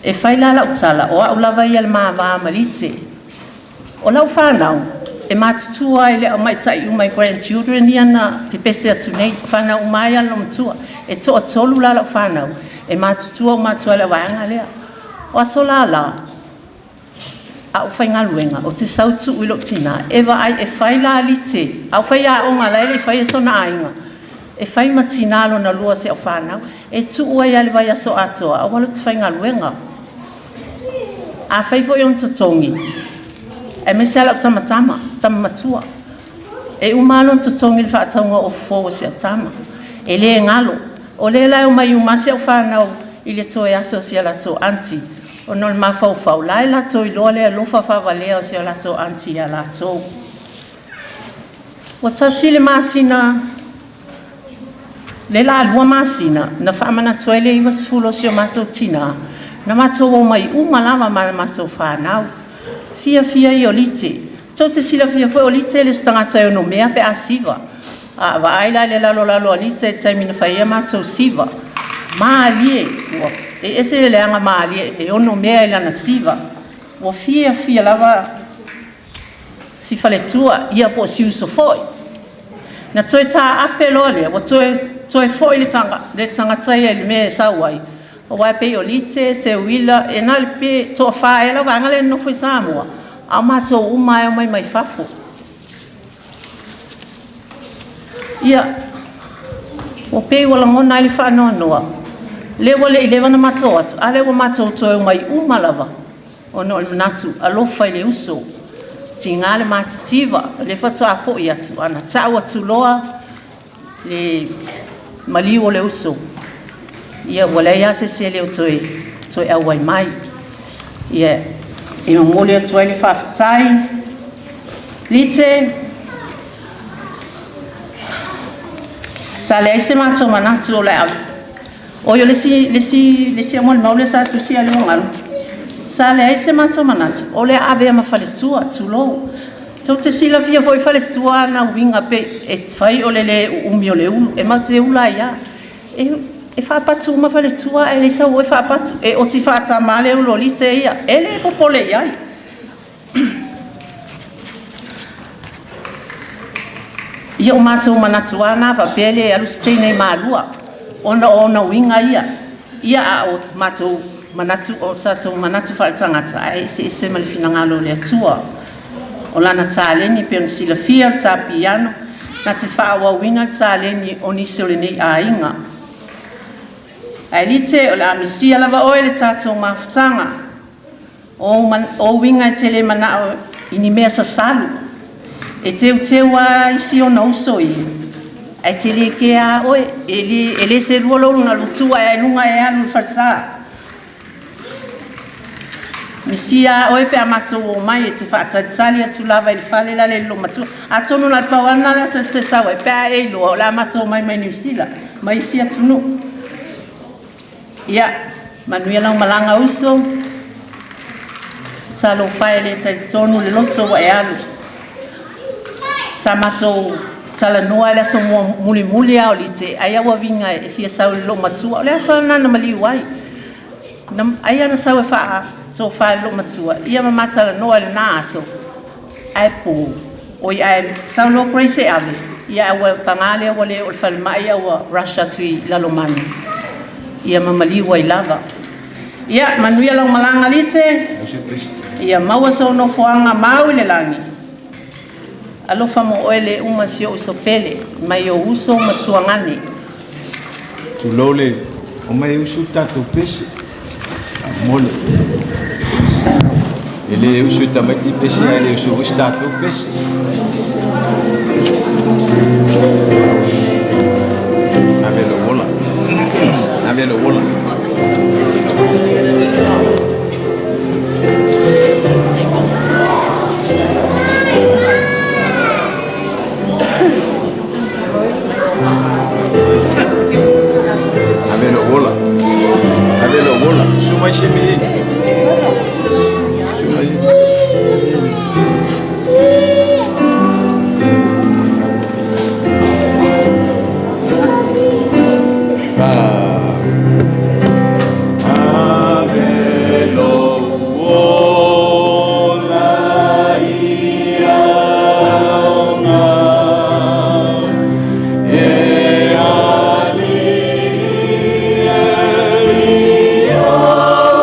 E fai la lau tala, o au lava ia le mava ma Lite. O lau fanau, e matutua ai le maita'i uma i grandchildren ia na pepese atu nei, o fanau uma ai a le loomatua. E toatolu la lau fanau, e matutua uma atu ai le vaega lea. O aso lala, a ou faigaluega, ou te sau tuu i lou tinā, e vaai, e fai la Lite, a o faiaoga la e le i faia sona aiga, e fai ma tinā lona lua o si au fanau, e tuu ai lava i le vaiaso atoa, aua lou te faigaluega. Afai foi ona totogi, aemaise lava lau tamatama, tama matua, e uma lava lona totogi i le faatauga o ofu fou a si au tama. E le galo. O lea la e omai uma lava si au fanau i le toe aso o si a latou aunty, ona o le mafaufau, la e latou iloa le alofa faavalea o si a latou aunty ia latou. Ua tasi le masina, le la 2 masina, na faamanatu ai le 90 o si o matou tinā, na matou omai uma lava ma le matou fanau. Fiafia ia o Lite. Tou te silafia foi o Lite le isi tagata e onomea pe a siva. A vaai la i le lalolalo a Lite i le taimi na fai ai a matou siva, malie, ua e ese le leaga malie e onomea i lana siva. Ua fiafia lava si faletua ia po o si uso foi. Na toe taape loa lea, ua toe foi le tagata ia i le mea e sau ai, Auā e pei o Lite, Seuila, e na o le pe toafā ea lau vaega lea e nonofo i Samoa, a o matou uma lava e omai mai fafo. Ia, ua pei ua lagona ai le faanoanoa, lea ua le i leva ona matou o atu, a lea ua matou toe omai uma lava, ona o le manatu alofa i le uso, tiga le matitiva, o lea faatoa foi atu, ana tau atu loa le maliu o le uso, ia ua leai lava se isi e le o toe toe auai mai. Ia, e momoli atu ai le faafetai. Lite, sa leai se matou manatu o le a oi o le isi le isi le isi molimau lea sa tusi ia Leuagalu. Sa leai se matou manatu o le a avea ma faletua, tulou. Tou te silafia foi faletua na uiga pe e fai o le le uumi o le ulu, e matou te ula ai lava. E faapatu uma faletua ae leai sau o e faapatu. E oti faatama le ulu o Lite ia, e le popole i ai. Ia o matou manatu lava na faapea e le alu se teine i Malua ona o ona uiga ia. Ia a o matou manatu o tatou manatu faaletagata ae eseese ma le finagalo o le Atua. O lana taleni pei ona silafia o le ta piano na te faaauauina le taleni o nisi o lenei aiga. Ae Lite, o le a misia lava oe i le tatou mafutaga. O ou uiga e te le manao i ni mea sasalu. E teuteu lava isi ona uso ia, ae te le kea lava oe. E le, e le selua lou galutua ae ai luga e alu i le falesa. Misia lava oe pe a matou omai e te faatalitali atu lava i le fale la le i le loomatua. Atonu na o le pau lava lena o le aso e te sau ai pe a e iloa o le a matou omai mai Niu Sila ma isi atunuu. Ia, manuia lau malaga uso. Talofa e le talitonu le loto ua e alu. Sa matou talanoa i le aso mulimuli lava o Lite, ai a ua viga e fia sau i le loomatua. O le aso lena na maliu ai. Na, ai ana sau e faatofa i le loomatua, ia ma ma talanoa i lena aso, ae po, oi ae sau loa Grace e ave, ia ae ua paga lea ua le oo i le falemai ae ua rush atu i Lalomanu, ia ma maliu ai lava. Ia, manuia lau malaga Lite, ia maua sou nofoaga mau i le lagi. Alofa mo oe le uma si ou uso pele, mai ou uso ma tuagane. Tulou le omai e usu le tatou pese. Mole. E le usu e tamaiti pese ae le usu foi se tatou pese. Ave lou ola. Ave lou ola. Ave lou ola. Ave lou ola. Susu mai Simi. Susu mai. Ave lou ola ia e alii e i ou.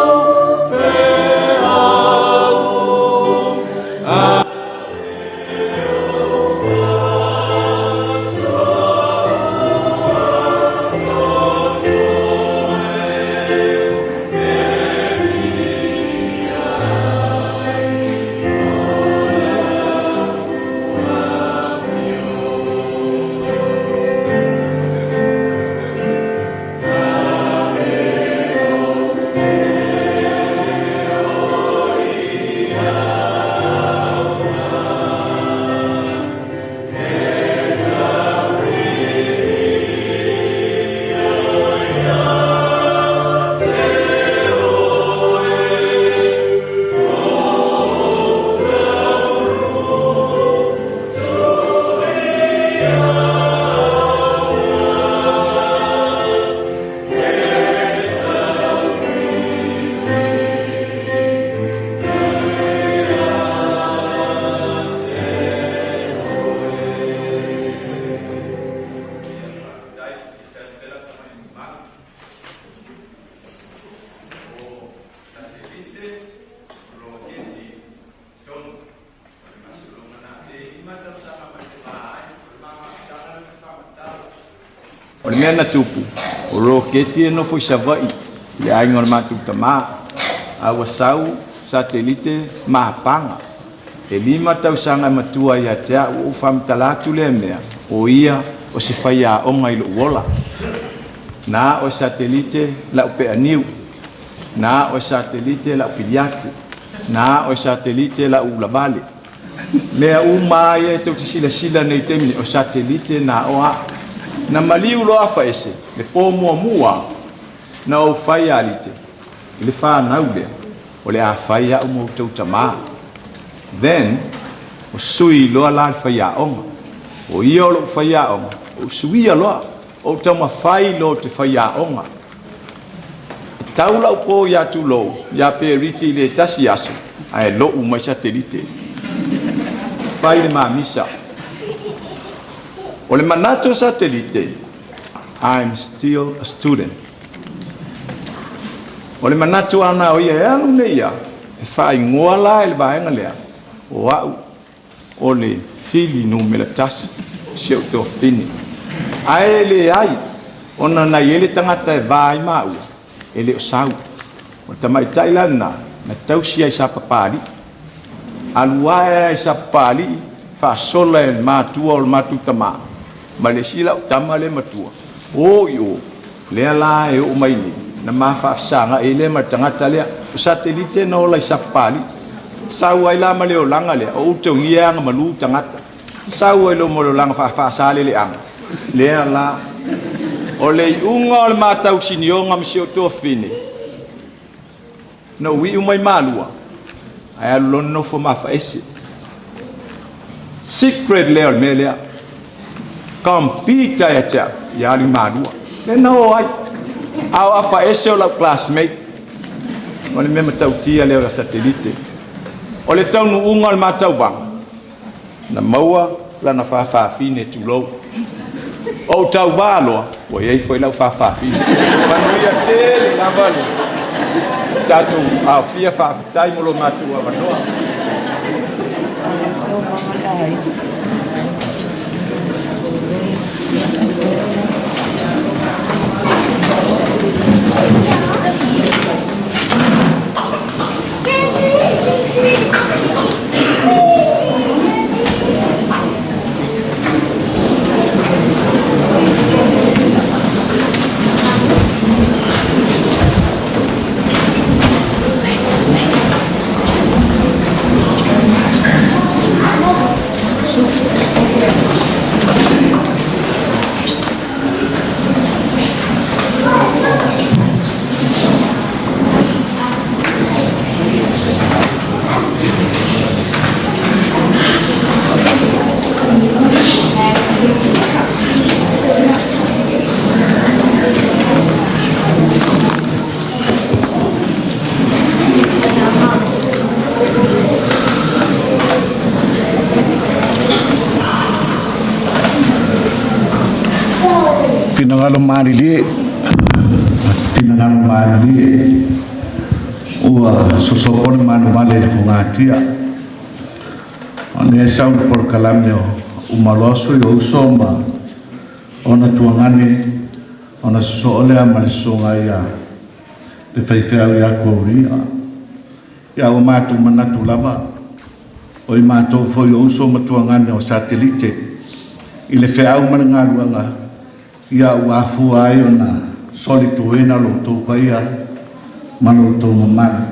O le mea na tupu, o Roketi e nofo i Savaii i le aiga o le matou tamā, a ua sau Satelite ma apaga. E 5 tausaga e matua ai ia te a'u, ua ou faamatala atu lea mea, o ia o se faiaoga i lo'u ola. Na a'u e Satelite la'u pe'aniu, na a'u e Satelite la'u piliati, na a'u e Satelite la'u ulavale. Mea uma lava ia e tou te silasila nei i taimi nei, o Satelite na aoa a'u. Na maliu loa afaese, le po muamua na ou fai ia Lite i le fanau lea, o le a fai a'u ma outou tamā. Then, ua sui loa la le faiaoga. O ia o lo'u faiaoga, ou suia loa, ou taumafai loa ou te faiaoga. E tau la'u po iā Tulou, iā Periti i le tasi aso, ae lo'u mai Satelite. Fai le mamisa. O le manatu o Satelite, I'm still a student. O le manatu ana o ia e alu nei ia, e faaigoa la e le vaega lea, o a'u o le fili numera 1 o si ou tuafafine. Ae leai, ona na i ai le tagata e va ai maua, e le o sau. O le tamaitai la lena, na tausi ai sa Papalii. Alu ae ai sa Papalii, faasola e le matua o le matou tamā, ma le isi lau tama lea matua, o i o, lea la e oo mai nei, na ma faafesagai ai lea ma le tagata lea. O Satelite na ola i sa Papalii. Sau ai la ma le olaga lea, o ulutogia e agamalu tagata. Sau ai loa ma le olaga faafasaleleaga, lea la. O le iuga o le matau sinioga ma si ou tuafafine, na ou iu mai Malua, ae alu loa nofo ma afaese. Secret lea o le mea lea. Compete ia te au, ia alu i Malua. Lea na o ai. A o afaese o lau classmate. O le mea matautia lea o le Satelite. O le taunuuga o le matauvaga, na maua lana faafafine tulou. O ou tauvā loa, ua i ai foi lau faafafine. Manuia tele lava le tatou aofia, faafetai mo lo matou avanoa. Finagalo malilie, finagalo malilie, ua sosopo le manuvale i le fogatia. O lea sau le polokalame o umaloa sui o uso ma ona tuagane ona sosoo lea ma le susuga ia le faifeau ia Koria. Ia ua matou manatu lava, o i matou foi o uso ma tuagane o Satelite i le feau ma le galuega, ia ua afua ai ona solituina lo outou paia ma lo outou mamalu.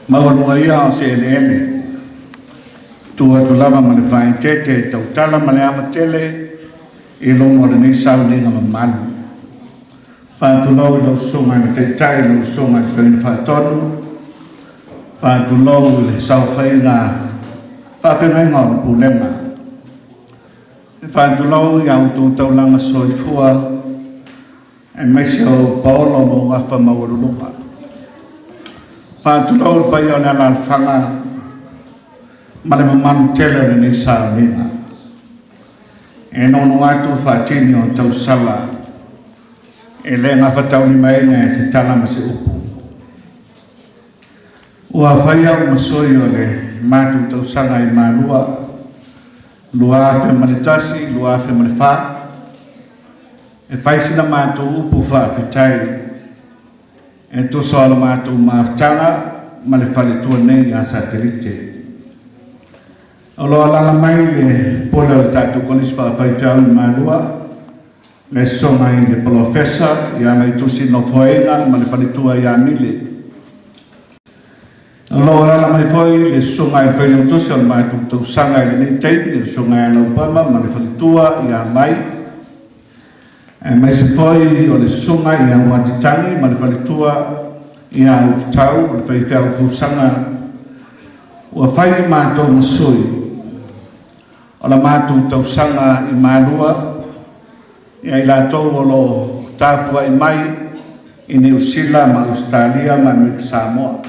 Maualuga ia o se eleele, tu atu lava ma le faaeteete e tautala ma le ava tele i luma o lenei sauniga mamalu. Faatulou i lau susuga i le Taitai, lau susuga i le Toeaina Faatonu, faatulou i le saofaiga faafeagaiga o le Pulega. Faatulou i a outou taulaga soifua, aemaise o paolo ma ugafa maualuluga. Faatulou le paia o le alaalafaga ma le mamalu tele o lenei sauniga. E nono atu faatini o tausala e le gafataulimaina e se tala ma se upu. Ua fai au ma sui o le matou tausaga i Malua 2001, 2004. E fai sina matou upu faafetai e tusa o le matou mafutaga ma le faletua nei ia Satelite. O lo o alaala mai le pule o le tatou Kolisi Faafaifeau i Malua, le Susuga i le Polofesa ia Laitusi Nofoaiga ma le faletua ia Mile. O lo o alaala mai foi le Susuga i le Failautusi o le matou tausaga i lenei taimi, le Susuga ia Laupama ma le faletua ia Mai, aemaise foi o le Susuga ia Uatitagi ma le faletua ia Ututau, o le faifeau fausaga ua fai i matou ma sui o la matou tausaga i Malua, ia i latou o lo o tapuai mai i Niu Sila ma Ausetalia ma Amerika Samoa.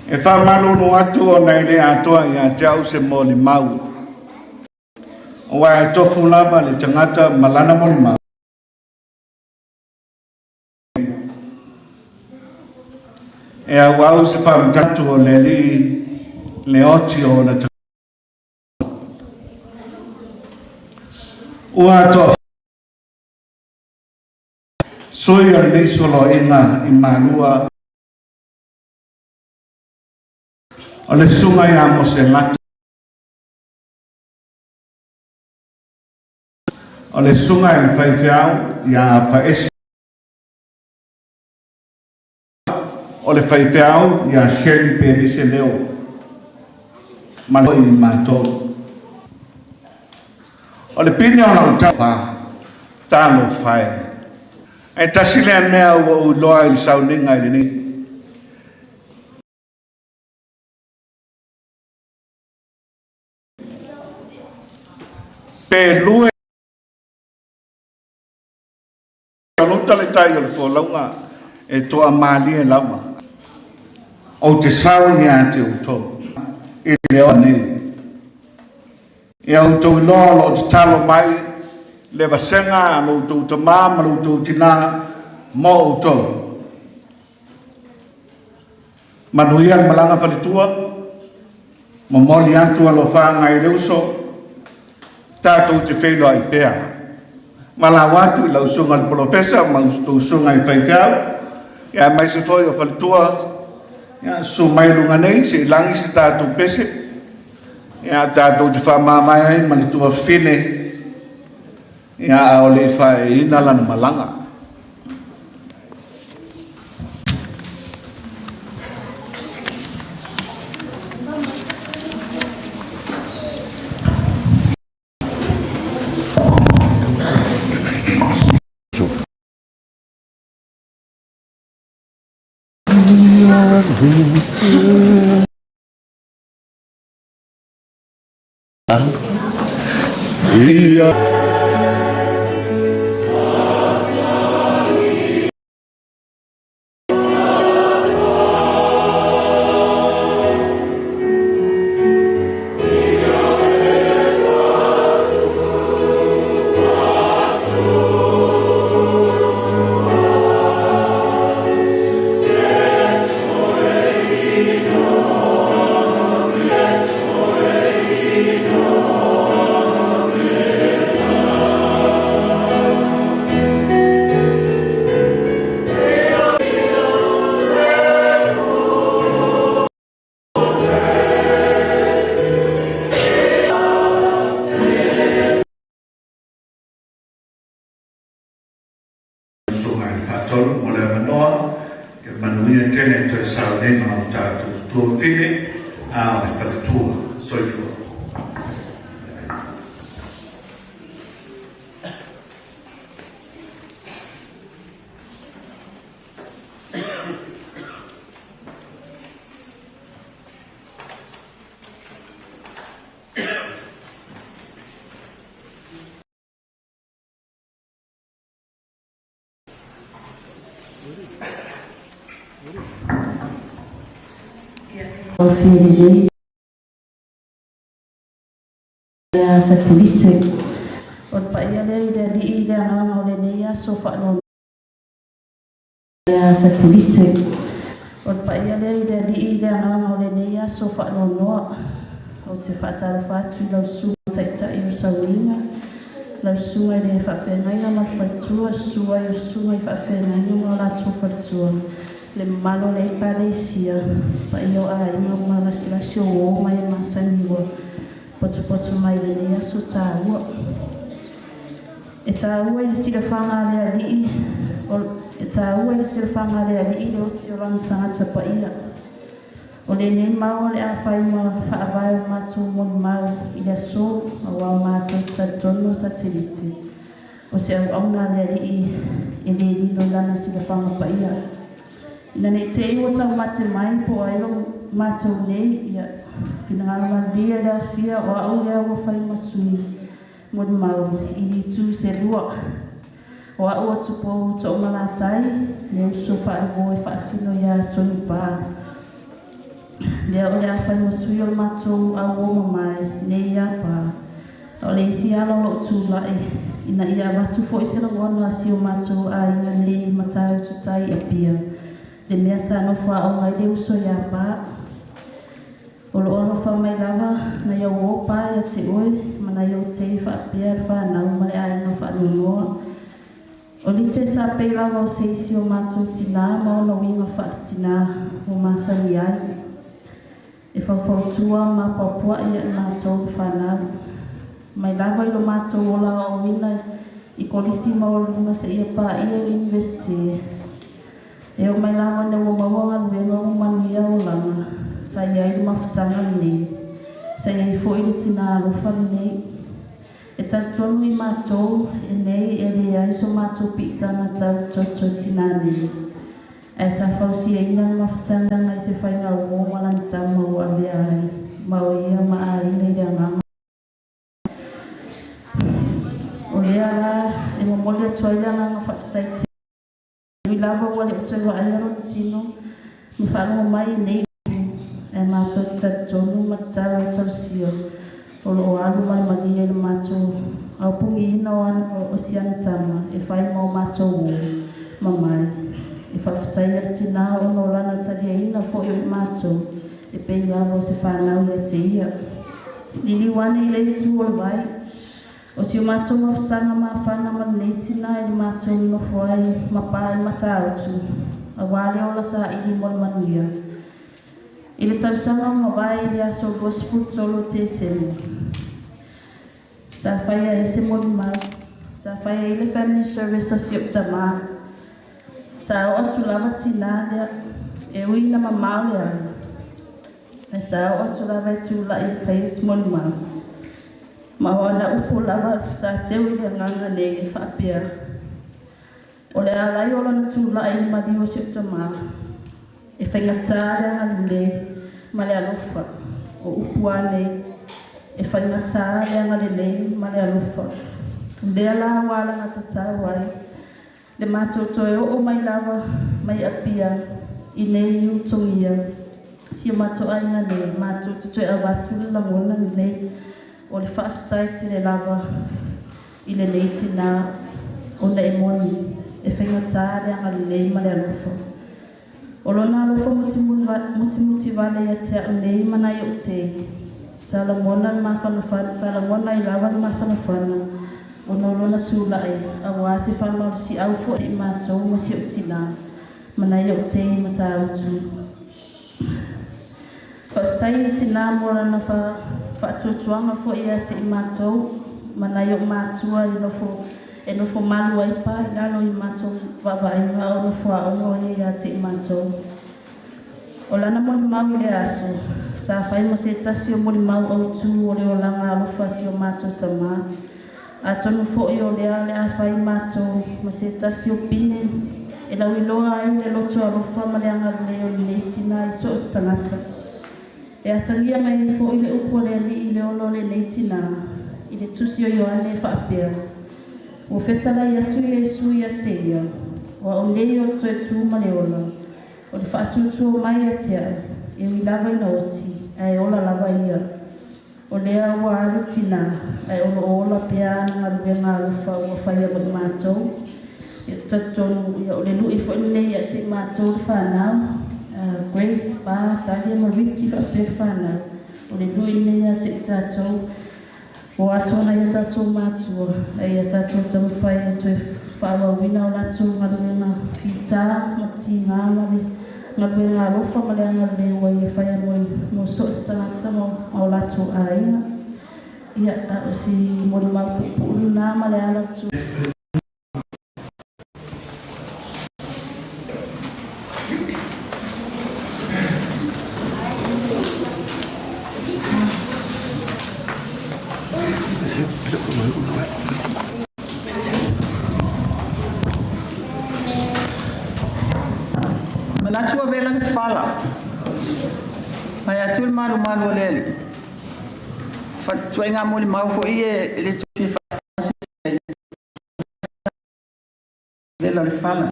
E faamalulu atu ona e le atoa ia te au se molimau, aua e tofu lava le tagata ma lana molimau. E auau se faamatatu o le alii le oti o ona tagata. Ua toa sui o lenei soloaiga i Malua o le susuga ia Mose Lata, o le susuga i le faifeau ia Faesi, o le faifeau ia Shirley Perise Leo ma le i matou. O le pine o lau tau talofa e. E tasi lea mea ua ou iloa i le sauniga i lenei. Pe lue Alota le tai o le folauga e toamalie lava. Ou te sao ia te outou i le oa nei. Ia outou iloa o lo o tatalo mai le vasega a lo outou tamā ma lo outou tinā mo outou. Manuia le malaga faletua, momoli atu alofaga i le uso, tatou te feiloai pea. Valaau atu i lau susuga i le polofesa ma tou susuga i faifeau, ia aemaise foi o faletua, ia susu mai i luga nei se i lagi se tatou pese, ia tatou te faamamae ai ma le tuafafine, ia a o le i faeina lana malaga. Ia. Susuga i le Faatonu mo le avanoa, ia manuia tele i toe sauniga o tatou tuafafine a o le faletua. Soifua. Lelei satelite. O le paia lea i le Alii i le agaga o lenei aso faanoanoa satelite. O le paia lea i le Alii i le agaga o lenei aso faanoanoa. Ou te faatalofa atu i lau susuga taitai o sauniga. Lau susuga i le faafeagaiga ma le faletua, susu ai o susuga i faafeagaiga ma o latou faletua, le mamalu o le Ekalesia, paia o aiga ma lasilasi o uō ma e masani ua potopoto mai i lenei aso taua. E taua i le silafaga a le Alii, e taua i le silafaga a le Alii le oti o lana tagata paia. O lenei mau o le a fai ma faavae o matou molimau i le aso, auā o matou te talitonu o Satelite, o se auauna a le Alii e lē lilo i lana silafaga paia. Ina nei te i ua taumate mai po o ai o matou nei, ia finagalo malie le aofia o a'u lea ua fai ma sui molimau i ni itu se lua. O a'u o Tupou To'omalatai, le uso fa'auō e faasino iā Tony Pa. Lea o le a fai ma sui o le matou auō mamae nei iā Pa. A o le isi ala o lo'u tula'i ina ia avatu fo'i se lagona a si o matou aiga nei i Matautu Tai i Apia, le mea sa nofo a'oga ai le uso iā Pa. O lo'o alofa mai lava nai au uō Pa ia te oe ma nai ou tei fa'apea le fanau ma le aiga fa'anoanoa. O Lite sa pei lava o se isi o matou tinā ma ona uiga fa'aletinā ua masani ai e faufautua ma apoapoa'i ia'i matou ma fanau. Mai lava i lo matou ola aoaoina i kolisi maualuga se'ia paia i le Iunivesite, e oo mai lava ina ua maua galuega ua manuia olaga, sa i ai le mafutaga lenei, sa i ai fo'i le tinā alofa lenei. E talitonu i matou e nei e leai so matou piitaga tau totoe tinā nei, ae sa fausiaina le mafutaga i se faiga uō ma lana tama ua avea ai ma o ia ma aiga i le agaga. O lea la e momoli atu ai le agaga faafetai tele, e ui lava ua le o toe vaaia lona tino ma faalogo mai i nei upu, ae matou te talitonu ma tatalo e tausia o lo o alu malemalie i le matou aopogiina o si ana tama e fai ma o matou uō mamae. E faafetaia le tinā ona o lana taliaina fo'i o i matou e pei lava o se fanau ia te ia. Liliu ane i le itu o le vai, o si o matou mafutaga mafana ma lenei tinā i le matou nonofo ai ma pa i Matautu, auā le ola saili mo le manuia. I le tausaga ua mavae i le aso 23 o Tesema, sa faia ai se molimau, sa faia ai le family service a si o'u tamā. Sa oo atu lava tinā lea, e ui ina mamao le ala, ae sa oo atu lava e tula'i e faia se molimau. Ma o ana upu lava sa teu i le agaga nei e faapea, O le alai o lona tula'i i le maliu o si o'u tamā, e faigatā le agalelei ma le alofa. O upu a nei, e faigatā le agalelei ma le alofa. O lea la ua alagatatau ai le matou toe oo mai lava mai Apia i nei i Ulutogia, si o matou aiga nei, matou te toe avatu le lagona lenei o le faafetai tele lava i lenei tinā ona e moni, e faigatā le agalelei ma le alofa. O lona alofa mutimuti vale ia te a'u nei ma nai o'u tei, sa lagona le mafanafana, sa lagona ai lava le mafanafana ona o lona tula'i auā se faamalosi'au fo'i i matou ma si o'u tinā ma nai o'u tei i Matautu. Faafetai i le tinā mo lana faatuatuaga fo'i ia te i matou ma nai o'u matua i nofo e nofo malu ai pa i lalo i matou vaavaaiga a o nofo aoga o ia iā te i matou. O lana molimau i le aso, sa fai ma se tasi o molimau autū o le olaga alofa a si o matou tamā. Atonu fo'i o lea o le a fai matou ma se tasi o pine e lauiloa ai le loto alofa ma le agalelei o lenei tinā i so o se tagata. E atagia mai ai fo'i le upu a le Alii i le ola o lenei tinā i le Tusi o Ioane e faapea, Ua fetalai atu Iesu ia te ia, O a'u nei o le toe tū ma le ola, o le faatuatua mai ia te a'u, e ui lava ina oti, ae ola lava ia. O lea ua alu tinā, ae o lo'o ola pea ana galuega alofa ua faia mo i matou. Ia talitonu, ia o le lu'i fo'i lenei ia te i matou le fanau, Grace, Pa, Talia ma Riti faapea le fanau, o le lu'i lenei ia te i tatou. O atoa nai o tatou matua, a ia tatou taumafai e toe faaauauina o latou galuega fitā ma tigā ma le galuega alofa ma le agalelei ua ia faia mo so o se tagata ma o latou aiga. Ia, a o si molimau puupuu lena ma le ala atu. Manatu ua vela le fala. Mai atu le malumalu o le Alii. Fatuaiga molimau foi e le toe fia vela o le fala.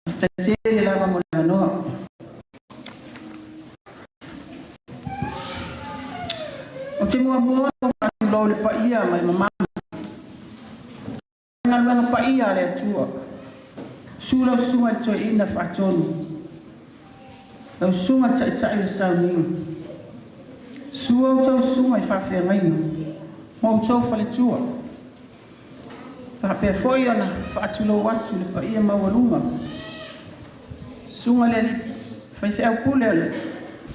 Faafetai tele lava mo le avanoa. O te muamua o faatulou le paia ma le mamalu. Galuega paia a le Atua. Su lau susuga i le toeaina faatonu. Lau susuga i le taitai o le sauniga. Sua outou susuga i faafeagaiga ma outou faletua. Faapea foi ona faatulou atu le paia maualuga. Susuga i le alii faifeau pule o le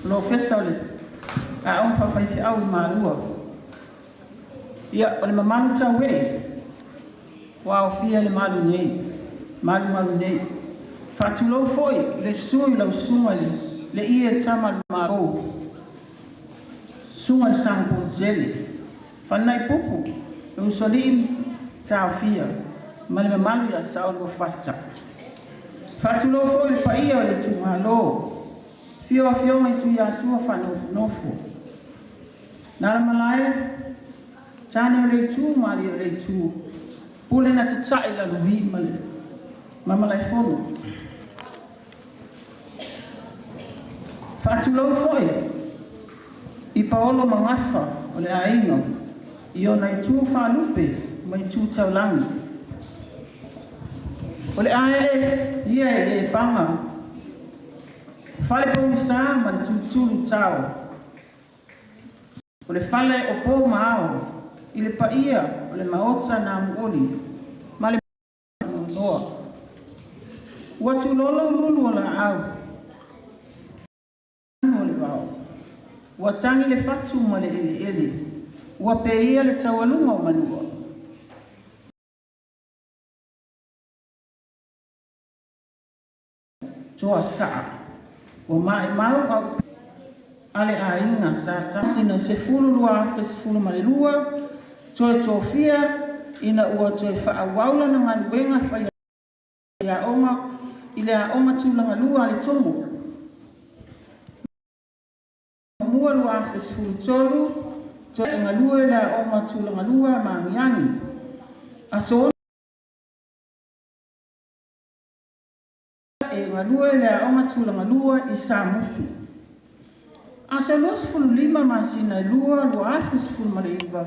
polofesa o le aoga faafaifeau i Malua. Ia, o le mamalu tauee ua aofia le malu nei, malumalu nei. Faatulou foi le susu i lau susuga i le ie tama a le Malo. Susuga i le Sagapolutele, Falanaipupu, le usoalii taofia ma le mamalu ia Saoluafata. Faatulou foi le paia o le itumalo, afio afioga i Tuiatua faanofonofo. Nala malae, tane o le itu ma alii o le itu, pule na tata'i laluhi ma le Mamalaefono. Faatulou foi i paolo ma gafa o le aiga i ona itu faalupe ma itu taulagi. O le aeae ia e le paga, fale pogisā ma le tulutulu tao. O le fale o pou ma ao i le paia o le maota na amuoli ma le noa. Ua tulolo lulu o laau o le vao. Ua tagi le fatu ma le eleele. Ua peia le taualuga o manua. Toa saa. Ua maimau au a le aiga sa tasina 12,012 toe tofia ina ua toe faaauau lana galuega faiaoga i le aoga tulagalua a le Togo. Mua 2013 toe galue le aoga tulagalua ma agiagi. Aso e galue le aoga tulagalua i Samusu. Aso 25 masina e 2 2019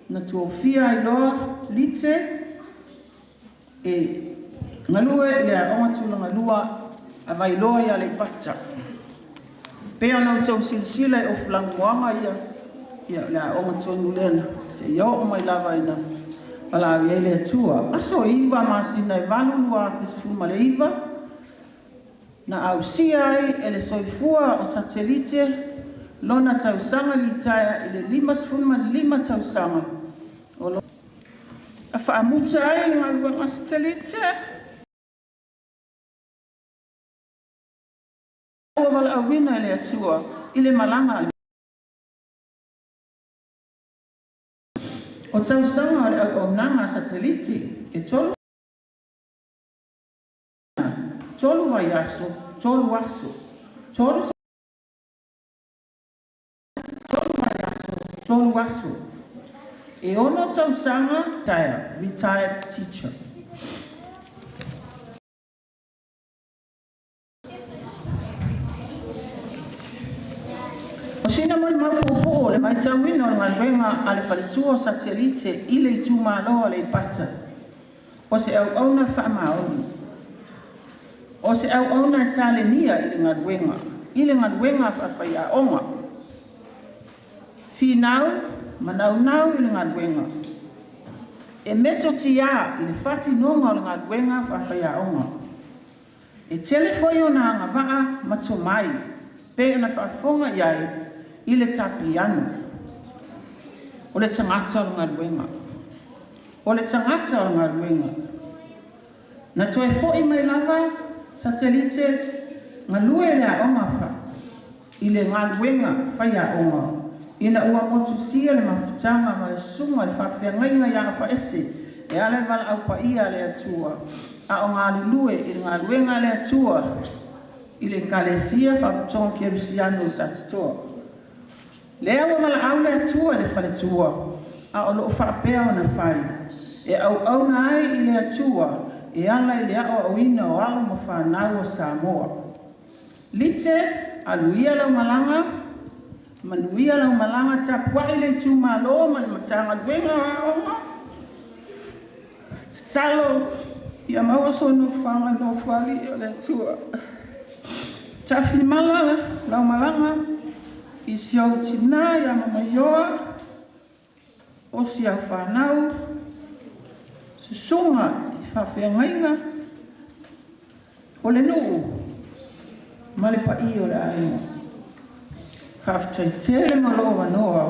na tofia ai loa Lite e galue i le aoga tulagalua a Vailoa ia Aleipata. Pe ona outou silasila i ofulaguaga ia ia le aoga tonu lea seia oo mai lava ina valaau ai le Atua. Aso 9 masina e 8 2019 na ausia ai e le soifua o Satelite lona tausaga litaea i le 55 tausaga o lo a faamuta ai le galuega Satelite. Ua valaauina e le Atua i le malaga o tausaga o le auaunaga a Satelite e 3 vaiaso, 3 aso, 3 vaiaso, 3 aso. E 6 tausaga retired teacher. O sina molimau puupuu o le matauina o le galuega a le faletua o Satelite i le itumalo a Aleipata. O se auauna faamaoni. O se auauna e talenia i le galuega faafaiaoga. Finau ma naunau i le galuega. E metotia i le faatinoga o le galuega faafaiaoga. E tele foi ona agavaa ma tomai pei ona faafofoga i ai i le tapiano. O le tagata o le galuega. O le tagata o le galuega. Na toe fo'i mai lava Satelite galue le aoga i le galuega faiaoga ina ua motusia le mafutaga ma le susuga i le faafeagaiga ia Afaese e ala i le valaau paia a le Atua a o galulue i le galuega a le Atua i le Ekalesia Faapotopotoga Kerisiano i Satitoa. Lea ua valaau le Atua i le faletua a o loo faapea ona fai e auauna ai i le Atua e ala i le aoaoina o alo ma fanau o Samoa. Lite, alu ia lau malaga, manuia lau malaga tapuai le itumalo ma le Matagaluega o Aoga. Tatalo ia maua sou nofoaga i le Nofoalii o le Atua. Taafimala lau malaga i si ou tinā ia Mamaioa, o si au fanau, susuga i faafeagaiga, o le nuu ma le paia o le aiga. Faafetai tele ma lou avanoa.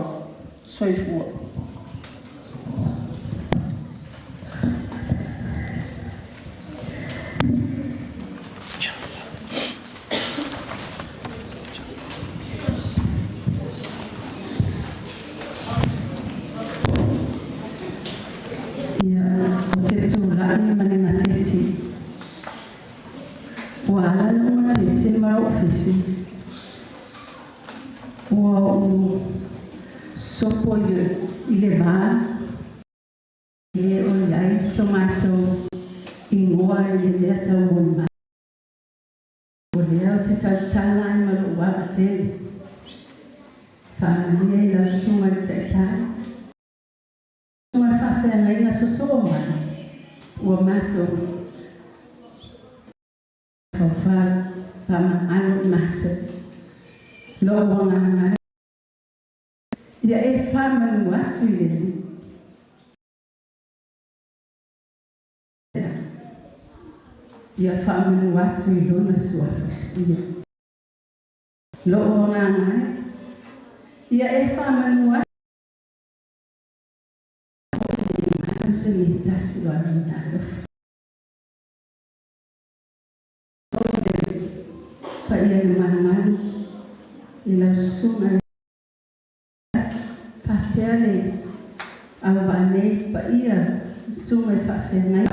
Soifua. Ia, ou te tulai ma le gatete. Ua ala lou gatete ma lou fefe. Ua ou sopo i le va e o i ai so matou igoa i le mea taumoli mai. O lea ou te tautala ai ma lou ava tele. Faamanuia i lau susuga i le Taitai. Susuga i le faafeagaiga sosoo mai, ua matou faufau faamagalo i matou. Lou agaga ia e faamanu atu i le ia faamanu atu i lona suafa ia. Lou agaga ia e faamanu atu se mea tasi o alina alofa. Paia le malumalu i lau susuga faapea le auvaa nei paia susuga i faafeagai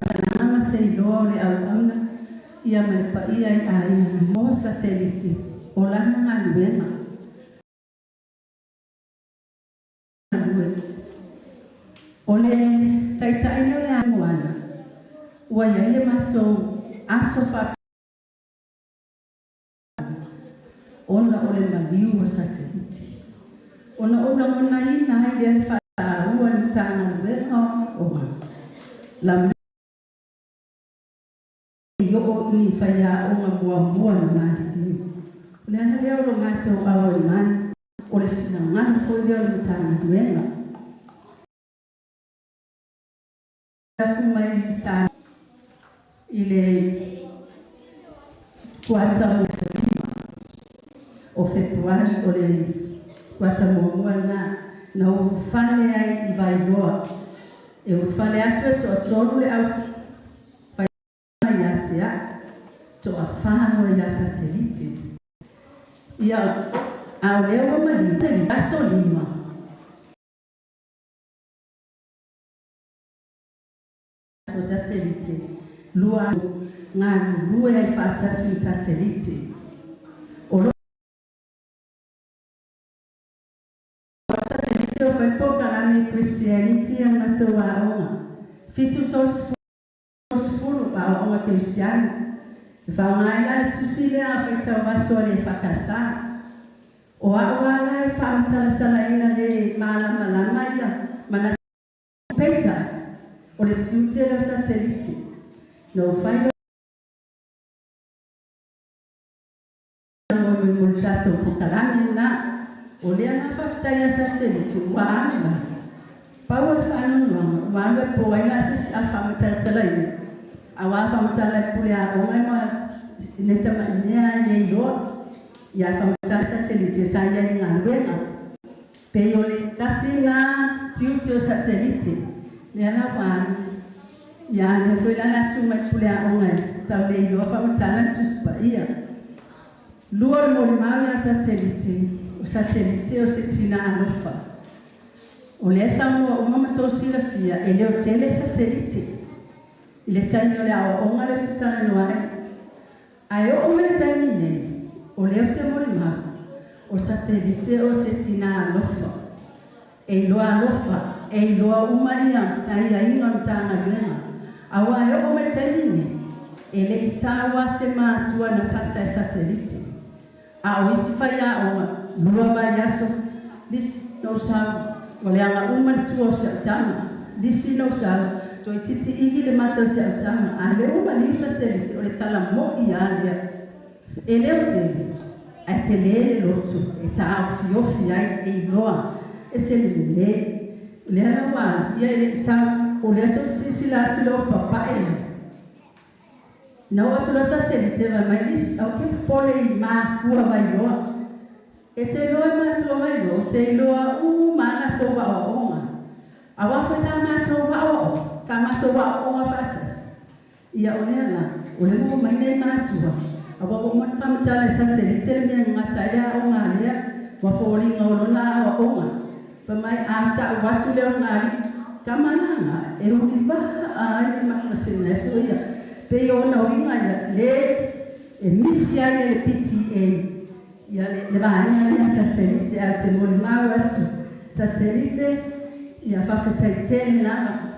ma se iloa o le auauna ia ma le paia i aiga mo Satelite o lana galuega. O le taitaiina o le moana ua iai le matou aso fa ona o le maliu o Satelite. Ona ou lagonaina ai lea le faataua i le Matagaluega o la i oo i faiaoga muamua na maliliu. O le ala lea o lo matou auai mai, o le finagalo foi lea o le Matagaluega. Aku mai sa i le kuata lima o Fepuari o le kuata muamua lena na ulufale ai i Vailoa. E ulufale atu e toatolu le au ia te au, toafa ia Satelite. Ia, a o lea ua maliu aso 5. O Satelite, lua galulue ai faatasi i Satelite. O lo Satelite o fai polokalame Christianity a matou aoga. 70 aoaoga kerisiano. E faaaoga ai la le tusi lea a faitau aso a le EFKS. O a'u ala e faamatalatalaina le malamalama ia mana peita o le tiute lea o Satelite. Na ou fai mo le tatou polokalame lena. O lea na faafetai ia satelite ua alu la. Pau o le faanoanoaga ua alu e po ai la se isi a faamatalatalaina auā faamatala e pule aoga e ma le tamaʻi mea e lē iloa ia faamatala satelite sa ia i galuega pei o le tasi na tiute o satelite lea la ua alu ia lea foi la le atu mai pule aoga e tau le iloa faamatala le Tusi Paia. Lua le molimau ia satelite o satelite o se tina alofa. O lea saunoa uma ma tou silafia e le o tele satelite. I le taimi o le aoaoga le tutalanoa ai. Ae oo mai le taimi nei, o lea ou te molimau, o satelite o se tina alofa. E iloa alofa, e iloa uma ia aiaiga o Matagaluega. Auā e oo mai le taimi nei, e le i saua se matua na sasa e satelite. A o isi faiaoga, lua vaiaso, lisi na ou sau, ua leaga uma le tua o si au tama. Lisi na ou sau, toeitiiti ili le mata o si au tama. A lea ua maliu satelite, o le tala mo'i lava lea. E le o tele, ae telē le loto e taofiofi ai e iloa e se lelei. O lea la ua alu, ia e le i sau, o lea tou te silasila atu i le ofu papae lea. Na oo atu loa satelite vae mai lisi, aua ke popole i makua mailoa. E te iloa e matua mailoa, ou te iloa uma lava latou aoaoga. Auā foi sa matou aoaoga, sa matou aoaoga faatasi. Ia o lea la, o lea ua omai nei matua, auā ua uma ona faamatala e satelite le mea e gata ai le aoga a lea, ua foliga o lona aoaoga. Fai mai a ta'u atu le ogalii, tama laga e uliva'a ai le matuasega e soia. Pei o ona uiga ia lē e misi ai e le PTA ia le vaega lea satelite ae ou te molimau atu satelite ia faafetai tele lava.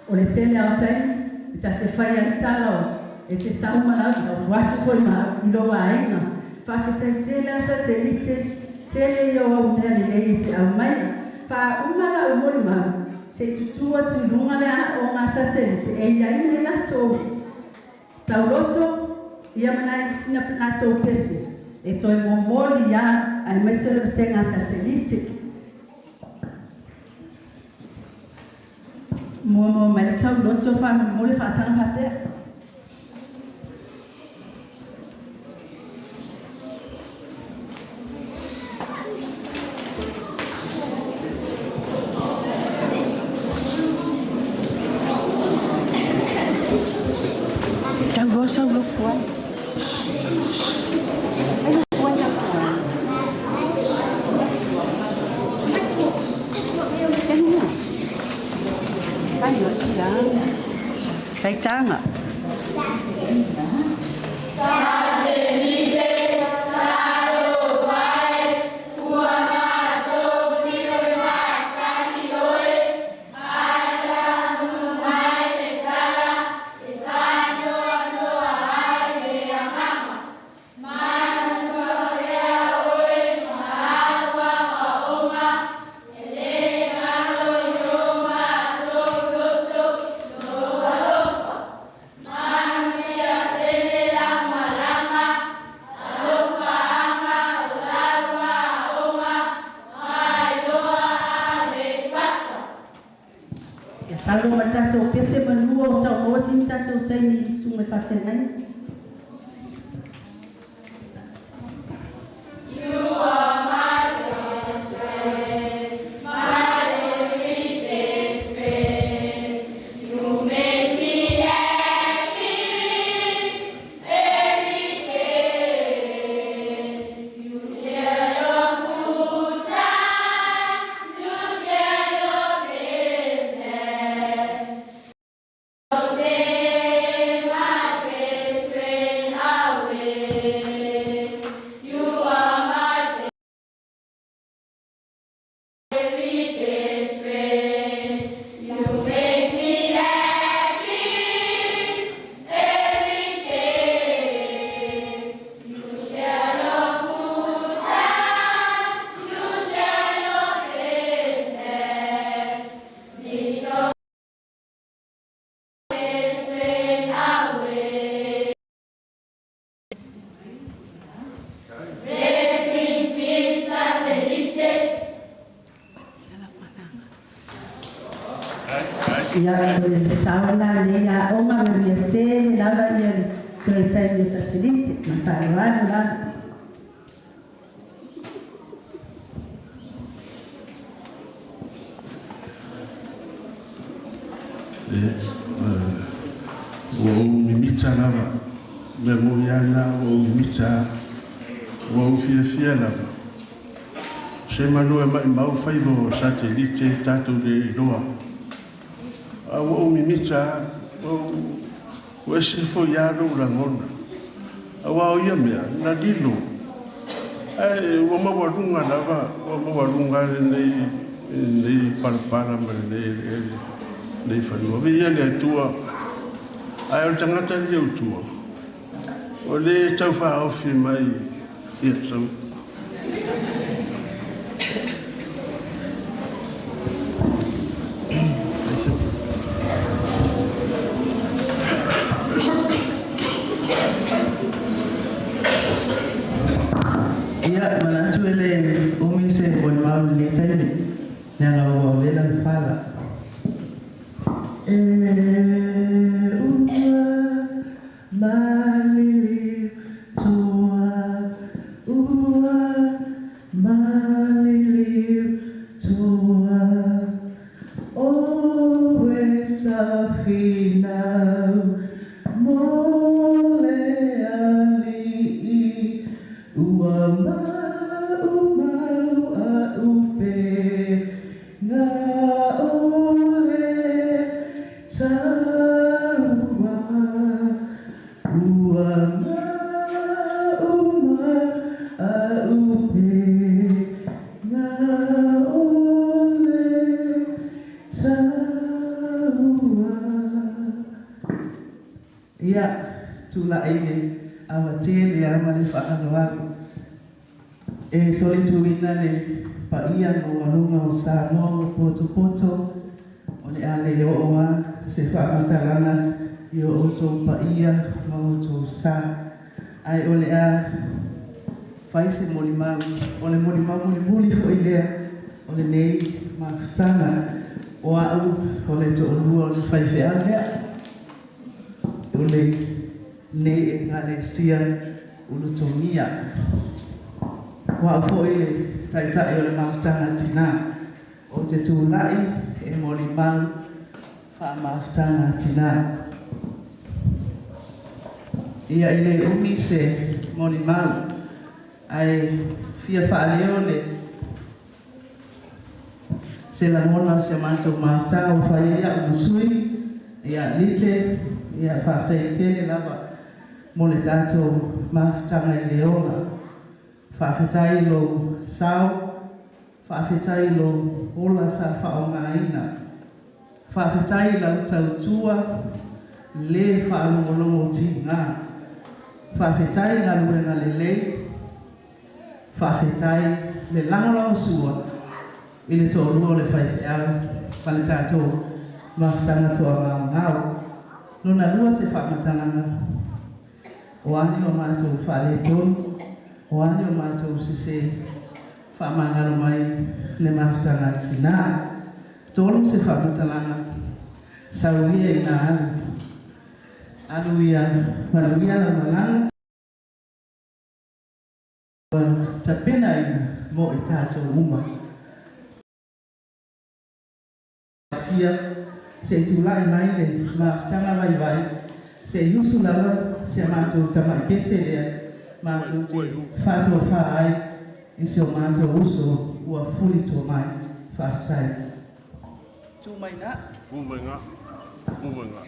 O le tele lava o taimi e ta te faia le tala o e te sau ma lau alu atu foi ma au i lou aiga. Faafetai tele lava satelite, tele ia o au mea lelei e te aumaia. Faauma la'u molimau se i tutū atu i luga le aoga a satelite e i ai le latou tauloto ia ma nai isi latou pese e toe momoli ia aemaise o le vasega a satelite. Muamua mai le tauloto faamolemole faasaga faapea. Tau loa sau loku ai. Ai loku ai a Taitanga. Ia saunoa mai le tatou pese manua o tau maua sini tatou taimi i susuga i faafeagaiga. Ia, o le sao la lenei aoga manuia tele lava ia le toe taimi o Satelite. Ma le faaaloalo lava. Ua ou mimita lava, mea moni lava lena, ua ou mimita lava, ua ou fiafia lava. Semanu e maumau faiva o satelite tatou le iloa. A ua ou mimita lava, ua ese foi lava lou lagona. Aua o ia mea, na lilo. Ae ua maualuga lava, ua maualuga lenei, lenei palapala ma lenei eleele, lenei fanua. Viia le Atua, ae o le tagata ia utua, o le tau faaofi mai ia sau. Ia, manatu e le umi se molimau i lenei taimi, leaga ua vela le fala. E ua maliliu tua, ua maliliu tua, oe safinau mo le alii, ua maumau a'upe ga o le taua, ua maumau a'upe ga o le taua. Ia, tulai le ava tele lava ma le faaaloalo e solituina le paia maualuga o Samoa ua potopoto, o le a le oo lava se faamatalaga i o outou paia ma outou sa, ae o le a fai se molimau, o le molimau mulimuli foi lea o lenei mafutaga. O a'u o le to'alua o le faifeau lea o lenei Ekalesia Ulutogia. O a'u foi le ta'ita'i o le mafutaga tinā. Ou te tula'i e molimau fa'amafutaga tinā. Ia, e lē umi se molimau, ae fia fa'aleo le se lagona o si a matou mafutaga ua fai ai a'u ma sui. Ia, Lite, ia fa'afetai tele lava mo le tatou mafutaga i le ola. Fa'afetai lou sao, fa'afetai lou ola sa fa'aogāina, fa'afetai lau tautua lē faalogologo tigā, fa'afetai galuega lelei, fa'afetai le lagolagosua i le to'alua o le faifeau ma le tatou mafutaga toagaogao. Lona lua se faamatalaga, o a ni o matou faaletonu, o a ni o matou sesē, faamagalo mai le mafutaga a tinā. Tolu se faamatalaga, sau ia ina alu alu ia manuia lau malaga ua tapenaina mo i tatou uma. Fia se i tula'i mai le mafutaga vaivai, se i usu lava si a matou tama'i pese lea matou te faatofā ai i si o matou uso ua fulitoa mai. Faafetai. Tu mai na. Tu mai na. Tu mai na.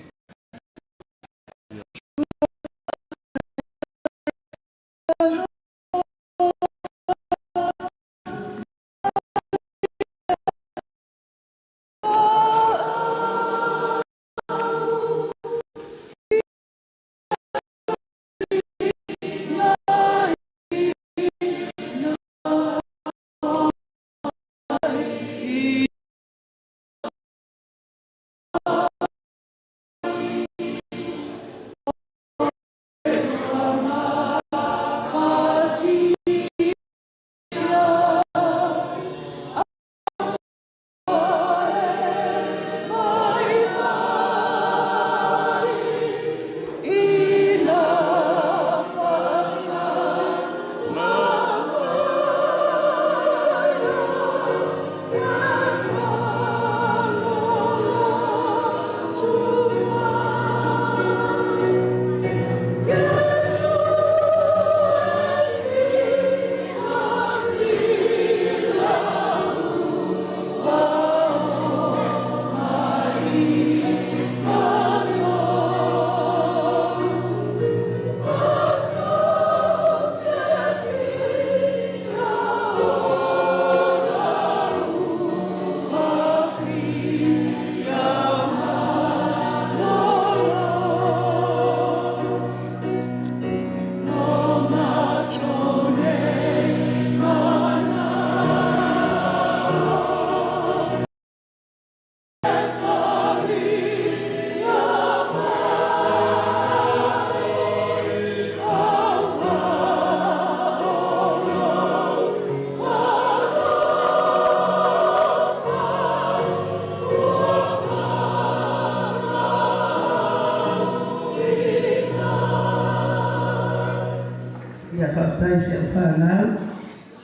Faafetai i si au fanau.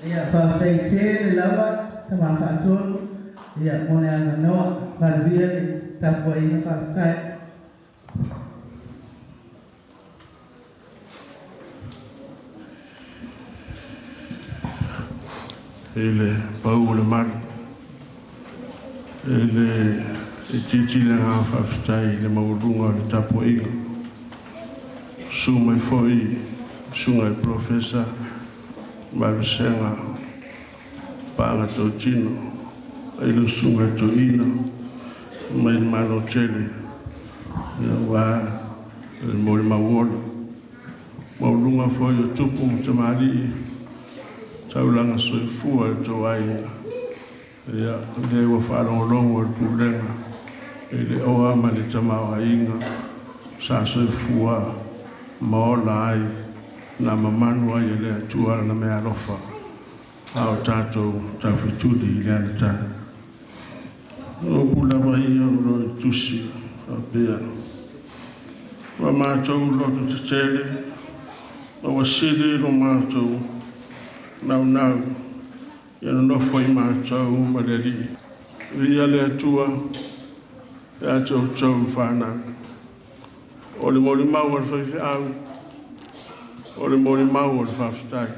Ia, faafetai tele lava Tama Faatonu, ia, mo le avanoa. Manuia le tapuaiga, faafetai. I le pau o le malu, e le itiiti le agaga faafetai i le maualuga o le tapuaiga. Susu mai foi susuga i Polofesa ma le vasega Paaga Tautino, i le susuga i le Toeaina mai le Malo tele, aua le molimau ola. Maualuga foi o tupu ma tamalii, taulaga soifua i le tou aiga. Ia, lea ua faalogologo i le pulega i le oa ma le tamaoaiga sa soifua ma ola ai na mamanu ai e le Atua lana meaalofa a o tatou taufetuli i le alatali. O upu lava ia o lo o i tusi faapea, ua matou loto tetele, ma ua sili lo matou naunau ia nonofo i matou ma le Alii. Viia le Atua ia te outou fanau. O le molimau a le faifeau, o le molimau o le faafetai.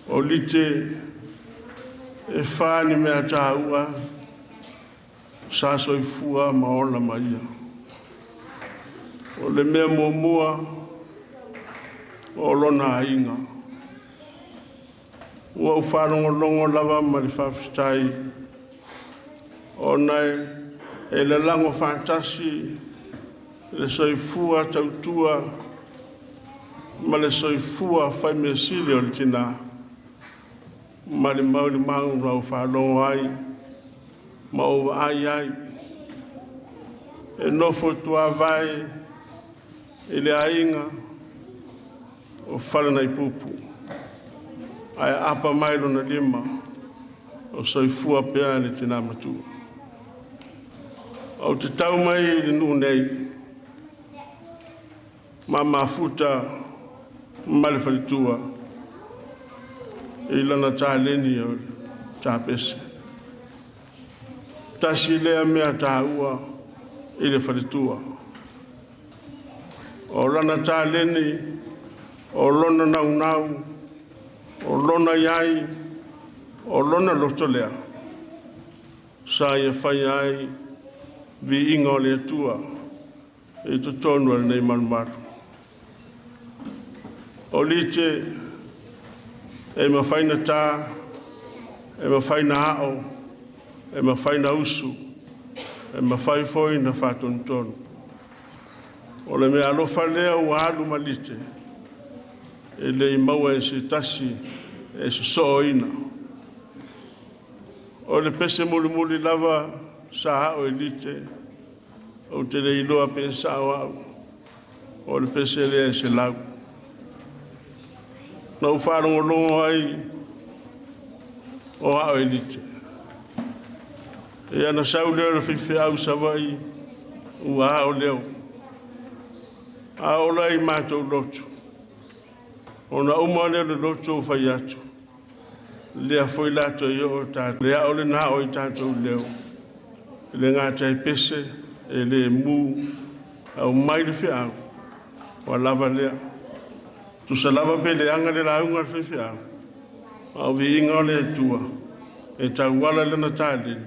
O lite e fa ni mea taua sa soifua ma ola ma ia. O le mea muamua o lona aiga. Ua ou faalogologo lava ma le faafetai ona e lalago faatasi le soifua tautua ma le soifua faimeasili o le tinā ma le molimau na ou faalogo ai ma ou vaai ai e nofo tuavae i le aiga o Falanaipupu ae apa mai lona lima o soifua pea le tinā matua. Ou te tau mai i le nuu nei ma mafuta ma le faletua i lana taleni o le tapese. Tasi lea mea taua i le faletua. O lana taleni, o lona naunau, o lona iai, o lona loto lea. Sa ia fai ai viiga o le Atua i totonu o lenei malumalu. O lite e mafai na tā, e mafai na ao, e mafai na usu, e mafai foi na faatonutonu. O le mea alofa lea ua alu ma lite, e le i maua e se tasi e sosooina. O le pese mulimuli lava sa ao e lite, ou te le iloa pe sao au, o le pese lea e 100. Na ou faalogologo ai o ao e lite. Ia na sau lea o le faifeau Savaii ua ao leo. A ola i matou lotu. Ona uma lea o le lotu o fai atu. Lea foi latou i o tātou. Lea o le na o i tātou leo. Le ngata e pese, e le mu, au mai le feau. Ua lava lea. Tusa lava pe le anga le launga le faifeau. A o viiga o le Atua, e tauala lana taleni,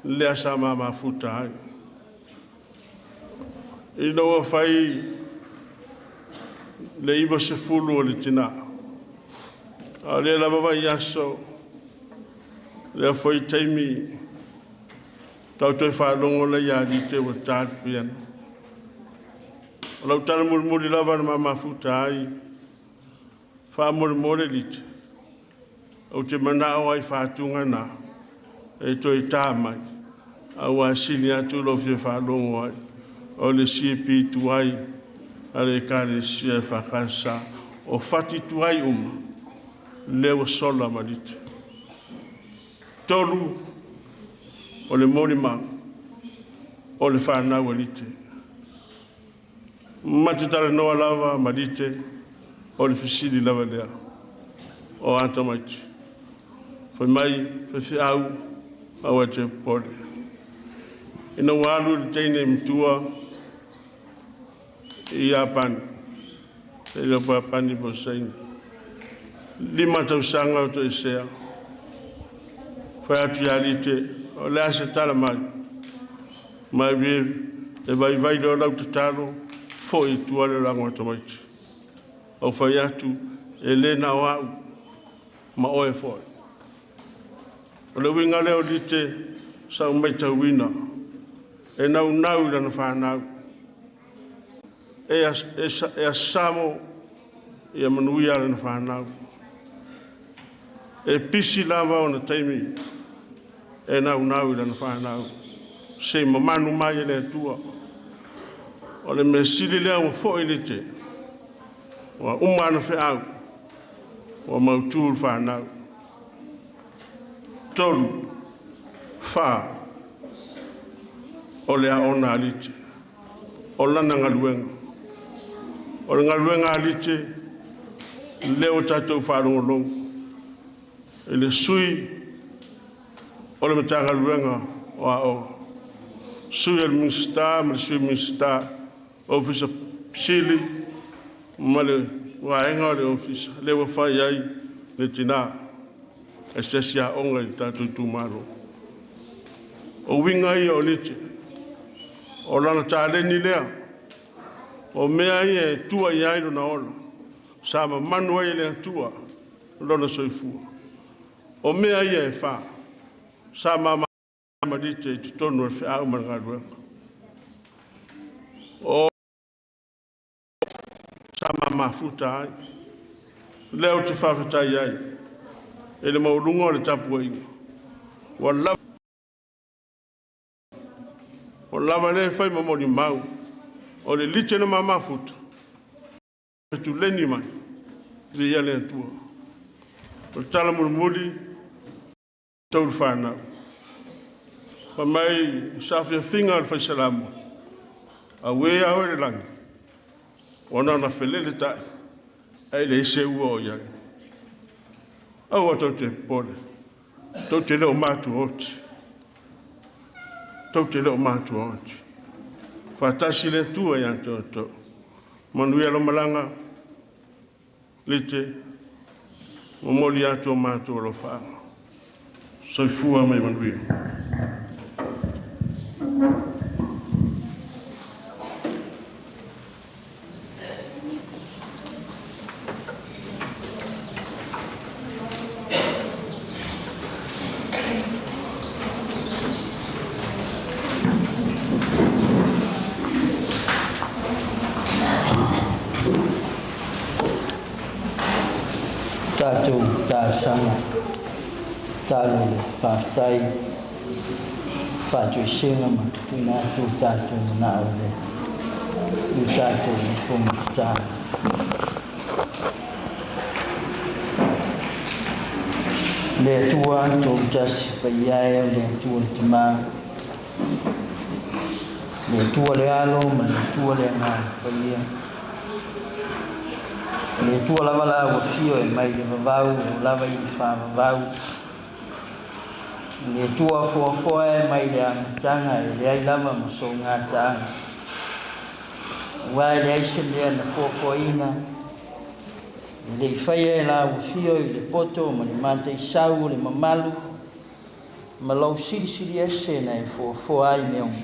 lea sa mamafuta ai. Ina ua fai le 90 o le tinā. A o lea lava vai aso, lea foi taimi, tau toe faalogo la ia lite ua tā le piano. O lau tala mulimuli lava na mamafuta ai, faamolemole lite, ou te manao ai faatuga nā, e toe tā mai, a ua sili atu lo fia faalogo ai, o le sipi tuai a le ekalesia e whakasa, o fati tuai uma, lea ua sola ma lite. Tolu, o le molimau, o le whanau a lite. Ma te talanoa lava ma lite, O le fesili lava lea o a tamaiti. Fai mai faifeau aua e te popole. Ina ua alu le teine matua i Iapani, e le o Iapani po o Saina. 5 tausaga o toesea. Fai atu ia Lite, o le a se tala mai. Mai e vaivai leo lau tatalo, foi i tua le olaga o tamaiti. Au fai atu, e le na o au, ma oe foi. O le uiga lea o Lite, sa o maitauina, e naunau i lana whanau. E asamo ia manuia lana whanau. E pisi lava ona taimi, e naunau i lana whanau. Se mamanu mai e le Atua. O le mea sili lea ua foi Lite, ua uma ana feau, ua mautu le whanau. 3, 4, o le aona a Lite, o lana galuega. O le galuega a Lite, lea ua tatou faalogologo, e le sui o le Matagaluega o Aoga, sui o le Minisita ma le sui Minisita, Ofisa Sili ma le vaega o le Ofisa, lea ua fai ai le tina, e se asi aoga i le tatou itumalo. O uiga ia o Lite, o lana taleni lea, o mea ia e tua i ai lona ola, sa mamanu ai e le Atua lona soifua. O mea ia e 4, sa mama Lite i totonu o le feau ma le galuega. O sa mamafuta ai, lea o te faafetai ai, e le maualuga o le tapuaiga. Ua lava le fai ma molimau, o le Lite na mamafuta, e tuleni mai, viia le Atua. O le tala mulimuli, taulu whanau. Fa mai sa fiafiga o le faisalamo, a ue au e le langi, ona na felele tai, ai le ese ua o iai. Aua tau te pole, tau te leo mātua oti, tau te leo mātua oti. Whātasi le Atua ia te oto. Manuia lo malanga, Lite, momoli atu o mātua lo whaanga. Soifua mai manuia. Tātou tāsanga, tālo le whāwhtai, whātuisenga ma tuina atu tātou mana au le, i tātou ni whonga tā. Le atua tō tasi pai ai o le atua le tamā, le atua le alo ma le atua le angā pai ia. Le atua lava la ua fio e mai le vavau, o lava i le whaavavau. Le atua foafoa e mai le amatanga e le ai lava ma so ngā taanga. Ua e le ai se mea na foafoaina. E le i whaia e la ua fio i le poto ma le mātai sau o le mamalu. Ma lau silisili ese na e foafoa ai mea umu.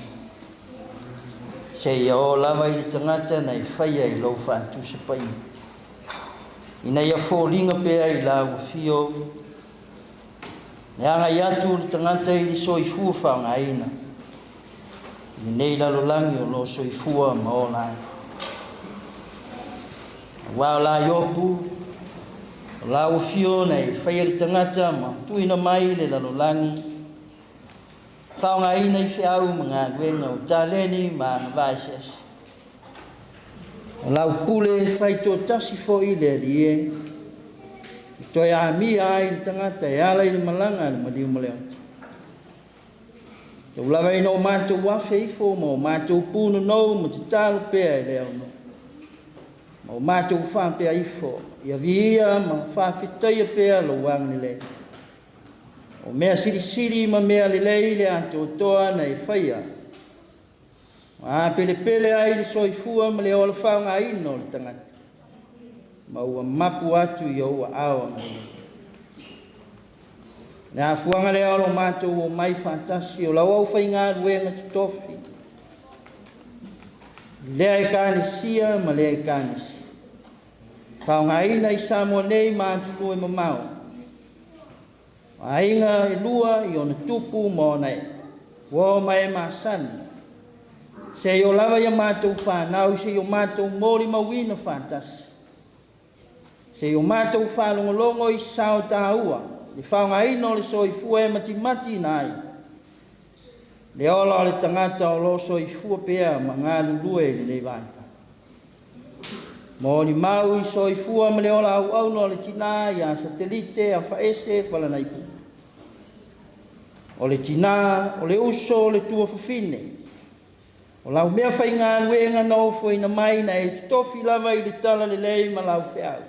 Se ia o lava i le tangata na e whaia i lau whaatusa pai. Ina ia fōlinga pea i la ua fio, le anga i atu le tangata i le soifua whaangaina. I nei lalolangi o lo soifua ma o lai. Ua o la iopu, o la ua fio na e whaia le tangata ma tuina mai le lalolangi. Whaangaina i whiau ma ngā luenga o taleni ma ngā vaesesi. O lau pule whai tō tasi fo i le ali e. I toi a mia ai le tangata e ala i le malanga le maliu ma le oti. Tau lava ina o mātou wafe ifo ma o mātou pūna nou ma te talo pea e leo no. Ma o mātou whāpea ifo, ia viia ma whāwhitaia pea lo agalelei. O mea silisili ma mea lelei le atoatoa na e whaia. Ma pele pele ai le soifua ma le ola whaungaina o le tangata. Ma ua mapu atu i oua awa ngai. Le afuanga le olo mātou o mai whātasi o lau au whainga ruenga tutofi. Lea e kānesia ma lea e kānesia. Whaungaina i Samoa nei ma atulu e mamao. Ainga e lua i ona tupu ma ona e. Ua o mai e masani. Se i o lava ia mātou whānau, se i o mātou mōri mauina whātasi. Se i o mātou whālongolongo i sao tāua, le whaungaina o le soifua e matimati ina ai. Le ola o le tangata o lo soifua pea ma ngā lulue i lenei vaita. Mō ni mau i soifua ma le ola au au no le tina i a satelite a whaese whalanaipu. O le tina, o le uso, o le tuafafine. O lau mea whai ngā luenga na ofo ina mai na e tutofi lava i le tala le lei ma lau wheau.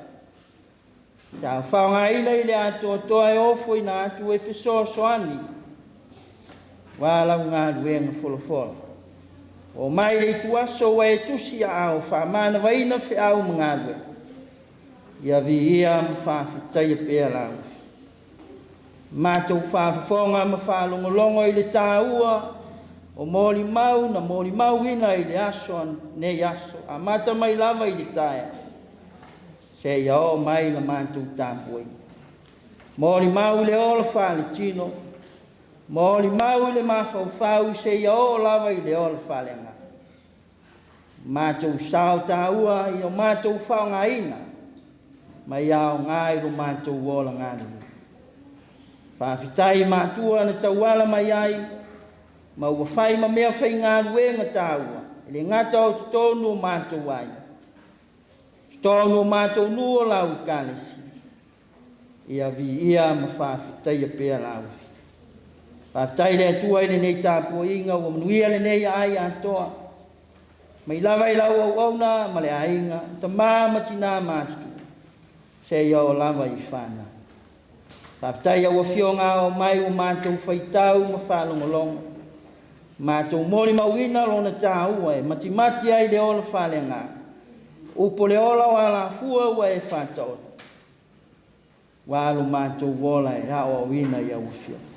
Sa whaonga ina i le atoa toa e ofo ina atu e whisoa soani. Wā lau ngā luenga folofola. O mai le itu aso wa e tusi a ao whaamana waina wheau mga lue. Ia vi ia ma whaafitaia pea lau. Mātou whaafafonga ma whaalongolongo i le tāua o mōli mau na mōli mau ina i le aso nei aso. A mata mai lava i le taea. Se ia o mai la mātou tāpui. Mōli mau i le ola whaale tino. Mōli mau i le mawhauwhau se ia o lava i le ola whalenga. Mātou sao tāua i o mātou whaongaina. Mai ao ngai ro mātou ola ngānu. Whawhitai mātua na tauala mai ai. Ma ua whai ma mea whai ngā ruenga tāua. E le ngata o te tōnu o mātou ai. Te tōnu o mātou nu o lau i kalesi. Ia vi ia ma whawhitaia pea lau. Whawhitai le atua i le nei tāpua inga, ua manuia le nei ai atoa. Mai lava i lau au auna ma le ainga, ta mā matina mātutu. Se ia o lava i whana. Whawhitai au whionga o mai o mātou whaitau ma whalongolongo. Mātou mori mauina lona tāua e matimati ai le ola whalenga. Upo le ola o alafua ua e whataoto. Walo mātou ola e ao awina i au whionga.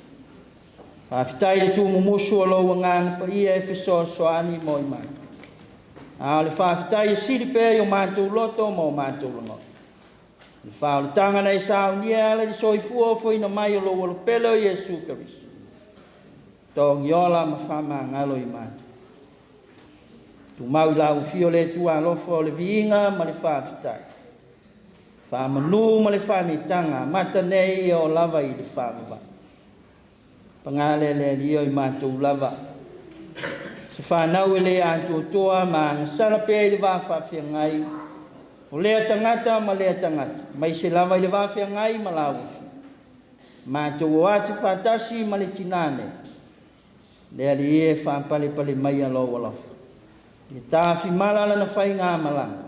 Whawhitai le tūmumusu o lau ngānga pa ia e whisoa soani mo i mātou. A le whawhitai e siri pēr i o mātou loto ma o mātou langoto. Le whaolatanga nei saunia ala le soifua o foina mai o lau alopele o Iesu Kariso. Tōngi ola ma whama ngalo i mātou. Tūmau lau whio le tua alofa o le viinga ma le whawhitai. Whamanu ma le whanitanga, mata nei o lava i le whamava. Pangale le lio i mātou lava. Se whanau e le atoatoa ma angasala pea i le wāwhawhia ngai. O lea tangata ma lea tangata. Mai se lava i le wāwhia ngai ma laufi. Mātou o atu whātasi ma le tinane. Lea li e whāpale pale mai a lau alofa. I tāwhi malala na whai ngā malanga.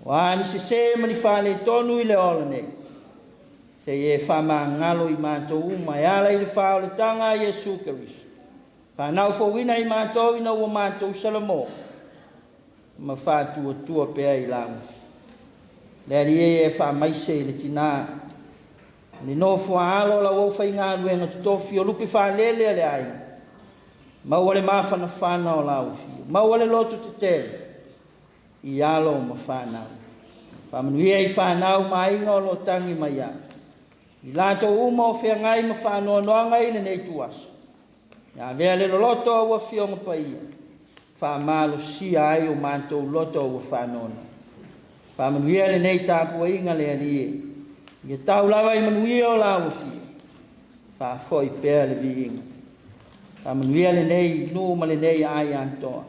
O ani se se ma ni whāle tonu i le ola nei. Se e whama ngalo i mātou uma e ala i le whaoletanga a Iesu Kariso. Whanau fōwina i mātou ina ua mātou salamo. Ma whātua tua pea i laufi. Le ali e e whamaise i le tina. Le nofo a alo la ua whai ngā luenga tutofi o lupi whālele a le ai. Maua le mawhana whana o laufi. Maua le loto te tele. I alo ma whanau. Whamanuia i whanau mainga o lo tangi mai a. I lātou uma o whengai ma whanoanoanga i le nei tuaso. Ia vea le loloto au whionga paia. Whamalo sia ai o mātou loto au whanona. Whamanuia le nei tāpua inga le ali e. Ia tau lava i manuia o lau whio. Whafoi pea le viinga. Whamanuia le nei nuu ma le nei ai antoa.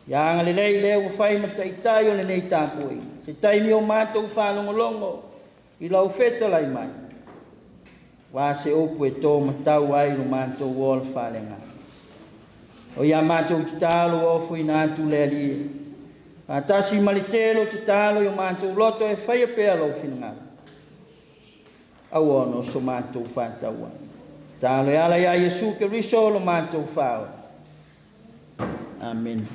Ia anga le lei leo whai mataitai o le nei tāpua inga. Se taimi o mātou whalongolongo i lau wheta lai mai. Wā se opu e tō matau ai no mātou ola whalenga. O ia mātou te tālo o fui nā atu le ali e. Faatasi ma le tele o tatalo i o matou loto e faia pea lou finagalo. Aua ona o so matou faatauaga. Tatalo e ala iā Iesu Keriso lo matou Faaola. Amene.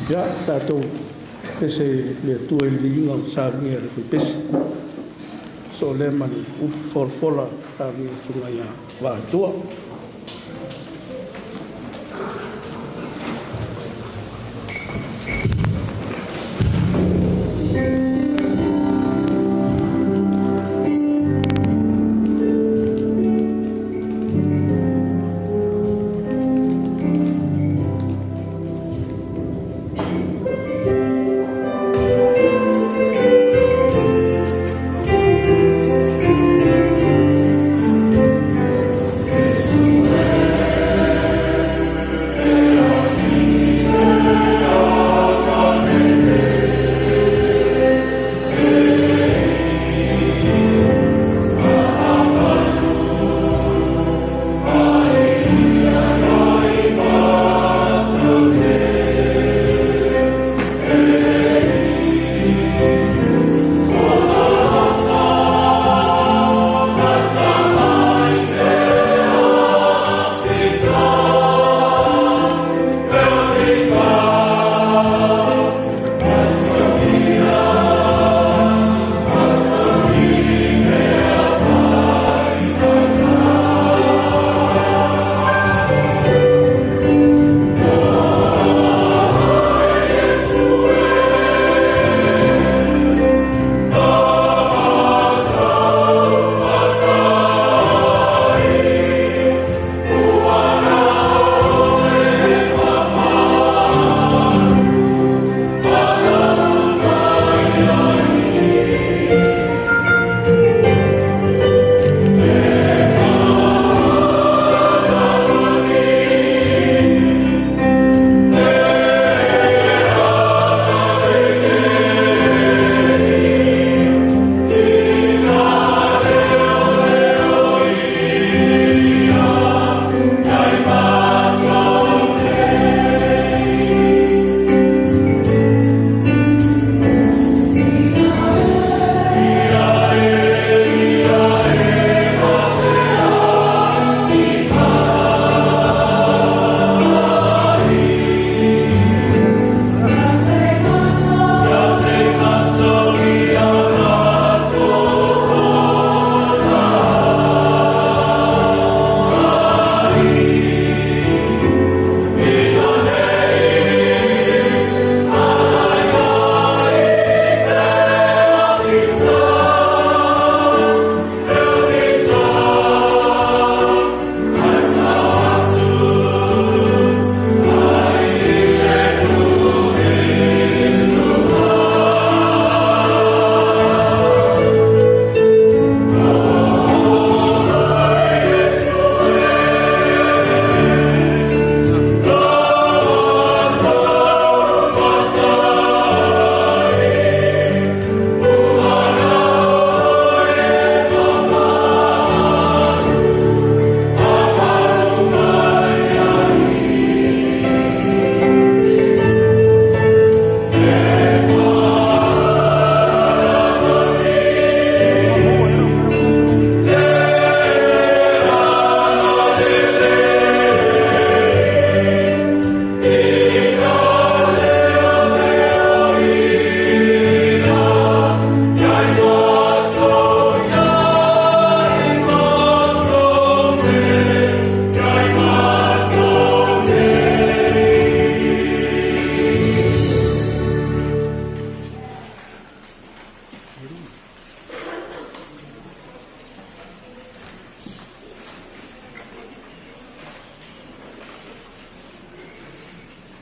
Ia, tatou pese i le Atua i le viiga o saunia e le faipese. So lea ma le upu folafola saunia e susuga ia Vaatua.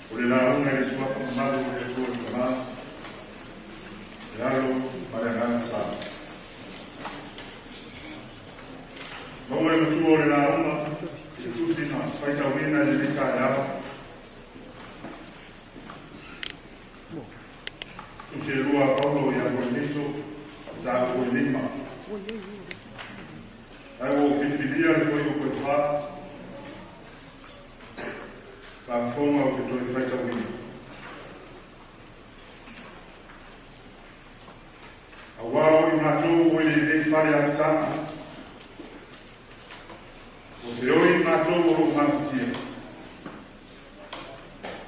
O le lauga i le suafa mamalu o le Atua le Tama, le Alo ma le Agaga Sa. Maua le matua o le lauga i le tusi na faitauina i lenei taeao. Tusi e lua a Paulo ia Korinito, mataupu e 5. Ae ua ou filifilia le Fuaiupu e 4. mātou o i lenei fale apitaga. O feoi mātou o loo mafatia.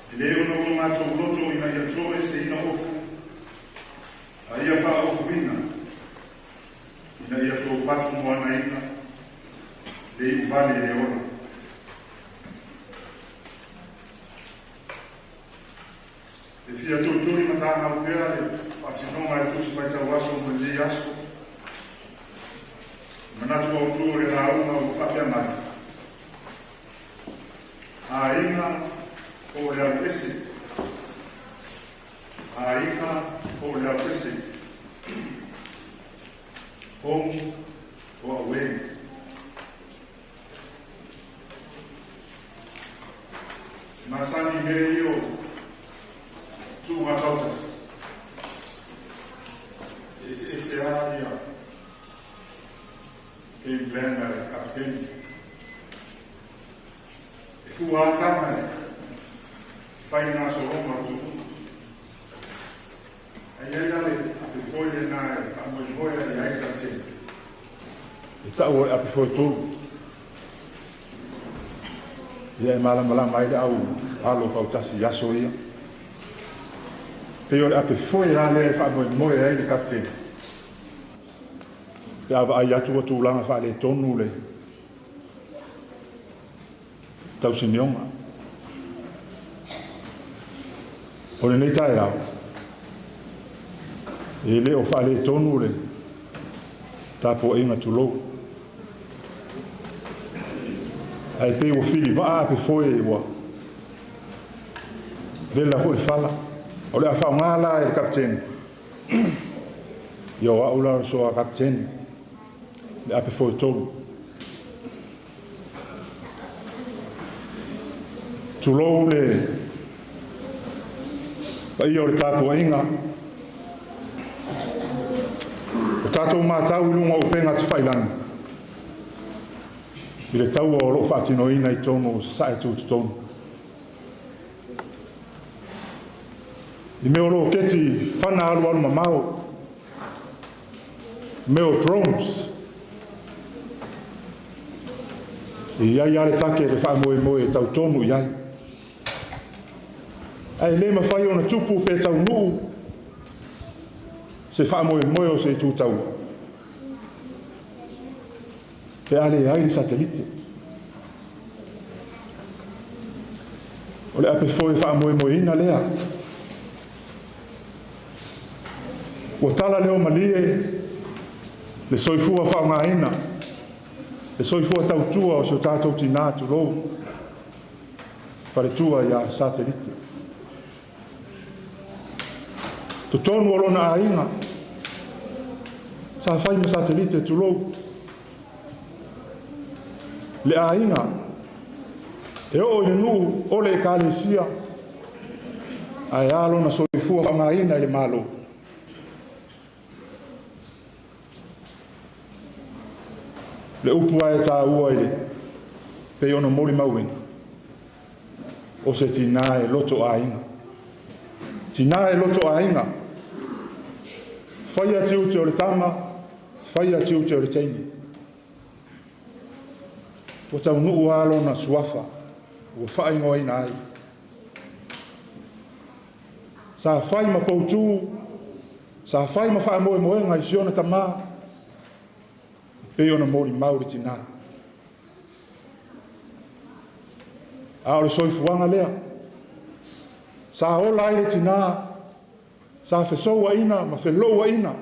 E lē ona ua matou loto ina ia toeseina ofu, a ia faaofuina, ina ia tou fatumoanaina le iuvale i le ola. E fia tolitoli matagau pea le faasinoga e tusi faitau aso mo lenei aso. E manatu autū o le lauga ua faapea mai. Aiga po o le alu ese. Aiga po o le alu ese. Home or away. Masani mea ia o tuuga tautasi. E eseese lava ia game plan a le kapiteni. E fua lava taga e fai le gasologa o le toeluga. Ae i ai la le ape foe lena e faamoemoe ai i ai le kapiteni. E tau o le ape foe tolu. Ia e malamalama ai le au alo fautasi i aso ia. Pei o le ape foe lava lea e faamoemoe ai le kapiteni. Pe a vaai atu ua tulaga faaletonu le tausinioga. O lenei taeao, e le o faaletonu le tapuaiga tulou. Ae pei ua filivaa ape foe ua vela foi le fala. O le a faaaoga la e le kapiteni, ia o au la o le soa kapiteni, le ape foe tolu. Tulou le paia o le tapuaiga. O tatou matau i luga o upega tafailagi i le taua o loo faatinoina i totonu o Sasae tutotonu. I mea o loketi fana alualu mamao, mea o drones, e i ai lava le take le faamoemoe e tautonu i ai. Ae le mafai ona tupu pe taunuu se faamoemoe o se itu taua pe a leai le satelite. O le ape foe faamoemoeina lea. Ua tala leo malie le soifua faaaogaina, le soifua tautua o si o tatou tinā, tulou, faletua ia Satelite. Totonu o lona aiga, sa fai ma satelite, tulou, le aiga e oo i le nuu o le ekalesia, ae a lona soifua faaaogaina i le Malo. Le upu ae taua i le pei ona molimauina, o se tinā e loto aiga. Tinā e loto aiga. Faia tiute o le tama, faia tiute o le teine. Ua taunuu lava lona suafa, ua faaigoaina ai. Sa fai ma poutū, sa fai ma faamoemoega i si ona tamā, pei ona molimau le tinā. A o le soifuaga lea, sa ola ai le tinā, sa fesouaina ma felouaina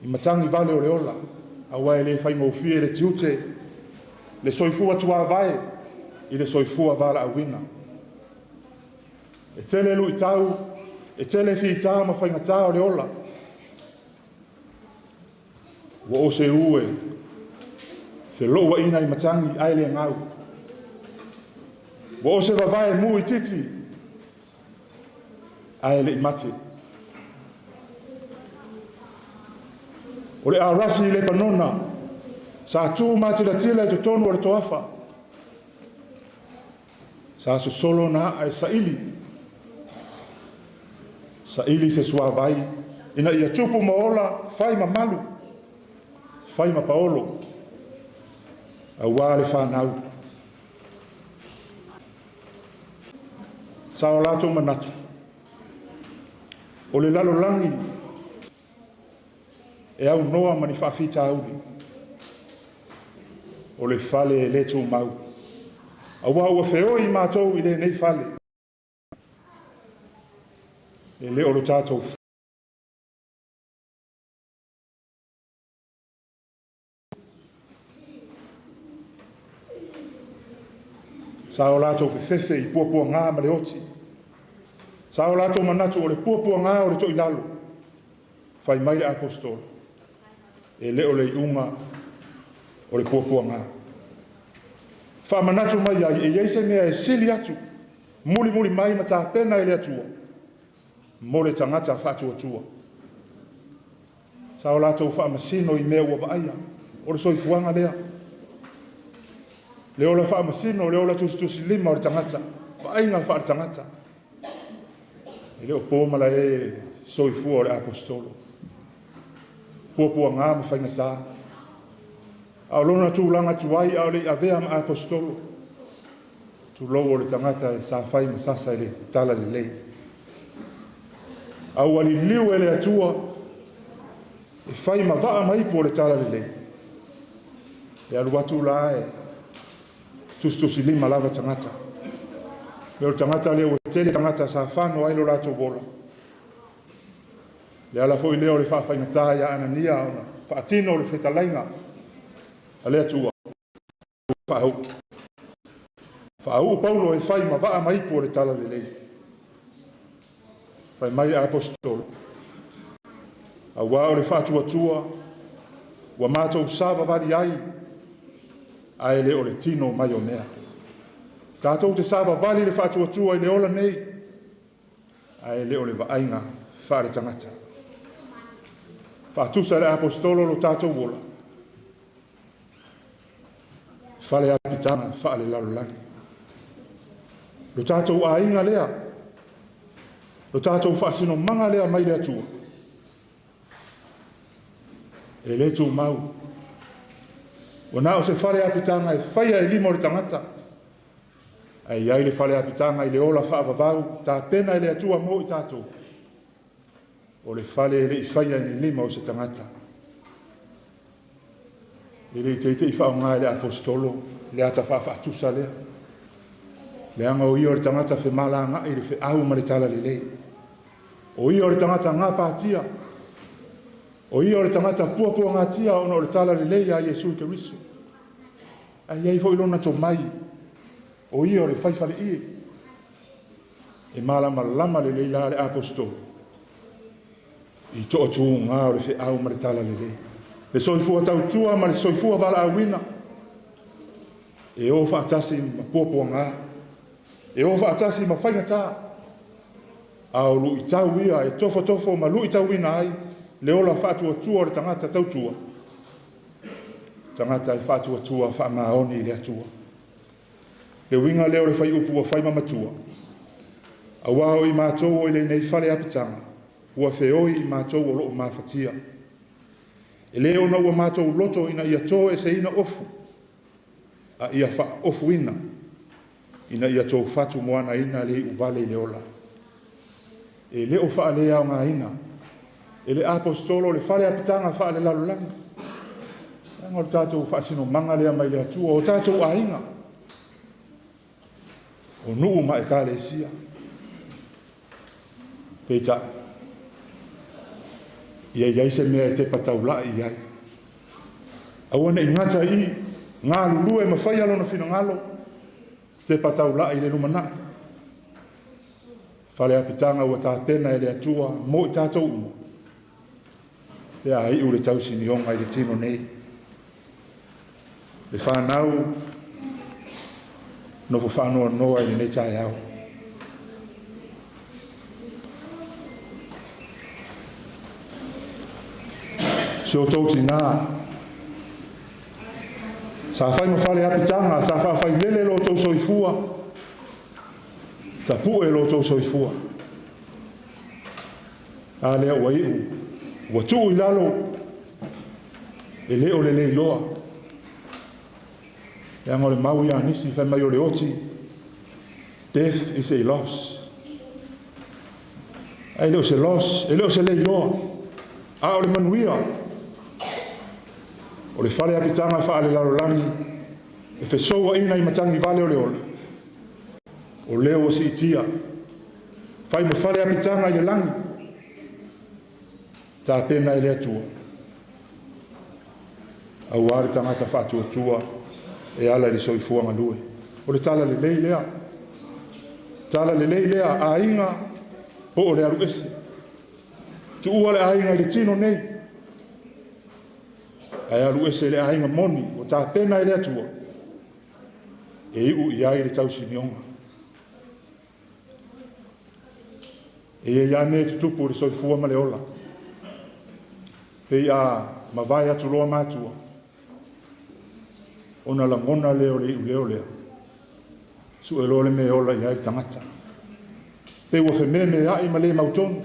i matagi vale o le ola, aua e le faigofie le tiute, le soifua tuavae i le soifua valaauina. E tele luitau, e tele fitā ma faigatā o le ola. Ua o se u e felouaina i matagi ae le gau. Ua o se vavae mu i titi ae le i mate. O le arasi i Lepanona, sa tu matilatila i totonu o le toafa. Sa sosolo na aa e saili. Saili se suavai Ina ia tupu ma ola, fai ma malu, fai ma paolo, auā le fanau. Sa o latou manatu, o le lalolagi e aunoa ma ni faafitauli, o le fale e le tumau. Auā ua feoi matou i lenei fale, e le o lo tatou Sa o latou fefefe i puapuagā ma le oti. Sa o latou manatu o le puapuagā o le toilalo. Fai mai le apostolo, e le o le iuga o le puapuagā. Faamanatu mai ai, e iai se mea e sili atu, mulimuli mai ma tapena e le Atua, mo le tagata faatuatua. Sa o latou faamasino i mea ua vaaia, o le soifuaga lea. Le ola faamasino, le ola tusitusilima o le tagata, vaaiga faale-tagata. E le o po malae soifua o le apostolo. Puapuagā ma faigata. A o lona tulaga tuai a o le i avea ma apostolo. Tulou o le tagata e sa fai ma sasa i le tala lelei. A ua liliu e le Atua e fai ma vaa ma ipu o le tala lelei. E alu atu la e tusitusilima lava tagata. Me o le tagata lea ua tele tagata sa fano ai lo latou ola. Le ala foi lea o le faafaigata ia Anania ona faatino le fetalaiga a le Atua. Faauu. Faauu Paulo e fai ma vaa ma ipu o le tala lelei. Fai mai le apostolo, auā o le faatuatua ua matou savavali ai, ae le o le tino mai o mea. Tatou te savavali le faatuatua i le ola nei, ae le o le vaaiga faale tagata. Faatusa le apostolo lo tatou ola, fale apitaga faale lalolagi. Lo tatou aiga lea, lo tatou faasinomaga lea mai le Atua, e le tumau. Ua na o se fale apitaga e faia e lima o le tagata, ae iai le fale apitaga i le ola faavavau, tapena e le Atua mo i tatou. O le fale e le i faia e ni lima o se tagata. E le teitei faaaoga e le apostolo le ata faafaatusa lea. Leaga o ia o le tagata femalagai i le feau ma le tala lelei. O ia o le tagata gapatia. O ia o le tagata puapuagatia ona o le tala lelei a Iesu Keriso. Ae iai foi lona tomai, o ia o le faifaleie. E malamalama lelei la le apostolo i toatuga o le feau ma le tala lelei. Le soifua tautua ma le soifua valaauina, e o faatasi ma puapuagā, e o faatasi ma faigata. A o luitau ia e tofotofo ma luitauina ai le ola faatuatua o le tagata tautua, tagata e faatuatua faamaoni i le Atua. Le uiga lea o le faiupu ua fai ma matua, auā o i matou o i lenei fale apitaga, ua feoi i matou o loo mafatia. E le ona ua matou loto ina ia toeseina ofu, a ia faaofuina, ina ia toufatu moanaina le iuvale i le ola. E le o faaleaogaina e le apostolo le fale apitaga faalelalolagi. Leaga o le tatou faasinomaga lea mai le Atua, o tatou aiga, o nuu ma ekalesia. Peitai, ia iai se mea e te pataulai i ai. Aua ne i gata i galulue ma faia lona finagalo, te pataulai i le lumanai. Fale apitaga ua tapena e le Atua mo i tatou uma. Pe a iu le tausinioga i le tino nei. Le whanau nofo whaanoa i lenei taeao. Si o tou tinā, sa fai ma fale apitaga, sa faafailele lo tou soifua, tapu'e lo tou soifua. A lea ua iu Ua tuu i lalo e le o le leiloa. Leaga o le mau ia a nisi fai mai o le oti, death is a loss. Ae le o se loss, e le o se leiloa, a o le manuia. O le fale apitaga faalelalolagi e fesouaina i matagi vale o le ola. O lea ua siitia, fai ma fale apitaga i le lagi, tapena e le Atua. Auā le tagata faatuatua e ala i le soifua galue. O le tala lelei lea. Tala lelei lea, aiga po o le alu ese. Tuua le aiga i le tino nei. Ae alu ese le aiga moni ua tapena e le Atua e iu i ai le tausinioga. E iai lava mea e tutupu i le soifua ma le ola. Pei a mavae atu loa matua, ona lagona lea o le iuleo lea. Sue loa le mea e ola i ai le tagata. Pei ua fememeai ma le mautonu.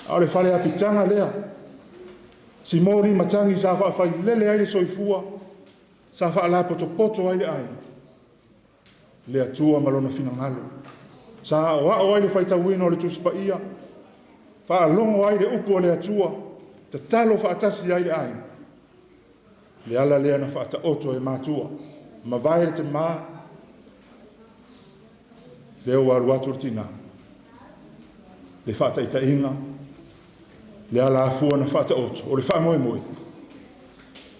A o le fale apitaga lea, simoli matagi sa faafailele ai le soifua, sa faalapotopoto ai le aiga. Le Atua ma lona finagalo. Sa aoao ai le faitauina o le Tusi Paia, faalogo ai le upu a le Atua, tatalo faatasi ai le aiga. Le ala lea na faataoto e matua, mavae le tamā, lea ua alu atu le tinā. Le faataitaiga, le ala afua na faataoto, o le faamoemoe,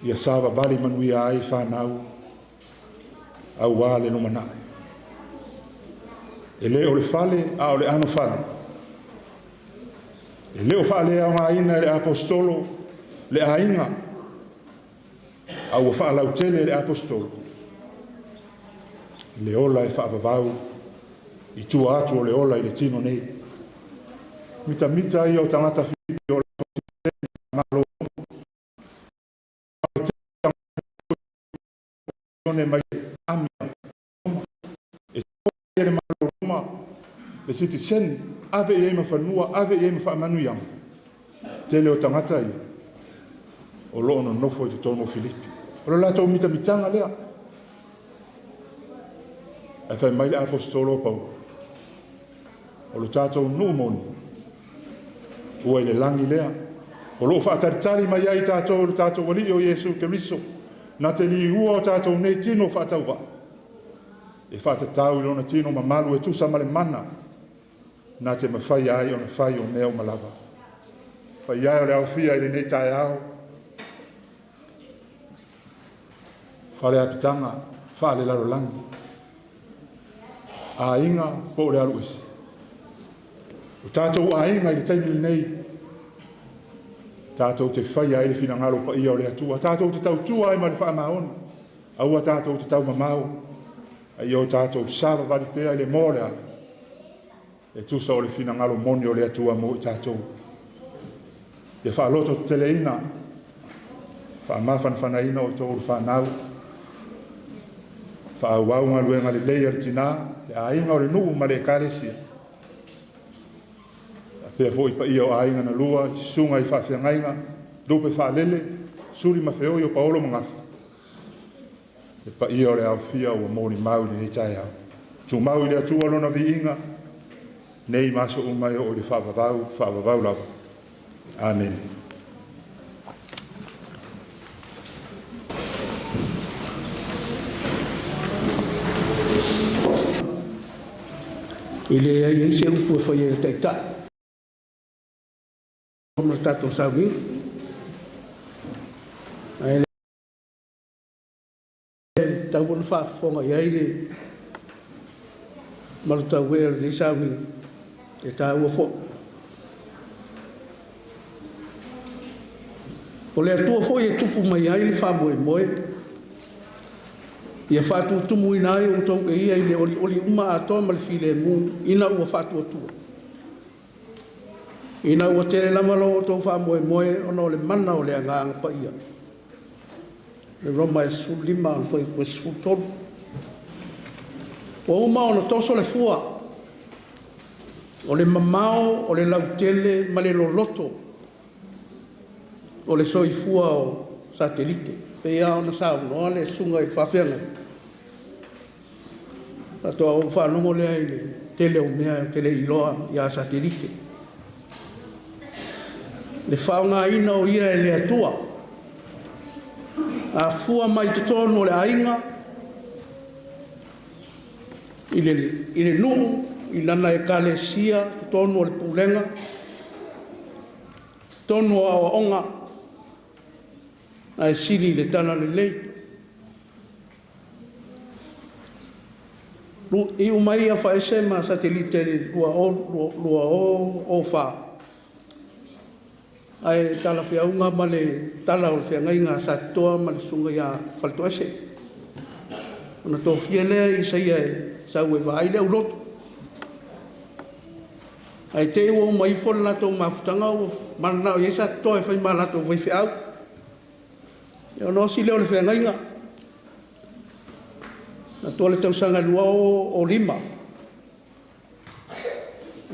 ia savavali manuia ai whanau, auā le lumanai. E le o le fale, a o le ano fale. E le o whaalea o ngā ina e le apostolo, le aiga, a ua faalautele e le apostolo. Le ola e faavavau, i tua atu o le ola i le tino nei. Mitamita ia o tagata Filipi o malo mai amia e le malo Roma le citizen ave i ai ma fanua ave i ai ma faamanuiaga. Tele o tagata ia o loo nonofo i totonu o Filipi. O le latou mitamitaga lea. Ae fai mai le apostolo o Paulo, o le tatou nuu moni ua i le lagi lea. O loo faatalitali mai ai tatou o le tatou alii o Iesu Keriso, na te liua o tatou nei tino faatauvaa. E faatatau i lona tino mamalu e tusa ma le mana, na te mafai ai ona fai o mea uma lava. Fai ai o le aofia i lenei taeao, fale apitaga, faalelalolagi, aiga po o le alu ese. O tatou aiga i le taimi lenei, tatou te faia ai le finagalo paia o le Atua, tatou te tautua ai ma le faamaoni, aua tatou te taumamao, a ia o tatou savavali pea i le moa o le ala, e tusa o le finagalo moni o le Atua mo i tatou. Ia faaloto teteleina, faamafanafanaina o outou le whanau, faaauau galuega lelei a le tinā, le aiga o le nuu ma le ekalesia. Pea foi paia o aiga na lua, susuga i faafeagaiga, lupe faalele, suli ma feoi o Paolo ma Gafa. Le paia o le aofia ua molimau i lenei taeao. Tumau i le Atua lona viiga, nei ma aso uma e oo i le faavavau, faavavau lava. Amene. I le ai ai se upu e fai ai le taitai. Ma le tatou sauniga. Ae le tau ona faafofoga i ai le malutauē o lenei sauniga e taua fo'i. O le Atua fo'i e tupu mai ai le faamoemoe, ia faatutumuina ai outou e ia i le olioli uma atoa ma le filemu ina ua faatuatua. Ina ua tele lava lo outou faamoemoe ona o le mana o le Agaga Paia. Le Roma e 15 o le fuaiupu e 13. Ua uma ona toso le fua, o le mamao o le lautele ma le loloto o le soifua o satelite. Pei lava ona saunoa le susuga i le faafeagaiga, faatoa ou faalogo lea i le tele o mea ou te le i iloa ia satelite. Le faaaogaina o ia e le Atua, afua mai totonu o le aiga, i le nuu, i lana ekalesia, totonu o le pulega, totonu o aoaoga, ae sili i le talalelei. Iu mai Afaese ma satelite i le 2004, ae talafeauga ma le tala o le feagaiga a Satitoa ma le susuga ia Faletoese. Ona tofia lea Isaia e sau e vaai le aulotu. Ae te i ua uma ifo le latou mafutaga ua mananao i ai Satitoa e fai ma latou faifeau. Ia ona osi lea o le feagaiga. Atoa le tausaga 2005.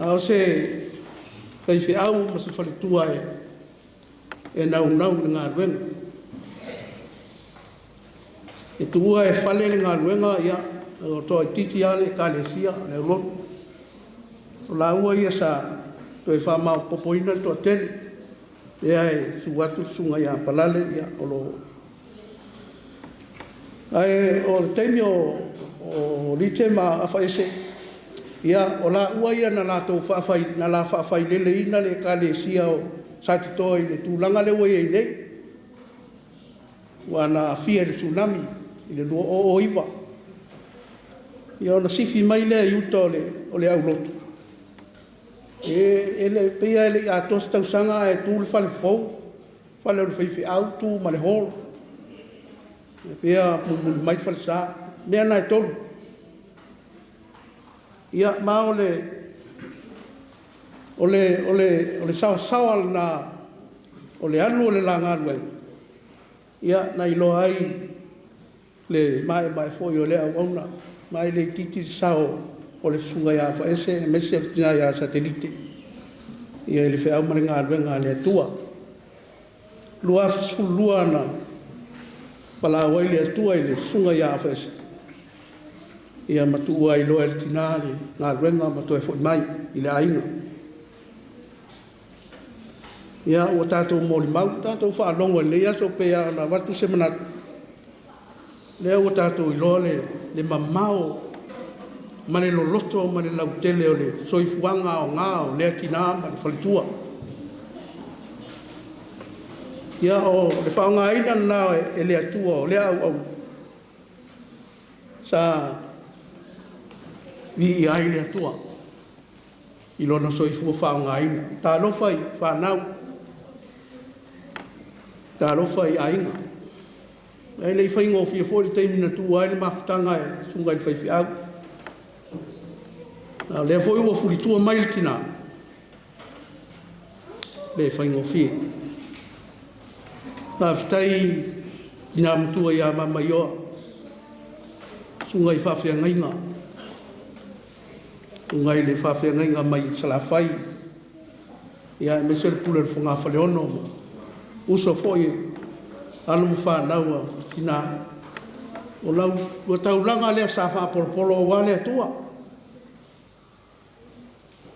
A o se faifeau ma se faletua e naunau i le galuega. E tuua e fale le galuega, ia, o toaitiiti lava le ekalesia, le aulotu. O laua ia sa toe faamaopoopoina le toatele. Lea e susu atu le susuga ia Palale, ia, o lo... Ae o le taimi o Lite ma Afaese, ia, o laua ia na latou na la faafaileleina le ekalesia o Satitoa i le tulaga lea ua i ai nei. Ua na aafia i le tsunami i le 2009. Ia ona sifi mai lea i uta o le aulotu. E le pei e le i atoa se tausaga ae tu le fale fou, fale o le faifeau, tu ma le hall. E pei mulimuli mai le falesa. Mea na e tolu. Ia, ma o le saosaoa lena o le alu o le la galuega, ia, na iloa ai le maemae foi o lea auauna, ma e le itiiti le sao o le susuga ia Afaese aemaise o le tina ia Satelite, ia i le feau ma le galuega a le Atua. 2012 na palau ai le Atua i le susuga ia Afaese, ia ma tuua ai loa e le tina le galuega ma toe foi mai i le aiga. Ia, ua tatou molimau, tatou faalogo i lenei aso pe ona avatu se manatu, lea ua tatou iloa le mamao ma le loloto ma le lautele o le soifuaga aoga o lea tina ma le faletua. Ia, o le faaaogaina lena e le Atua o lea auauna sa viia ai le Atua i lona soifua faaaogaina. Talofa i fanau, talofa i aiga. Ae le i faigofie foi le taimi na tuua ai le mafutaga e susuga i le faifeau. A o lea foi ua fulitua mai le tina, le faigofie. Faafetai tina matua ia Mamaioa, susuga i faafeagaiga, susuga i le faafeagaiga mai Salafai, ia aemaise le pule o le Fogafaleono, uso foi alo ma fanau a tina. O lau ua taulaga lea sa faapolopolo aua le Atua.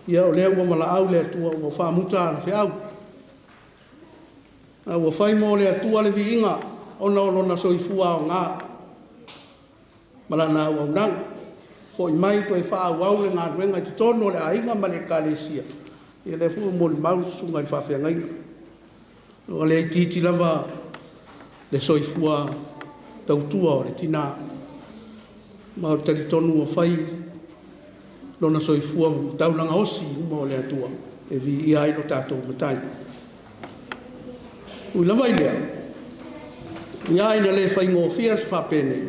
Ia o lea ua valaau le Atua ua faamuta ana feau. A ua fai mo le Atua le viiga ona o lona soifua aoga ma lana auaunaga. Foi mai toe faaauau le galuega i totonu o le aiga ma le ekalesia. Ia lea foi ua molimau le susuga i le faafeagaiga. O le itiiti lava le soifua tautua o le tina. Ma o le talitonu ua fai lona soifua taulaga osi i luma o le Atua e viia ai lo tatou Matai. Ui lava i lea, ia ina le faigofie se faapenei,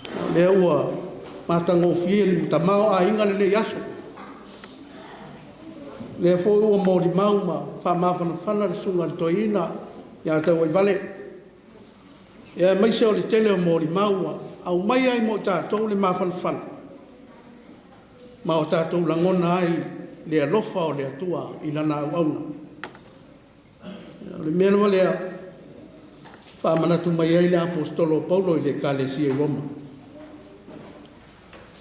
o lea ua matagofie le tamaoaiga lenei aso. Lea foi ua molimau ma faamafanafana le susuga i le toeaina ia Tauaivale. Ia aemaise o le tele o molimau ua aumai ai mo i tatou le mafanafana ma o tatou lagona ai le alofa o le Atua i lana auauna. O le mea lava lea faamanatu mai ai le Aposetolo o Paulo i le Ekalesia i Roma.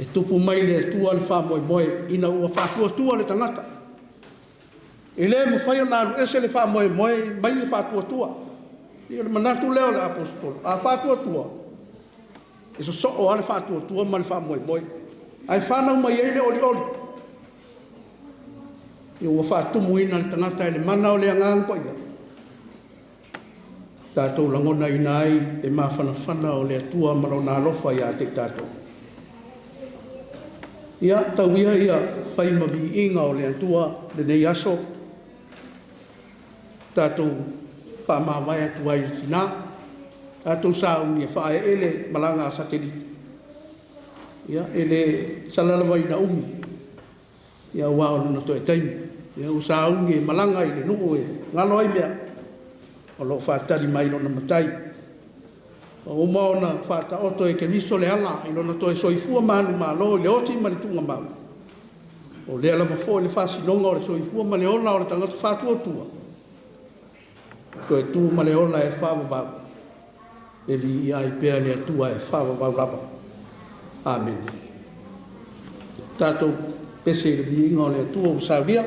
E tupu mai le Atua le faamoemoe ina ua faatuatua le tagata. E le mafai ona alu ese le faamoemoe mai le faatuatua. Ia o le manatu lea o le Aposetolo. A faatuatua, e sosoo lava le faatuatua ma le faamoemoe. Ae fanau mai ai le olioli. Ia ua faatumuina le tagata e le mana o le Agaga Paia. Tatou lagonaina ai le mafanafana o le Atua ma lona alofa ia te i tatou. Ia, tau ia ia fai ma viiga o le Atua lenei aso. Tatou faamavae atu ai i le tina. Tatou sauni e faaee le malaga a Satelite. Ia, e le sala lava ina umi. Ia, aua o lona toe taimi. Ia, ua sauni e malaga i le nuu e galo ai mea. O lo o faatali mai lona matai. Ua uma ona faataoto e Keriso le ala i lona toe soifua manumalo i le oti ma le tuugamau. O lea lava foi le faasinoga o le soifua ma le ola o le tagata faatuatua. Toe tu ma le ola e faavavau. E viia ai pea le Atua e faavavau lava. Amene. Tatou pese i le viiga o le Atua ua saunia.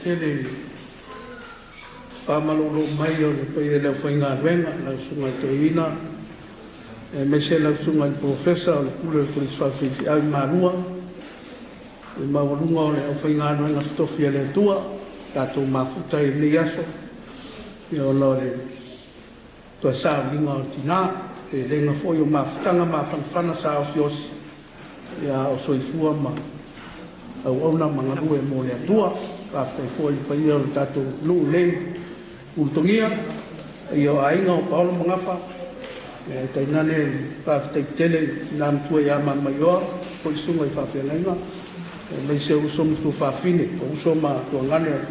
tele i le faamalōlō mai o le paia i le aufaigaluega, lau Susuga i le Toeaina, aemaise lau Susuga i le Polofesa o le Pule o le Kolisi Faafaifeau i Malua, le maualuga o le aufaigaluega totofi a le Atua, tatou mafuta ai i lenei aso, ia ona o le toe sauniga o tinā, felega foi o mafutaga mafanafana sa osiosi, ia a o soifua ma auauna ma galue mo le Atua. Faafetai foi i le paia o le tatou nuu nei Ulutogia, paia o aiga o Paolo ma Gafa, ae tainane le faafetai tele i le tina matua ia Mamaioa, foi susuga i faafeagaiga, aemaise o uso ma tuafafine, o uso ma tuagane o le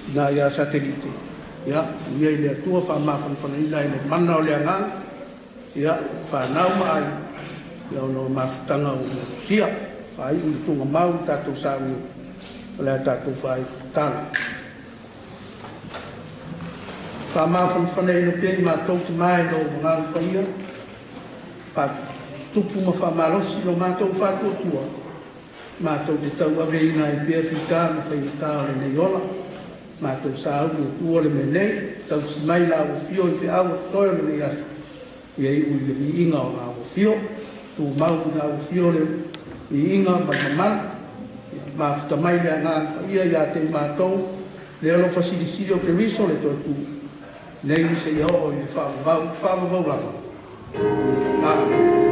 tina ia Satelite, ia viia i le Atua, faamafanafanaina i le mana o le Agaga, ia fanau ma aiga, ia ona o mafutaga ua motusia, faaiu i le tuugamau le tatou sauniga o le a tatou faaiu tatalo. Faamafanafanaina pea i matou tama e lou Agaga Paia, faatupu ma faamalosi lo matou faatuatua, matou te tauaveina ai pea fita ma faigata o lenei ola, matou sauni atua le mea nei, tausi mai la ua afio i feau o totoe o lenei aso, ia iu i le viiga o la ua afio, tumau i la ua afio le viiga ma le mamalu, mafuta mai le Agaga Paia ia te i matou, le alofa silisili o Keriso le toe tu, nei seia oo i le faavavau, faavavau lava. Amen.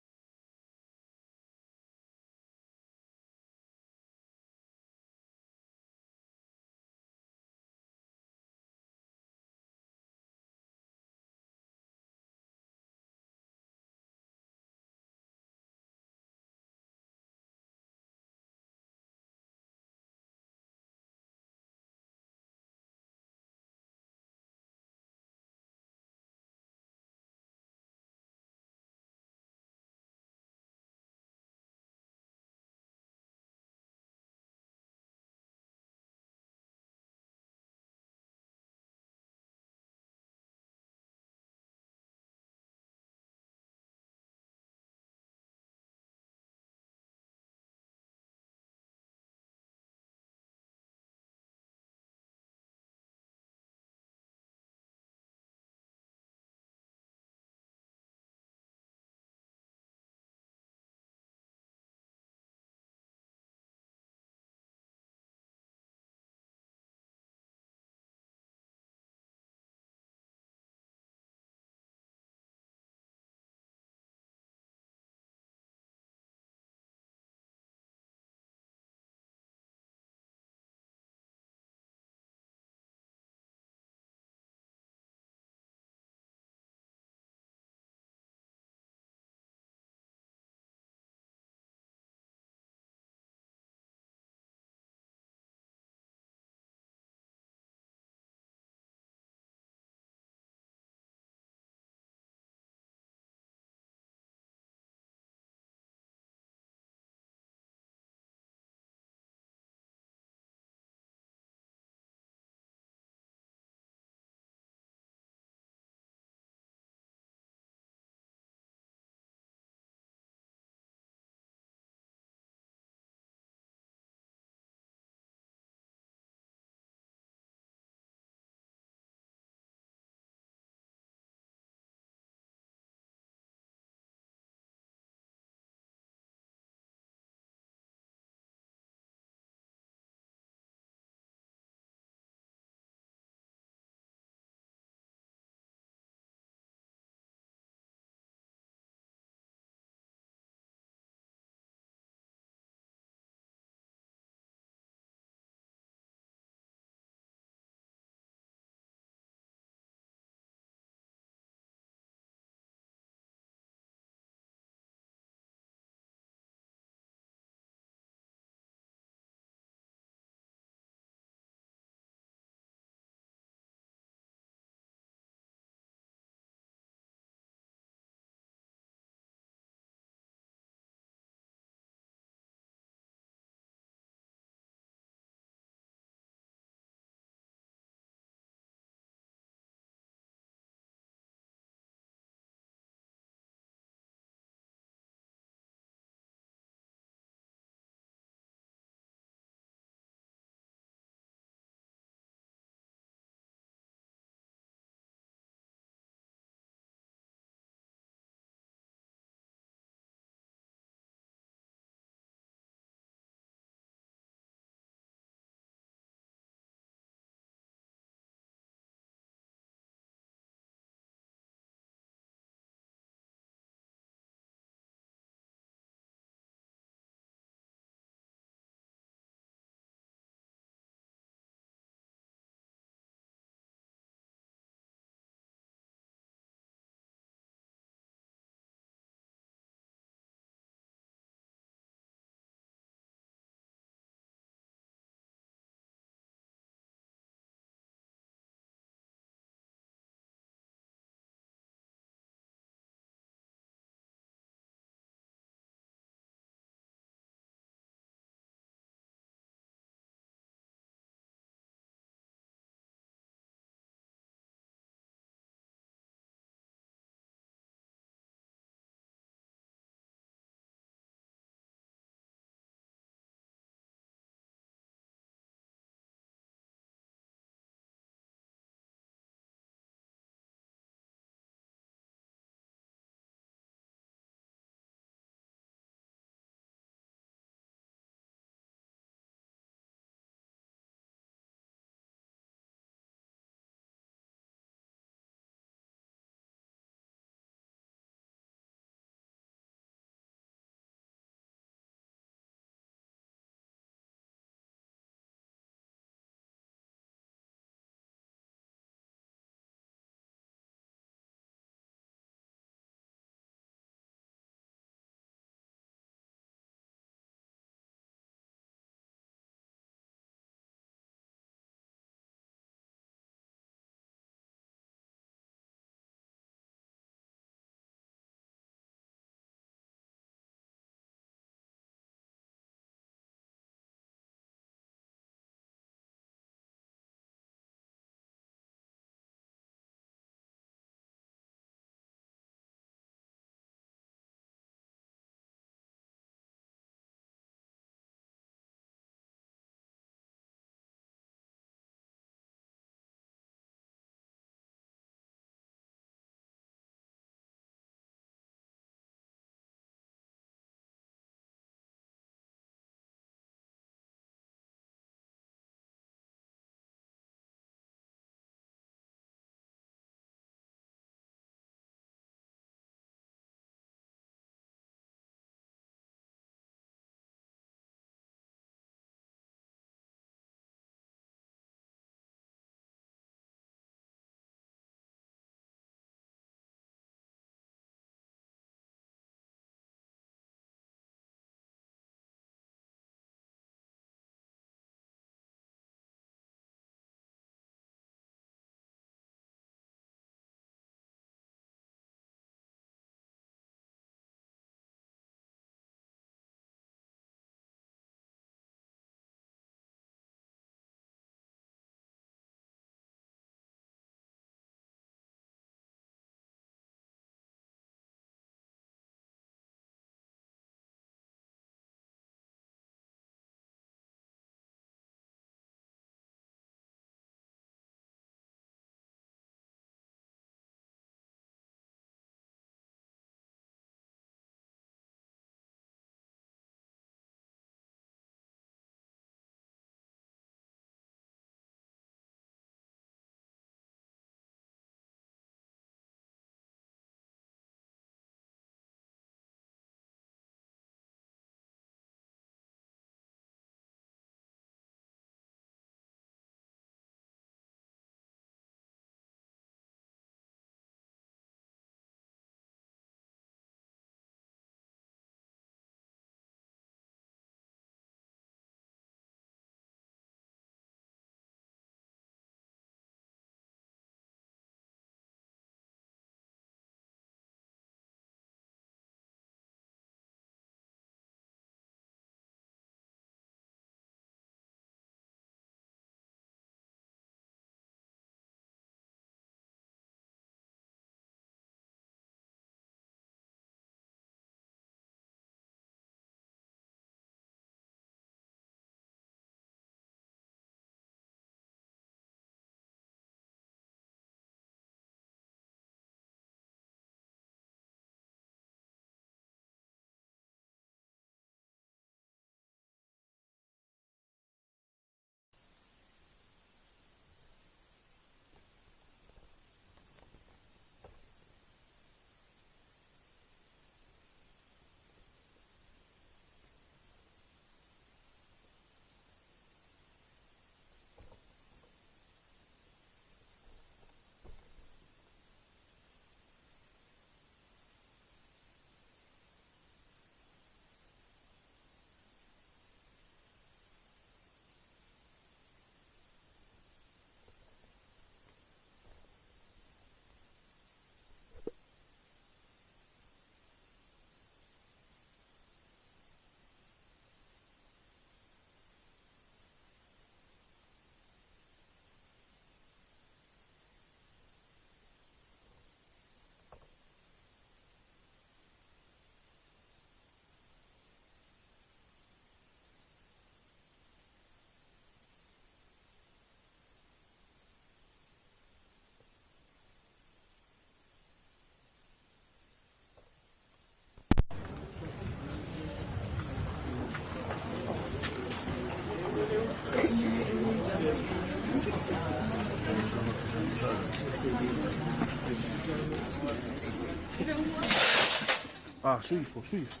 Ah, suifo, suifo.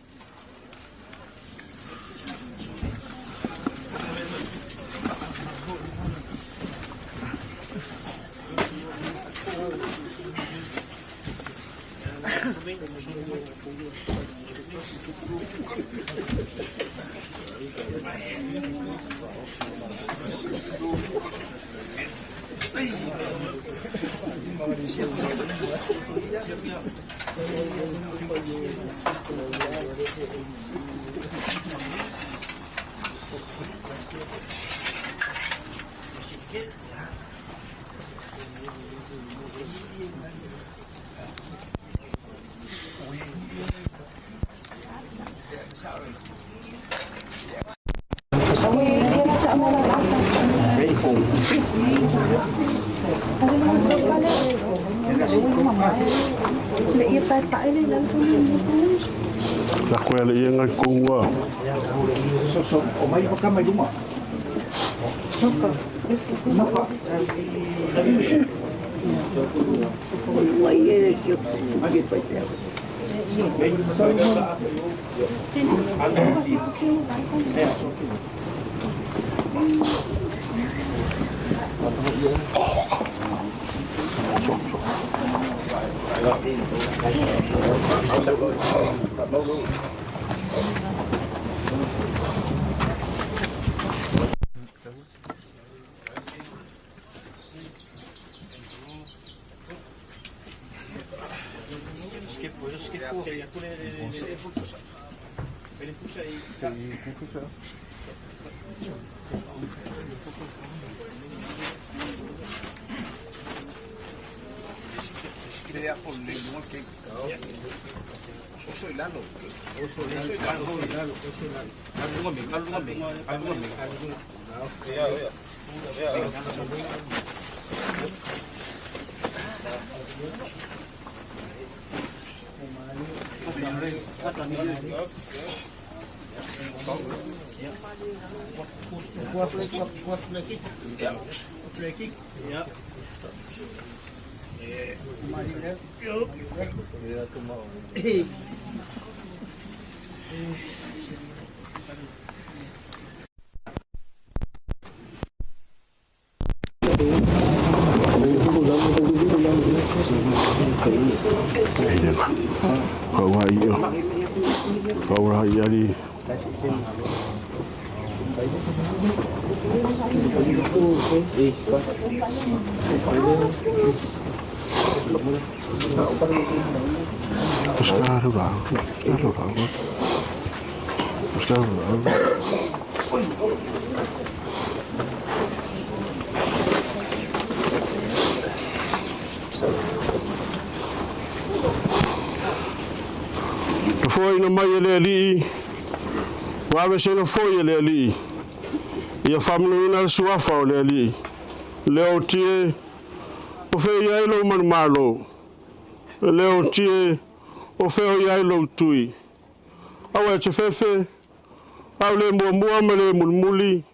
La koe le ia ngai kongua. So o mai waka mai luma. Napa. Foi na mai le alii, ua se na foi le alii. Ia faamanuina le suafa o le alii. Le o tie, o fea i ai lou manumalo. Le o tie, o fea i ai lou tui. Aua e te fefe, au le muamua ma le mulimuli.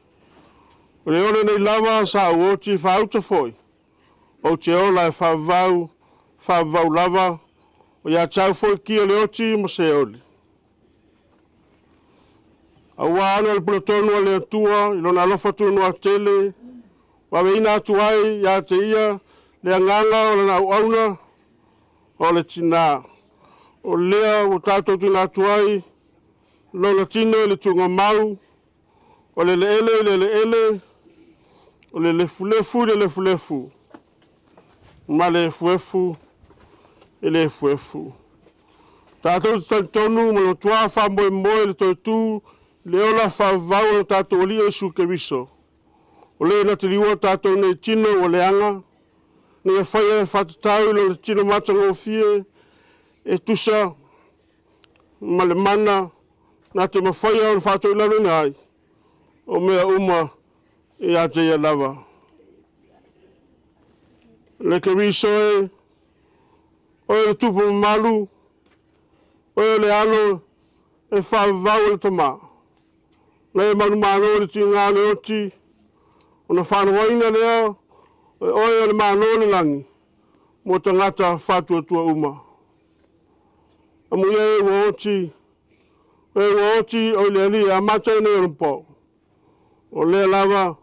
O le ole nei lava sa ou oti faauta foi. Ou te ola e faavavau, faavavau lava. O ia tau foi ki o le oti ma se oli. Aua ana le puletonu a le Atua, i lona alofa tunoa tele, ua aveina atu ai ia te ia le agaga o lana auauna o le tinā. O lea ua tatou tuuina atu ai lona tino i le tuugamau, o le eleele i le eleele, o le lefulefu i le lefulefu, ma le efuefu i le efuefu. Tatou te talitonu ma le matua faamoemoe le toe tu le ola faavavau o le tatou Alii o Iesu Keriso. O le na te liua tatou nei tino ua leaga, ina ia faia e faatatau i lona tino matagofie, e tusa ma le mana na te mafaia ona faatoilaloina ai, o mea uma ia te ia lava. Le Keriso e, oe le tupu mamalu, oe le alo e faavavau e le tamā. Na e manumalo le tiga o le oti, ona faanoaina lea, o oe o le malo le lagi, mo tagata faatuatua uma. Amuia e ua oti, e ua oti o le ali a mata nei o le po. O lea lava,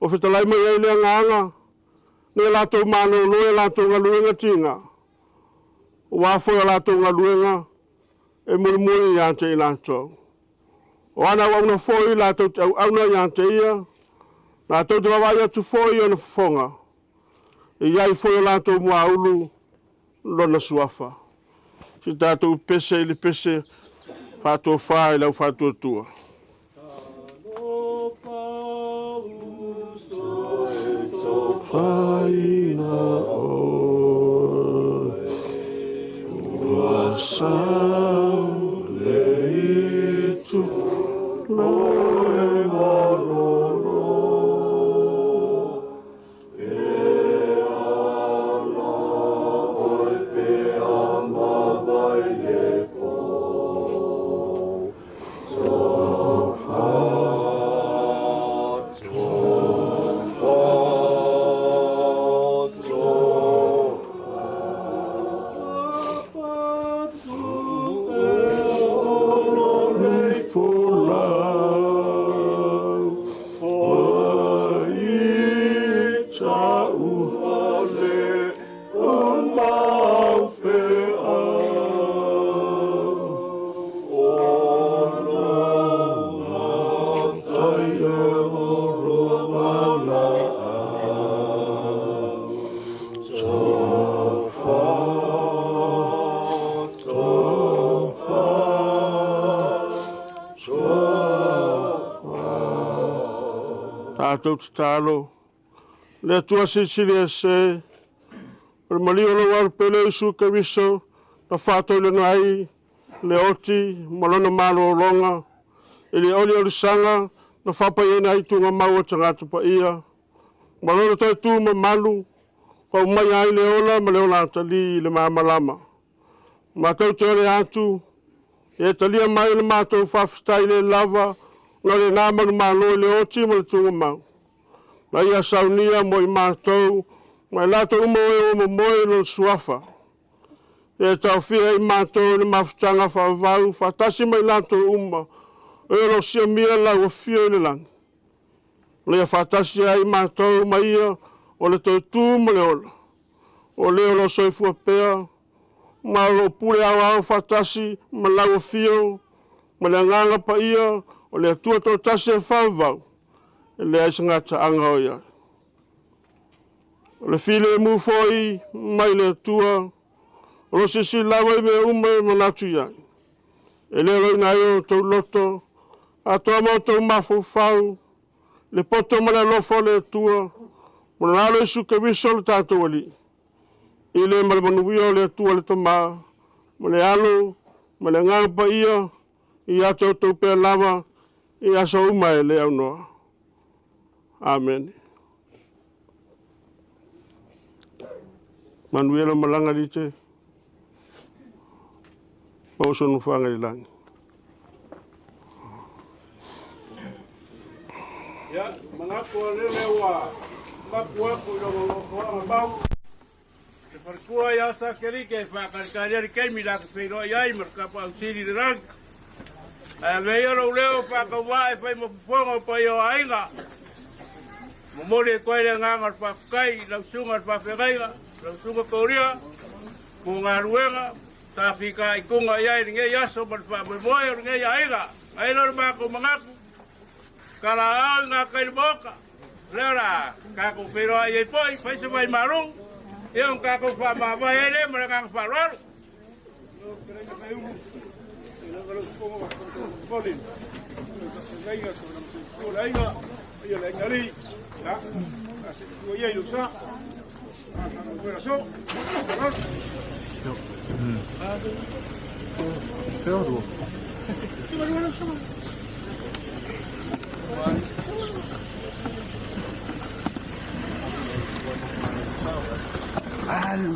o fetalai mai ai le agaga, ne latou malolo e latou galuega tiga. Ua foi o latou galuega, e mulimuli ia te i latou. O ana auauna foi latou te auauna ia te ia, latou te vaavaai atu foi i ona fofoga, e i ai foi o latou muaulu lona suafa. Si tatou pese i le pese faatofa i lau faatuatua. Faina oe, ua sau le itu loe malolo, e ala oe pe a mawai le po. Tofa, tofa, tofa. Tatou tatalo, le Atua silisili ese, o le maliu o lou alu pele Iesu Keriso, na faatauliga ai le oti ma lona malologa, i le oliolisaga na faapaiaina ai tuugamau o tagata paia, ma lona toe tu mamalu, faaumai ai le ola ma le ola atalii i le malamalama. Matou te ole atu, e talia mai le matou faafetai le lava, na le nā manumalo i le oti ma le tuugamau. Na ia saunia mo i matou, ma i latou uma o e ua momoe i lona suafa. E taofia i matou le mafutaga faavavau faatasi ma i latou uma, o e o lo o siamia lau afio i le lagi. O lea faatasi ai matou ma ia o le toe tu ma le ola. O lea o lo o soifua pea, ma o lo o pule aoao faatasi ma lau afio, ma le agaga paia o le Atua toatasi e faavavau, e leai se gataaga o ia. O le filemu foi mai le Atua, o lo silasila lava i mea uma e manatu i ai. E le aloina ai o outou loto, atoa ma outou mafaufau, le poto ma le alofa o le Atua, ma lona Alo Iesu Keriso le tatou Alii, i le ma le manuia o le Atua le Tama, ma le Alo, ma le Agaga Paia, ia te outou pea lava, i aso uma e le aunoa. Amene. Manuia le malaga lite, o so nufuaga i le lagi. Ia, manatu o lele ua mapu aku i logo lofoaga mau. Te wharikua i asa ke rike e whākarikari ari keimi la ke whiroa i ai ma le kapa au siri le rangi. Ae avea ia lou leo whākauā e whai mapuponga o pai o aiga. Momoli e koe le agaga o le faafetai, lau susuga o le faafeagaiga, lau susuga Koria, mo galuega, tafika i kuga i ai lenei aso ma le faamoemoe o lenei aiga. Ai lea o le matou manatu, kalaao i gā kai le maoka. Lea o le a tatou feiloai ai foi, fai se vaimalu, ia ona tatou faamavae ai lea ma le agaga faaaloalo. Alu,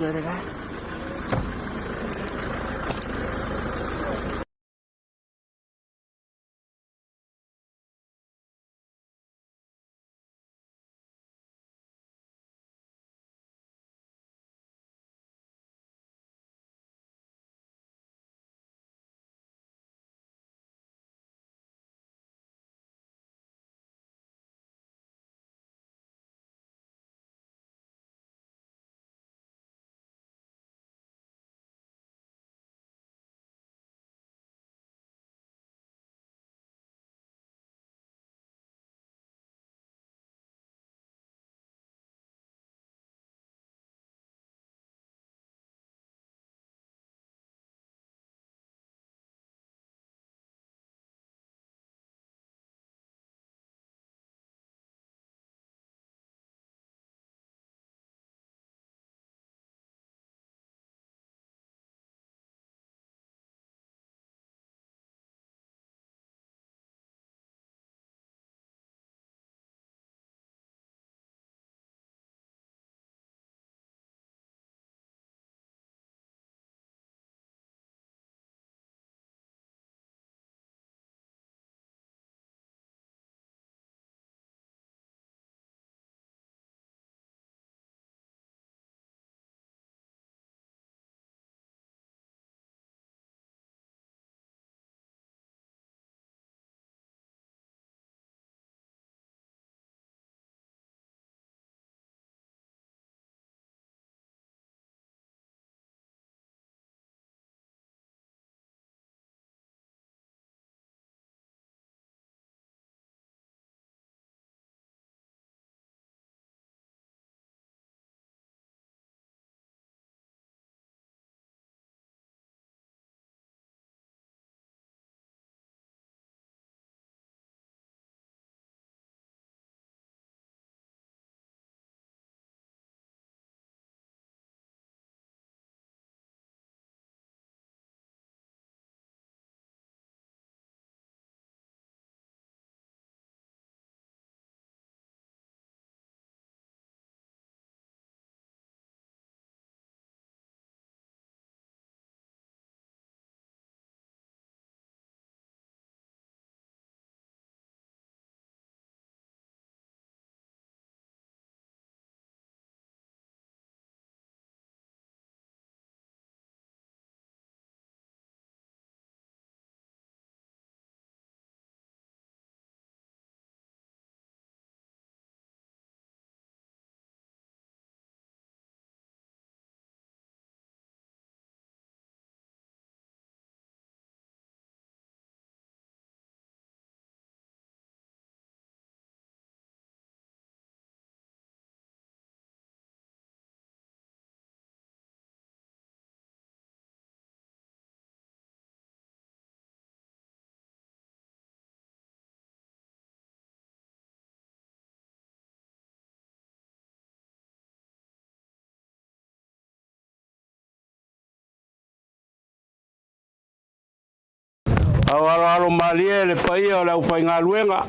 Au aloalo malie le paia o le aufaigaluega,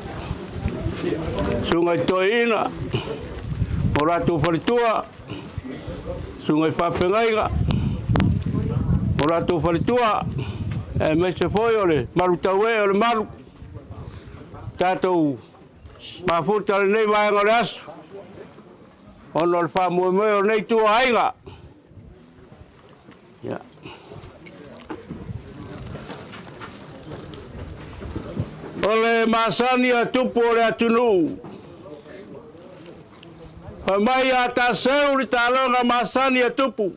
susuga i toeaina ma o latou faletua, susuga i faafeagaiga ma o latou faletua, aemaise foi o le malutauee o le malu, tatou mafuta i lenei vaega o le aso, ona o le faamoemoe o lenei itu o aiga. Ia. O le masani a tupu o le atunuu, fai mai a taseu le taloga masani a tupu,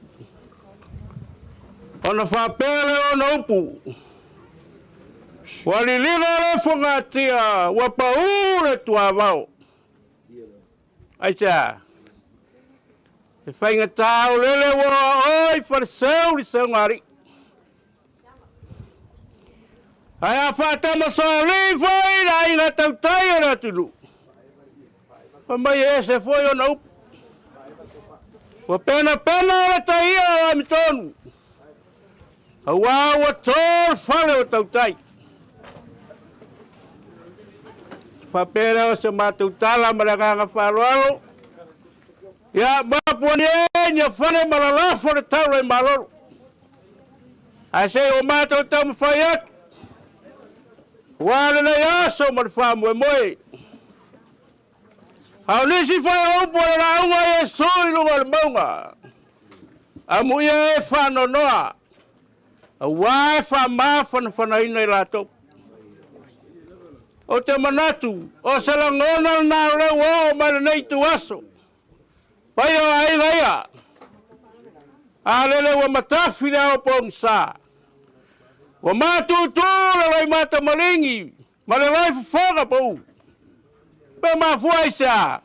ona faapea lea ona upu, ua liliga le fogatia, ua pau le tuavao. Aisea? E faigata o lele ua oi faleseu le seugalii. Ae a faatamasoalii foi le aiga tautai o le atunuu, fai mai e ese foi ona upu. Ua penapena le taia o Amitonu, aua ua to le fale o tautai. Faapea lea o se matou tala ma le agaga faaaloalo. Ia, mapu ane e nia fale ma lalafo le taula i malolo. Ae se i o matou taumafai atu, ua lenei aso ma le faamoemoe. A o nisi foi o upu o le lauga a Iesu i luga o le mauga, amuia e faanoanoa, aua e faamafanafanaina i latou. Ou te manatu, o se lagona lena o lea ua oo mai lenei ituaso, paia o aiga ia, a lele ua matafi le ao pogisa, ua matutu le loimata maligi ma le loifofoga pau. Pe mafua i se a?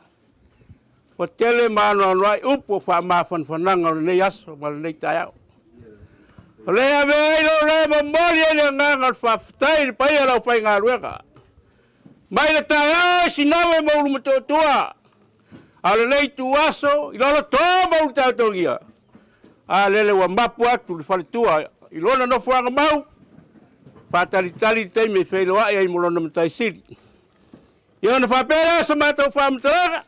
Ua tele ma anoanoai upu o faamafanafanaga o lenei aso ma lenei taeao. O lea e avea ai lou le momoli ai le agaga o le faafetai i le paia o le aufaigaluega. Mai le taeao i Sinave ma Ulumotootua, a o lenei ituaso i Lolotoa ma Ulutaotogia, a lele ua mapu atu le faletua i lona nofoaga mau, faatalitali le taimi e feiloai ai ma lona Matai Sili. Ia ona faapea lea o se matou faamatalaga,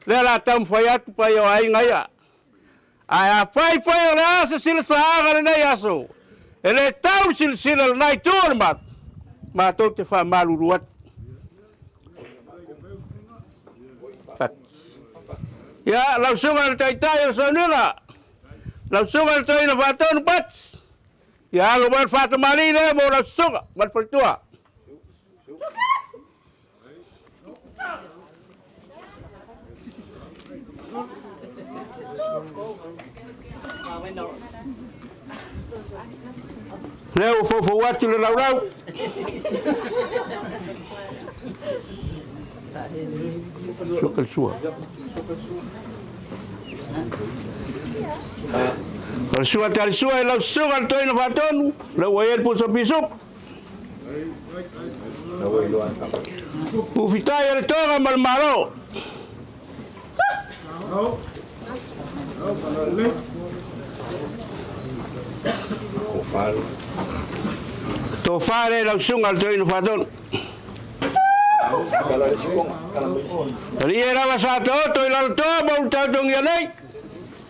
lea o le a taumafai atu paia o aiga ia. Ae afai foi o le a se silasaaga lenei aso, e le tau le silasila i lena itu o le malu, matou te faamalulu atu. Ia, lau susuga i le Taitai o le Sauniga, lau susuga i le Toeaina Faatonu Pati, ia alo mai le faatamalii lea mo lau susuga ma le faletua. Lea ua foufou atu le laulau. Suka le sua. O le sua tali sua e lau susuga le toeaina faatonu, lea ua i ai le pusa pisupo. Ufitai e le toga ma le Malo. Tofa le lau susuga le toeaina faatonu. Alii e lava sa taoto i lalo toa ma ulu tautogia nei.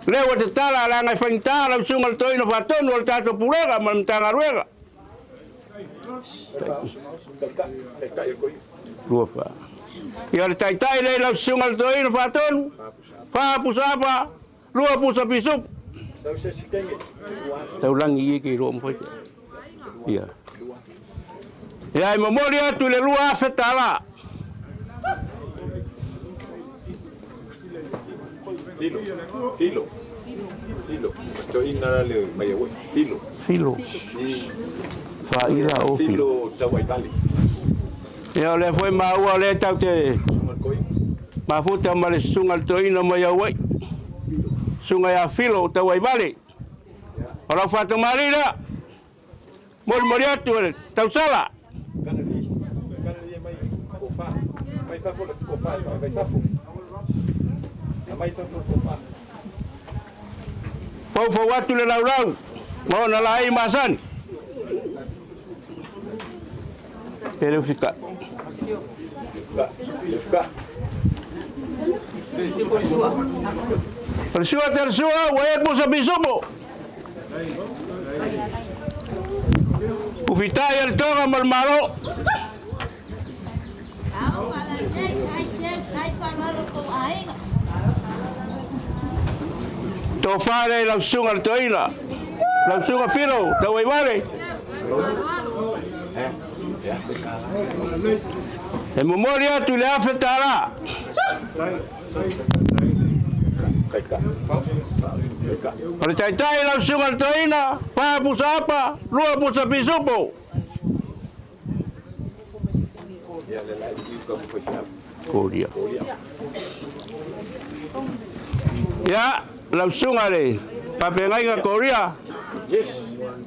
Lea ua tatala leaga e faigata lau susuga le toeaina faatonu o le tatou pulega ma le Matagaluega. Lua fa. Ia le taitai lea i lau susuga le toeaina faatonu, fa pusa apa, lua pusa pisupu. Taulagi i ke iloa mawhai. Ia. Ia e momoli atu i le $2,000. Filo, filo, filo. Toeaina la le mai au filo. Filo. Faaila o filo. Filo tau ai vale. Ia o lea foi maua o lea tau te mafuta ma le susuga le toeaina mai Auai. Susuga ia Filo tau ai vale. O lau faatamalii lea. Molimoli atu e le tausala. Foufou atu le laulau ma ona laei masani. Pe le fika. O le sua te le sua, ua e pusa pisupo. Ufitai e le toga ma le malo. Tō whare lau sunga le toina. Lau sunga whiro, tau ei ware. E momori atu le afe tāra. O le taitai lau sunga le toina, wha pusa apa, lua pusa pisupo. Koria. Ia, lau sunga le pawhengainga Koria.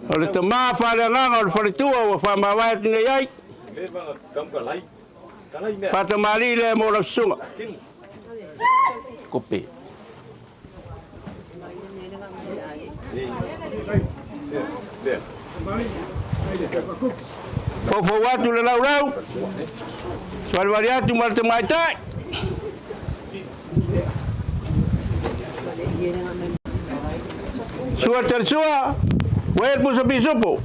O le tamā whaleanganga o le whaletua ua whamawai atu nei ai. Whatamari le mō lau sunga. Kope. Fofo atu le lau lau. Swariwari atu ma le te maitai. Sua te sua, wait pusa pisupo.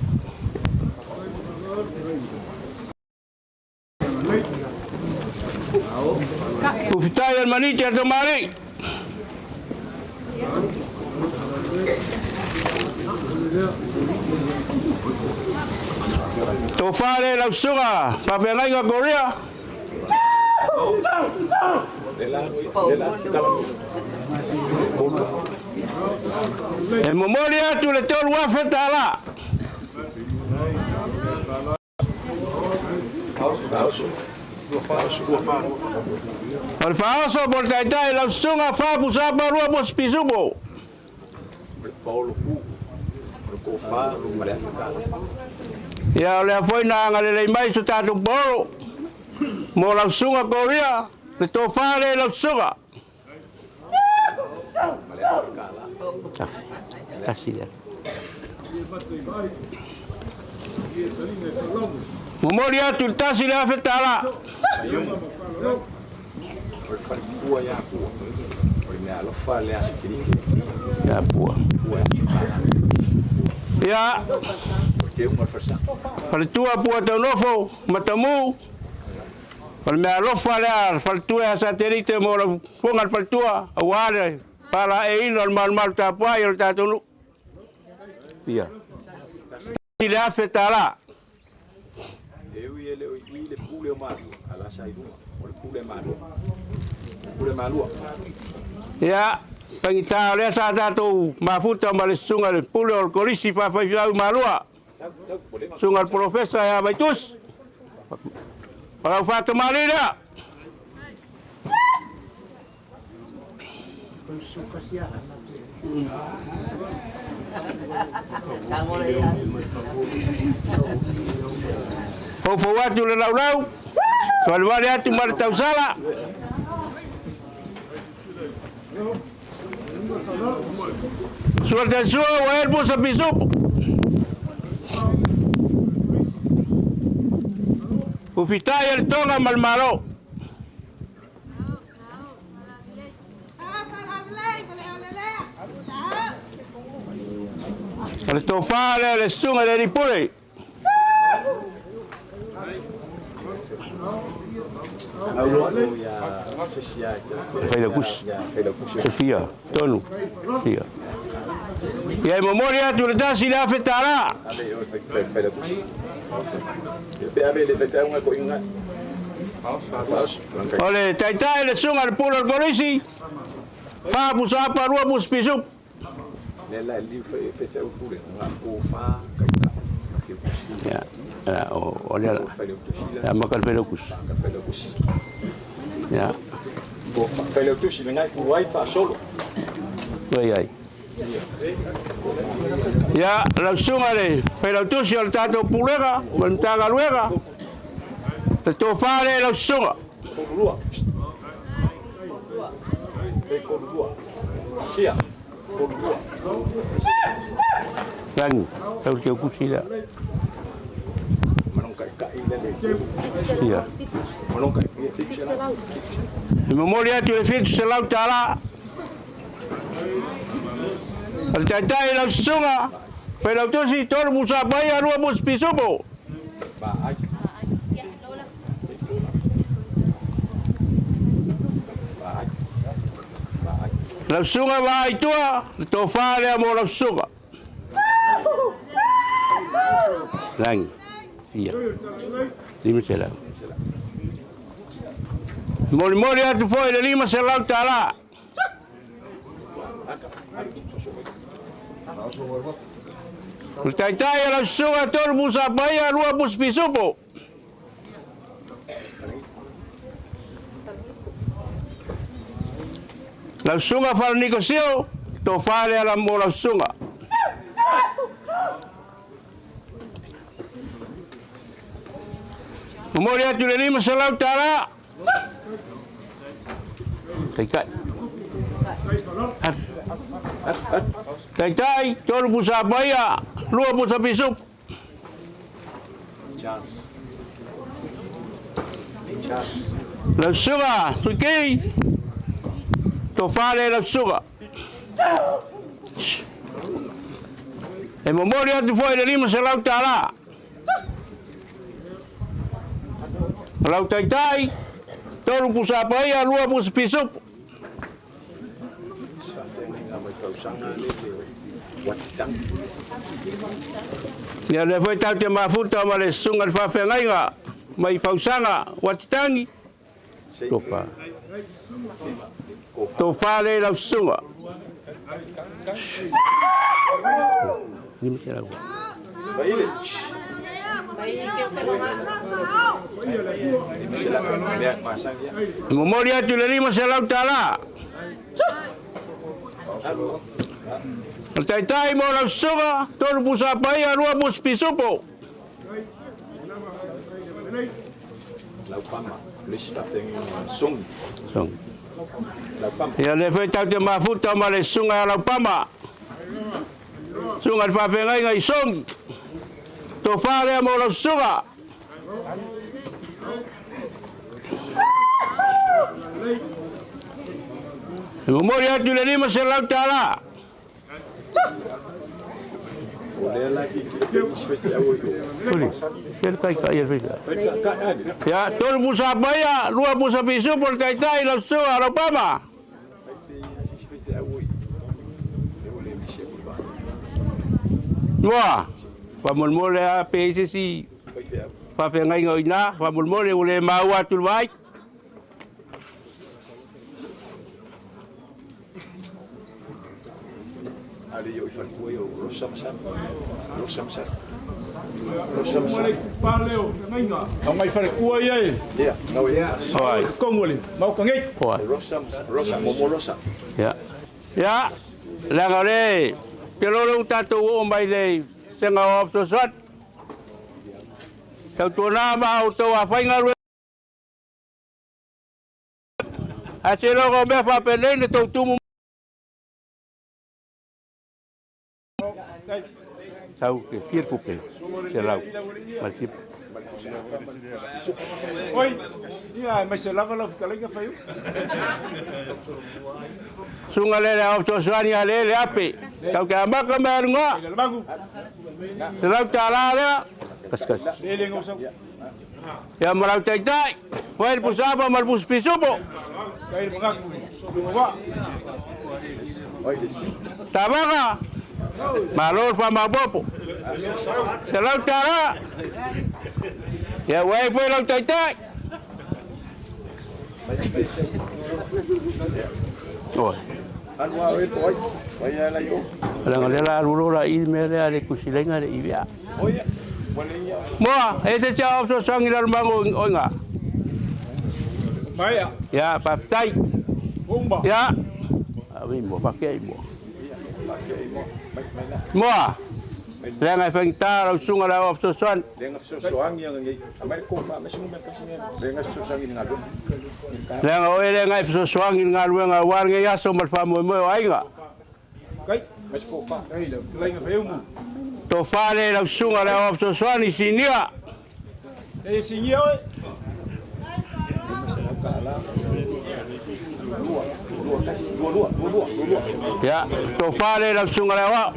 Ufitai al maniti al tomari. Tō whare lau sunga, pawhengainga Korea. E momori atu le tolu afe tāla. O le whaoso po le taitai lau sunga whapu sapa rua po spisupo. Ia o lea foi na angalelei mai so tātou polo. Mo lau sunga Korea, le tō whare lau sunga. Tasi lea. Momori atu le tasi le afe tāla. Ia pua. Ia. Faletua pua taunofo, matamu. O le mea alofa lea, faletua e satelite mo le funga le faletua, aua le pala e ino le malumalu tapuai o le tātou nuu. Ia. I le afe tāla. E ui ele o i le pule o malua, ala sa i lunga, o le pule malua. Pule malua. Ia, pangita o lea sa tātou mafuta ma le sunga le pule o le kolisi whawhaiwhau malua. Sunga le profesa e avaitus. Palau whatamari lea. Fofo atu le laulau. Tualuari atu ma le tausala. Sua te sua wa elbu sa pisupo. Ufitai el tonga malmalo. O le tō whale le sunga le ripure. Sofia, tonu. Fia. Ia e momori atu le tasi le afe tāra. O le taitai le sunga le pula le kolisi. Wha pusa apa rua pus pisu. Ia, o lea la. Ia maka le whelaukusi. Ia. Whelautusi le ngai kuai whaasolo. Oi ai. Ia, lau sunga le whelautusi o le tātou pulega, ma le mtagaluega. Le tō whare lau sunga. Kolurua. Kolurua. Sia. Kolurua. Rangi, tau te kusi lea. Ia. E momoli atu le $700. O le taitai lau susuga, failautusi, tolu pusa paia, lua pusa pisupo. Lau susuga Vaaitua, le tofa lea mo lau susuga. Lagi, fia, 500. Molimoli atu foi le $500. O le taitai a lau susuga, tolu pusa paia, lua pusa pisupo. Lau susuga Falenikosio, tofa lea la mo lau susuga. Momoli atu le $500. Taitai. Taitai, tolu pusa paia, lua pusa pisupo. Lau susuga, Suiki, tofa lea lau susuga. E momoli atu foi le $500. Lau taitai, tolu pusa paia, lua pusa pisupo. Ia le foi tau te mafuta ma le susuga le faafeagaiga mai fausaga Watitangi. Tofa. Tofa le lau susuga. 500. Momoli atu le $500. O le taitai mo lau susuga, tolu pusa paia, lua pusa pisupo. Ia le foi tau te mafuta ma le susuga a Laupama. Susuga le faafeagaiga i Sogi. Tofa lea mo lau susuga. E momoli atu le $500. Ia, tolu pusa paia, lua pusa pisupo le taitai lau susuga Laupama. Mua, faamolemole a pe i se isi faafeagaiga o i ina, faamolemole ua le maua atu le vaai. Ia, leaga o le te lolo u tatou oo mai le sega o fesoasoani. Tautuana ma outou afaiga ae seiloga o mea faapenei na tou tumu Sau ke fia tupe, selau, ma le sipa. Oi, ia mai se lava lau fetalaiga fai. Suga le le au fesoasoani a le le ape. Tau ke amaka me aluga. $100 lea. Kasikasi. Ia ma lau taitai. Fai le pusapa ma le pusa pisupo. Tavaga. Malo le faamaopoopo. $100. Ia ua e foi lau taitai. Oi. Leaga lea la alu loa la i le mea lea le kusilega le i vea. Moa, e se tia o fesoasoani lalo mago o iga. Ia, faafetai. Ia, ave i mua, faakea i mua. Moa, leaga e faigata lau susuga le ao fesoasoani. Leaga o oe lea e fesoasoani i le galuega aua lenei aso ma le faamoemoe o aiga. Tofa le lau susuga le ao fesoasoani sinia. E singia oe. Ia, tofa le lau susuga le aoao.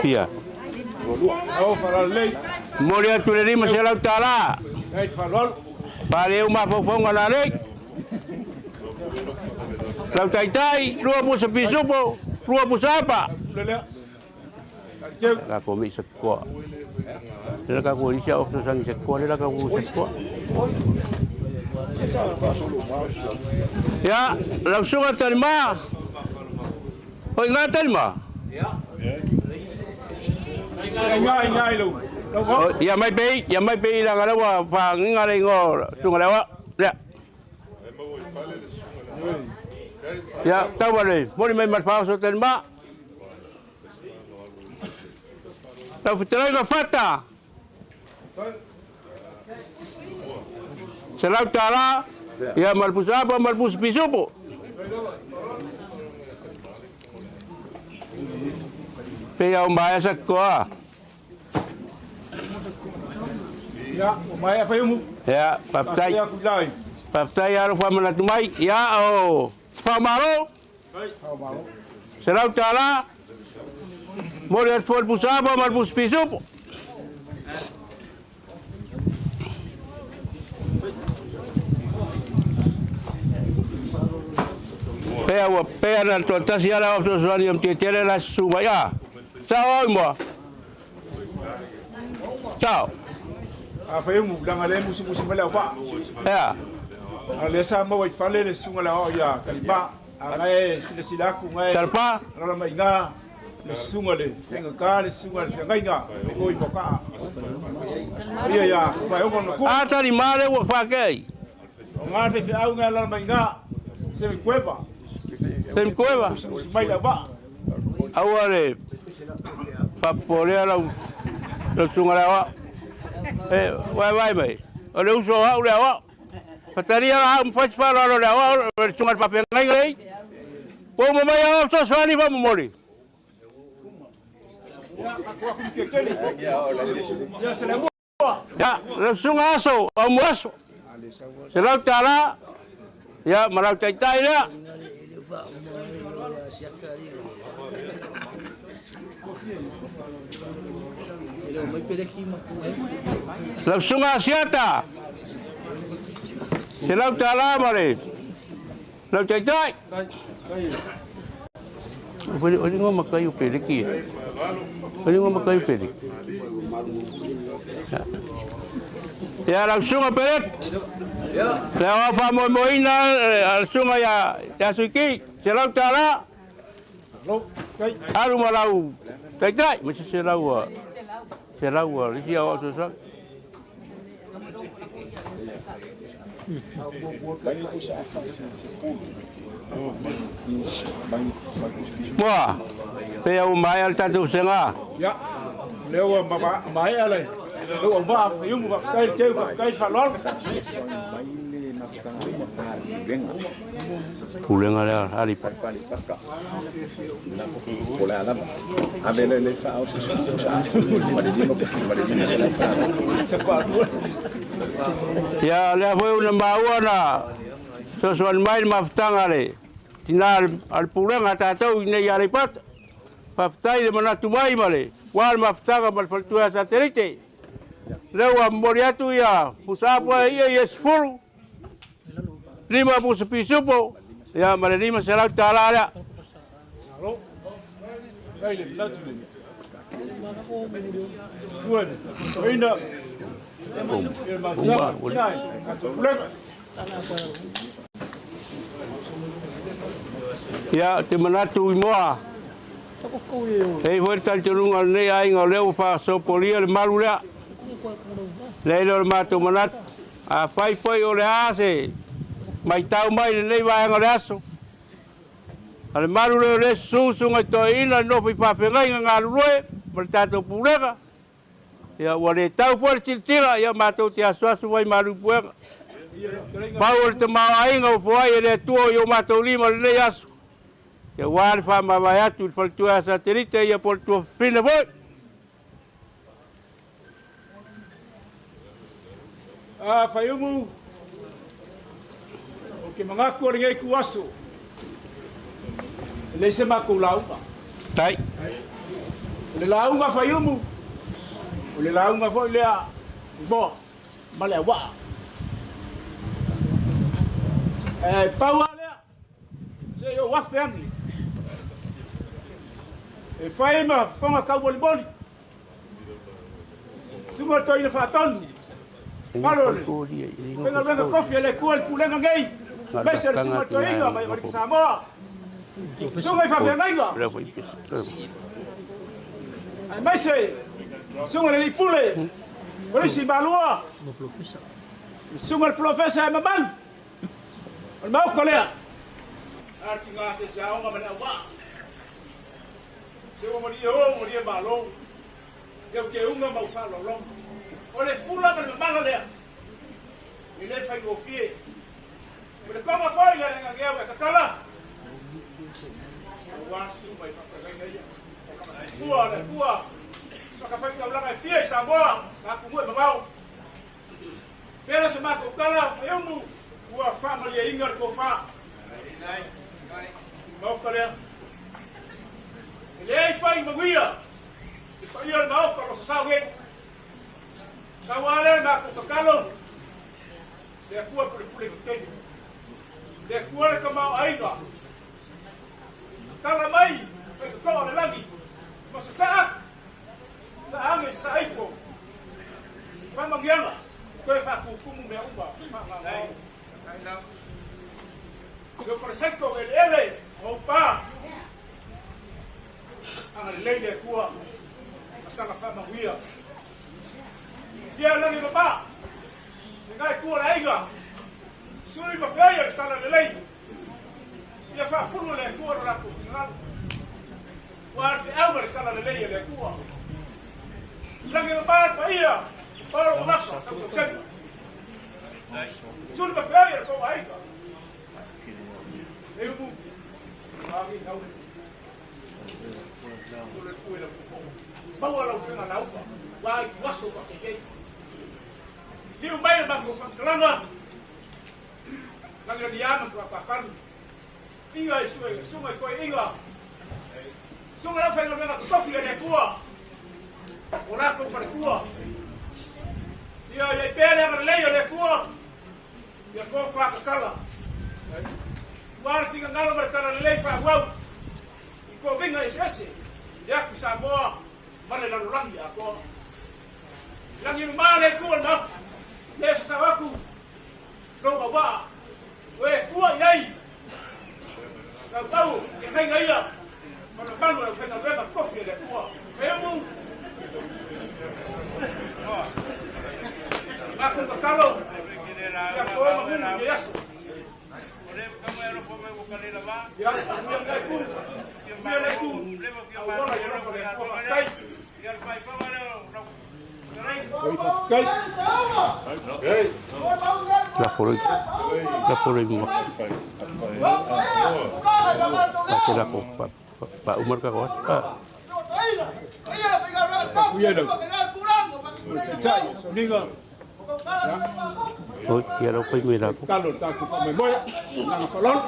Fia. Momoli atu le $500. Faaleu mafaufauga na alei. Lau taitai, lua pusa pisupo, lua pusa apa. Ka ko mi sa koa. Le ka ko isi au sangi sa koa, le ka ko sa koa. Ya, lau suga tarima. Oi ngā tarima. Ia mai pei, ia mai pei la ngalawa fa nginga le ngo tunga lewa. Ya. Ya, tau le, moli mai marfa so tarima. Lau fetalaiga Fata. $100, ia ma le pusa apa ma le pusa pisupo. Pe au maea sa koa. Ia, o maea whaiumu. Ia, faafetai. Faafetai alo faamanatu mai. Ia, o Whamaro. $100. Mori atu foi le pusa apa ma le pusa pisupo. Pea ua pea na toatasi ala o fesoasoani o Matiatele la susu mai a. Sao oi moa. Sao. A fai mu langa le musi musi mele fa. Ea. A le sa mo i fale le sunga la o ia kalima. A ngai sila sila ku ngai. Talpa. Rala mai nga le sunga le nga ka le sunga le ngai nga ko i poka. Ia ia fa o no ku. A tari mare ua fa kei. O nga fe fe au nga la mai nga. Se mi cueva. Se mi cueva. Mai la va. Aua le faapopolega lau susuga le aoao. E vaevae mai, o le uso o au le aoao. Fatalia la au ma fai se faaaloalo i le aoao, le susuga i le faafeagaiga lei. Ua uma mai aoao fesoasoani faamomoli. Ia, lau susuga Aso, Aumuaso, $100, ia, ma lau taitai lea. Lau susuga Asiata, $100 ma le lau taitai. O le ingoa makai o Peleki e. O le ingoa makai o Peleki. Ia lau susuga Peleki. Le aoao faamoemoeina a le susuga ia Suiki, $100. Alu ma lau taitai, ma se selau selau le isi aoao fesoasoani. Moa, pea ua maea le tatou sega. Ia, lea ua maea le ua vaa iumu faafetai le teu faafetai le faaaloalo. Pulega lea Alipa. Ia lea foi una maua na fesoasoani mai le mafutaga a le tina a le pulega a tatou i nei Aleipata. Faafetai le manatu mai ma le ua le mafutaga ma le faletua ia Satelite. Lea ua momoli atu ia pusa apa ia ia 10, 5 pusa pisupo, ia ma le $500 lea. Ia, te manatu i moa. E i foi le talitonuga o lenei aiga o lea ua faasopolia le malu lea. Lea le o le matou manatu. Afai foi o le a se matau mai i lenei vaega o le aso. A le malu lea o le susu susuga i toeaiina le nofo i faafeagaiga galulue ma le tatou pulega. Ia ua le tau foi le tilotilo, ia matou te asuasu mai malu i puega. Pau o le tamaoaiga ua foai e le Atua i o matou lima i lenei aso. Ia ua le faamavae atu i le faletua ia Satelite ia po o le tuafafine foi. A Faiumu, o ke mangaku o le ngei ku aso. E le se makou lauga. Tai. O le lauga Faiumu, o le lauga foi lea moa ma le auaa. E pau lava lea, se i ou afe ane. E fai ma fofoga taumolimoli. Susuga le toeaina faatonu. Malo le faigaluega kofi a le Atua i le pulega nei, aemaise o le susuga i le toeaina mai Amerika Samoa. Susuga i faafeagaiga, aemaise susuga i le alii pule, Kolisi Malua, susuga i le polofesa e mamalu o le Maota lea. A tiga se se aoga ma le auvaa. Se ua malie o, malie malo. Teuteuga ma faaaloaloga. O le fula ma le mamala lea, e le faigofie. O le koma foi le gageu e tatala. Aua susuga i faafeagaiga ia. Fua le fua. Whakawhai e fia i Samoa, ngā kumue mamao. Pera se mākou tala, whaiumu, ua whaamalia inga le kōwhā. Maoka lea. E leai whai manuia, te paia o le maoka o lo sasau nei. Sau a lea mākou tatalo, le Atua pulepule i totonu. Le Atua le tamaoaiga. Tala mai, whai katoa o le lagi, ma sasaa, saage sasaifo. Whamangianga, koe whakukumu mea uma, whaangangao. Leo wharasaiko ele ele, o pā. Anga lelei le Atua, masaga whamanuia. Ia lagi mama, le ngai tua le aiga, suri ma whiaia le tala lelei. Ia whaafulu le Atua no lākou finagalo. Ua ar whiau ma le tala lelei e le Atua. Lagi mama le paia, Paolo Mamasa, sausausega. Suri ma whiaia le kou aiga. E umu, agi hau. Le fue la maua lau pega lauga, wa i waso pa kei. Liu mai le matou whakatalanga, lagi lagi ana kua pāwhanu. Inga i sua, sunga i koe inga. Sunga lau whainga totofi e le Atua. O rākou wharekua. Ia ia i pēr anga lelei o le Atua. Ia kō whakatala. Ua ara whinga ngalo ma le tala lelei whaauau. I kō winga ese ese. Ia aku Samoa ma le lalolagi atoa. Langi mama le Atua le maoka. Le sasao aku lou auvaa. O e fua i ai. Tautau ke faiga ia. Ma le mamalu e aufaigaluega tofi e le Atua. E umu. Makou tatalo. Ia kō ma munu i aso. Ia, ia le ku. Ia le ku. Au ola i alofa le Atua faafetai. La foroi. La foroi mo. Pa ke la ko pa pa umar ka ko. Ah. Oi, ia lau pai mai la ko. Talo tātou whaamoemoe, nanga whalolo.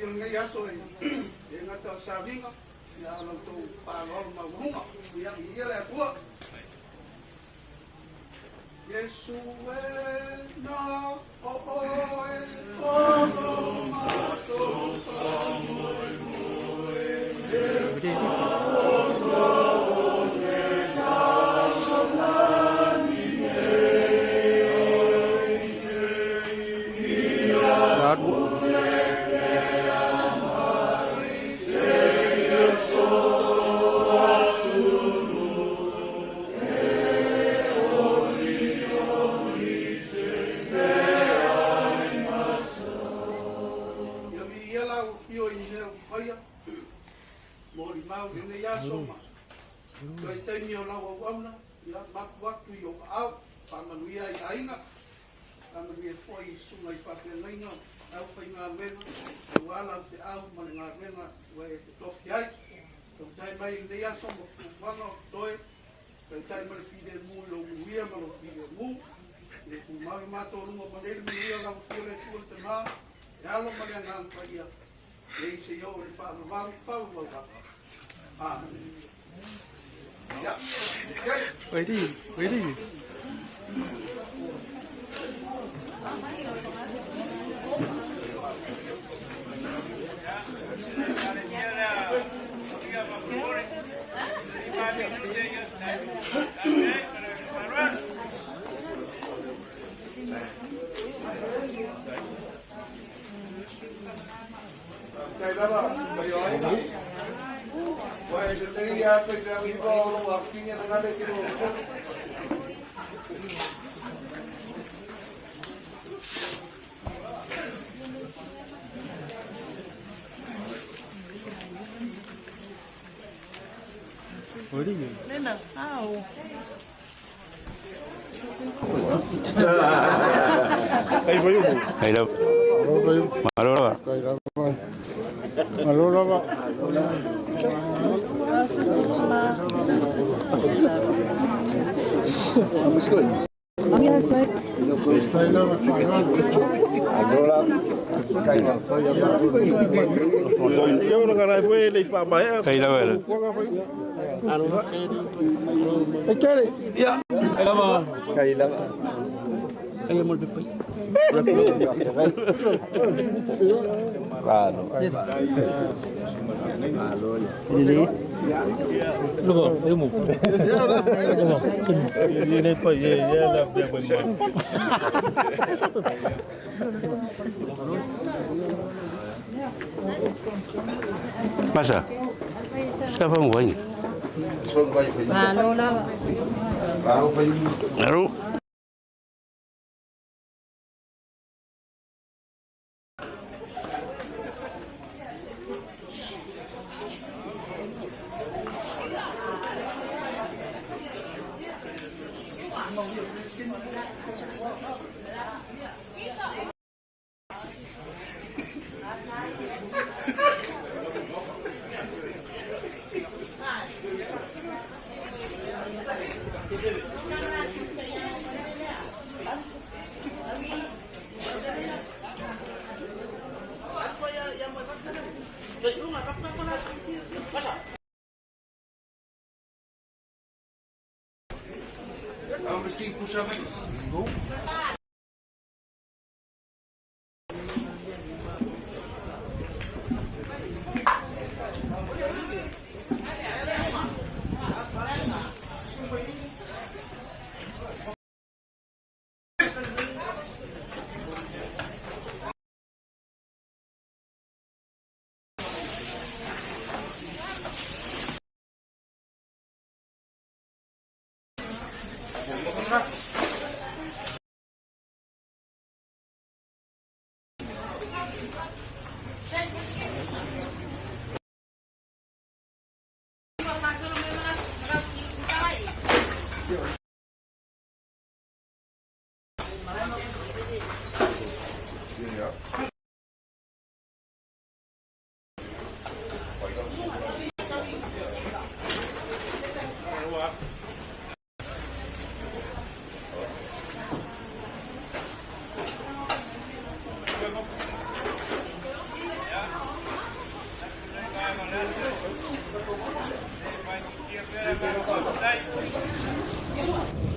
lenei aso e le gata o sauniga, ia a o la outou faaaloalo maualuga. Ia, viia le Atua. Iesu e na o oe o lo matou faamoemoe e faaola o le lalolagi nei. Ia pulekea mai seia so atunuu e olioli se meai matou. Ia viia lau afio i mea ua faia, molimau i lenei aso ma toe taimi o lau auauna, ia mapu atu i ou aao, faamanuia ai aiga, faamanuia foi i susuga i faafeagaiga o aufaigaluega, aua lau feau ma le galuega ua e totofi ai. Tautai mai i lenei aso ma fuafuaga o totoe, tautai ma le filemu i lou manuia ma lou filemu. Ia tumau i matou luga ma nei le manuia o lau Afio le Atua le Tama, le Alo ma le Agaga Paia, nei seia oo i le faavavau faavavau lava. Amene. Ia, okay. Ready, ready. Faafetai lava i o aiga. Ua e lelei lava toe te au iwa o lou afafine lena le tino o poto. Nena, ao. Kai lava. Malo lava. Malo lava. Kai lava. Ekele. Ya. Lava. Kai lava. Kai mo le pepai. Malo. Lele. Lova, eu mo. Lova. Lele pa ye ye la bia ba ma. Masa. Sa fa mo wai. Malo lava. Aro.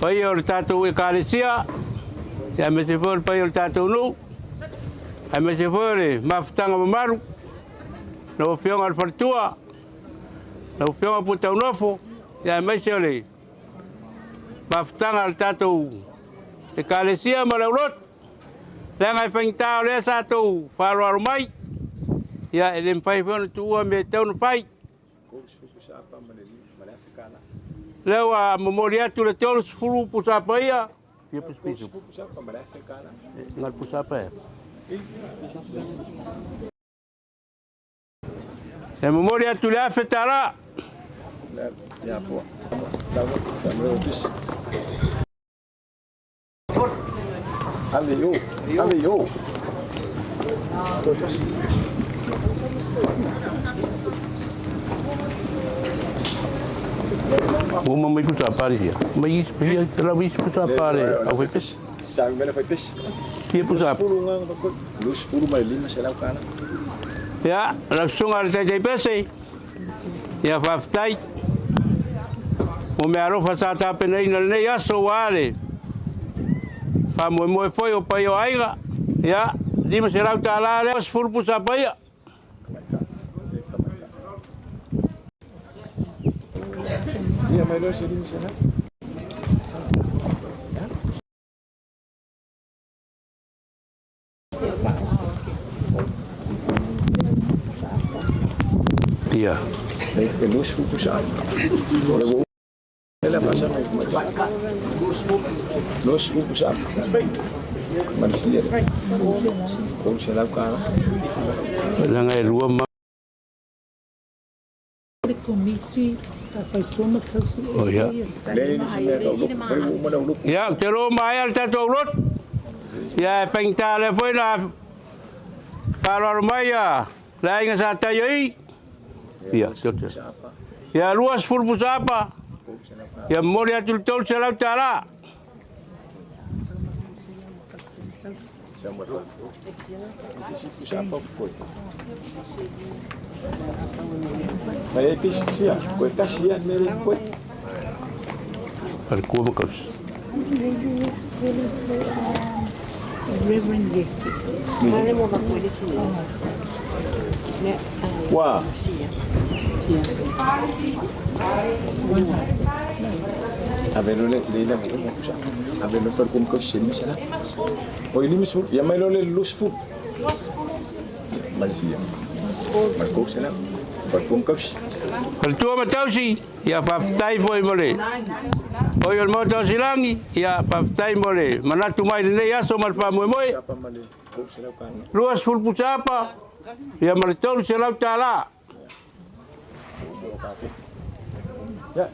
Paia o le tatou ekalesia, ia aemaise foi o le paia o le tatou nuu, aemaise foi o le mafutaga mamalu, lau Afioga i le Faletua, lau Afioga Putaunofo, ia aemaise o le mafutaga a le tatou ekalesia ma le aulotu. Leaga e faigata o lea sa tou faaaloalo mai, ia e le mafai foi ona tuua mea e tatau ona fai. Lea ua momoli atu le 30 pusa paia. Fia pusa Ngal pusa pa e. E momoli atu le $1,000. Ave yo, ave yo. Ua mai pusa pare ia. Mai ia la vis pusa pare au fai pesi. Sa mele fai pesi. Ia pusa. Lus furu mai lima se lau kana. Ia, lau susuga le taitai pese. Ia faafetai. Mo mea alofa sa tapenaina lenei aso ua ale. Faamoemoe foi o paia o aiga. Ia, $500 lea, 10 pusa paia. Ia mai loa se 500. Ia. E lus furu pusa. Ela pasa mai. Lus furu pusa. Malfia. Ko se lau kana. Leaga e lua ma. Le komiti Oh, ia. Ia, ou te loa maea le tatou aulotu. Ia, e faigata lea foi na faaaloalo mai ia le aiga sa taia i. Ia, te Ia, 20 pusa apa. Ia, momoli atu le $300. Mai e pisi sia, koe tasi ia mere koe. Pare kua makaus. Reverend Yeti. Wa. Ave lo le le la mo pusa. Ave lo per kum ko sini sana. O ini misu, ya mai lo le lus fu. Malfia. Marco sena. Per kum ko. Faletua ma tausi, ia faafetai foi mo le. Oi o le maota o Silangi, ia faafetai mo le manatu mai lenei aso ma le faamoemoe. 20 pusa apa, ia ma le $300. Ya.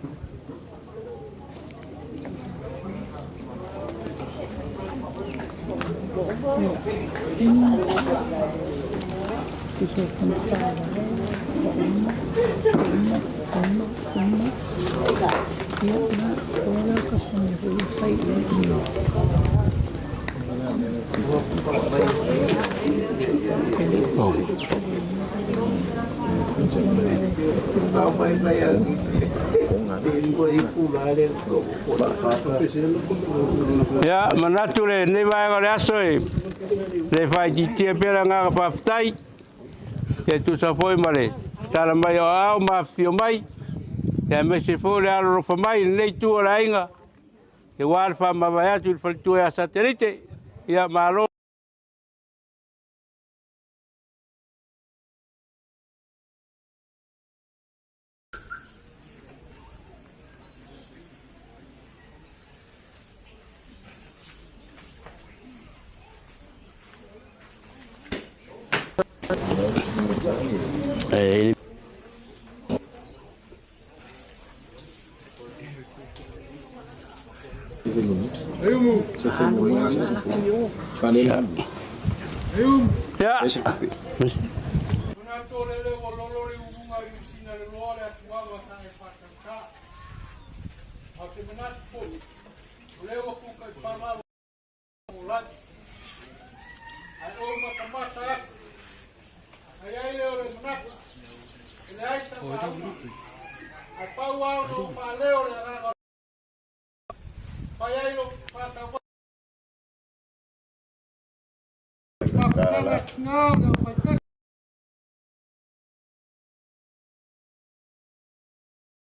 Ia, manatu le nei vaega o le aso e le faitiitia pea le agaga faafetai. Ia tusa foi ma le tala mai o ao ma afifio mai. Ia aemaise foi le alolofa mai i lenei itu o le aiga. Ia ua le faamavae atu i le faletua ia Satelite. Ia malo. E Ia.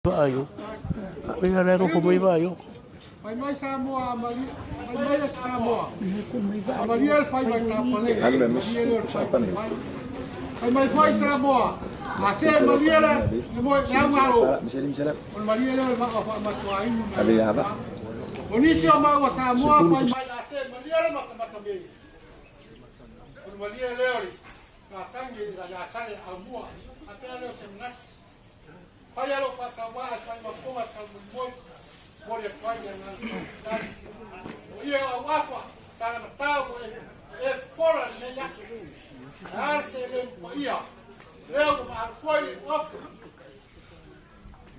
Vaaio. Ia le roko mai vaaio. Fai mai Samoa a Maria, fai mai le Samoa. A Maria le fai mai ka Alu me sapane. Fai mai foi Samoa. A se Maria le le mo le au ngalo. Miseli misela. O Maria le va fa ma tua inu. Ave ya ba. O nisi o maua Samoa fai mai a se Maria le mata me. O Maria le ori. Ka tangi la ya sale a mua. A te le o se ngat. Fai alo fa ta wa fai ma fonga ta mo mo le fai ya na. O ia o wafa ta na tau e e fora ne ya. A se le mo ia. Leo ma foi ofu.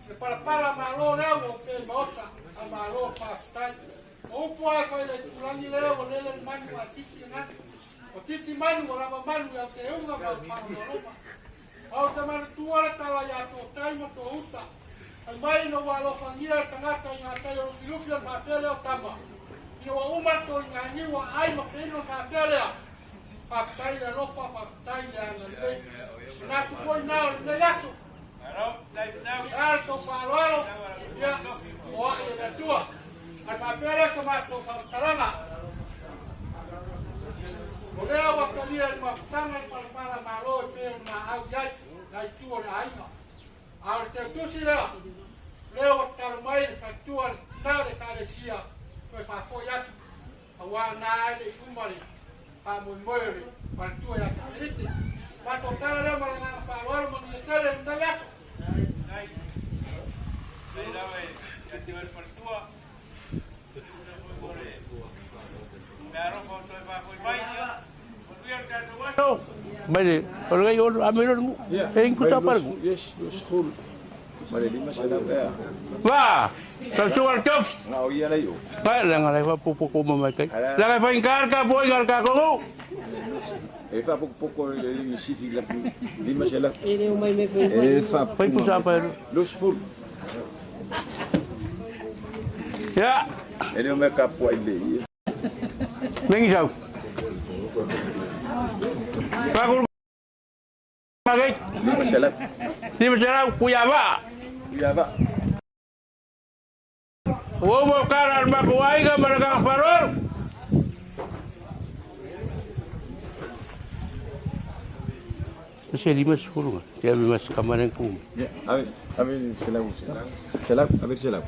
Le para para malo leo o pe maota a malo fa stai. O po a fai le tulangi leo o le le manu a titi na. O titi manu o la manu ya te unga ma pa no. Au te manu tuara tala ia tō taima tō uta. Ai mai no wa alofangia e tangata i ngā tai o lufilufi o ngā leo tama. I no wa uma tō i ngā niua ai ma whenua ngā lea. Whakatai le alofa, whakatai le ana lei. Nā tu koi nā o le aso. Ara tō whaaloalo, ia o ai e le atua. Ai whapea lea ka mātou whakataranga. O lea wakalia le mafutanga i palapala malo e pēo nā au iai, nā i tua le ainga. A o le teutusi lea, lea o talo mai le whatua le tau le kalesia, toe whakoi atu, a wā nā ai le uma le whamoemoe le whalatua ia te. Mātou tala lea malanganga whaaloalo ma ngia tele le nai aso. Nei lawa e ia te wale whalatua. Me arofa o toe whakoi mai ia. Mai le, o le gai ono, ame no e ingu ta pargu. Yes, los full. Mare lima sela fa. Va, ta su al tof. Na o ia le yo. Pa la ngala fa popo ko mama kai. La ga fa ingar ka boi ngar ka ko. E fa poco poco le sifi la lima sela. E le mai me E fa fai pusa pa. Los full. Ya. E le me ka po ile. Mengi jau. Pakul Magai. Lima sela. Lima sela kuyava. Kuyava. O mo kara ma kuaiga maraga farol. Se lima suru. Te ame mas kamaren ku. Ya, a ver sela. Sela, a ver sela.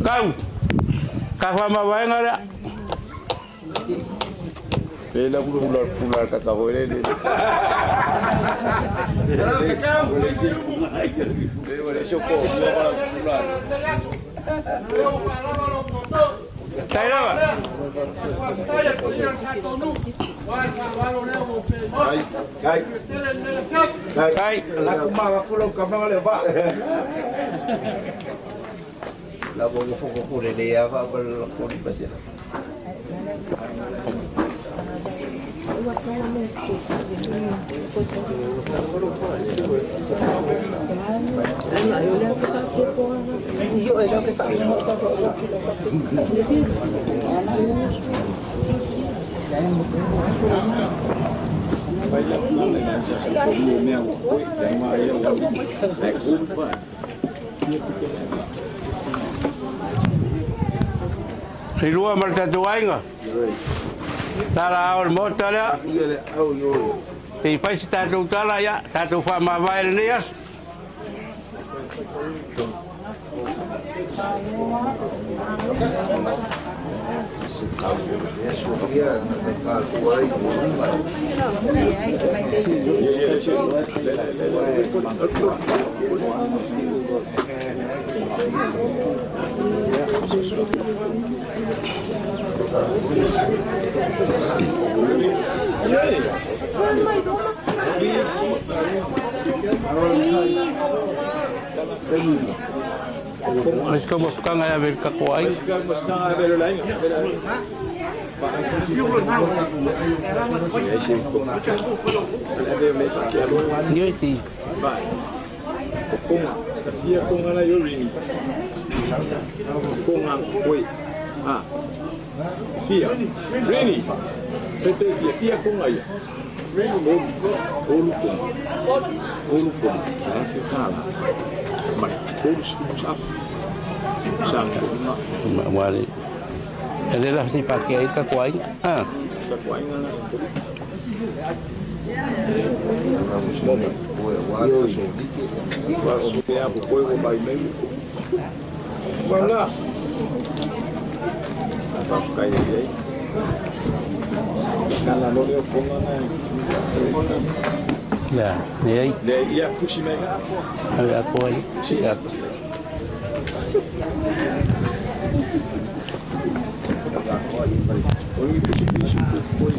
Kau. Ka fa ma waenga la. Le la pula pula ka ka hore le. Le soko pula pula. Tairava. Kai. Kai. La kuma ko lo ka ma le ba. La bo fo ko le ya va ba ko ni pasela. Lua ma le tatou aiga. Tala ao le maota lea. Te i fai se tatou tala ia, tatou faamavae lenei aso. Mas como skanga ya ver ka ko ai. Ni ti. Konga, fia konga la yo rini. Konga koi. Ah. Fia. Rini. Pete fia fia konga ia. Olu. Olu konga. Olu konga. La fia kala. Ma olu sfu saf. Sang ma. Ma wale. E le la si pa ke ai ka kwai. Ah. Ka kwai na sa. Voilà. Whakaia i Kana lore o konga na. Ya, ne ai. Le ia fusi mai ngā. Ai a koe. Ya. O i fusi pisu koe.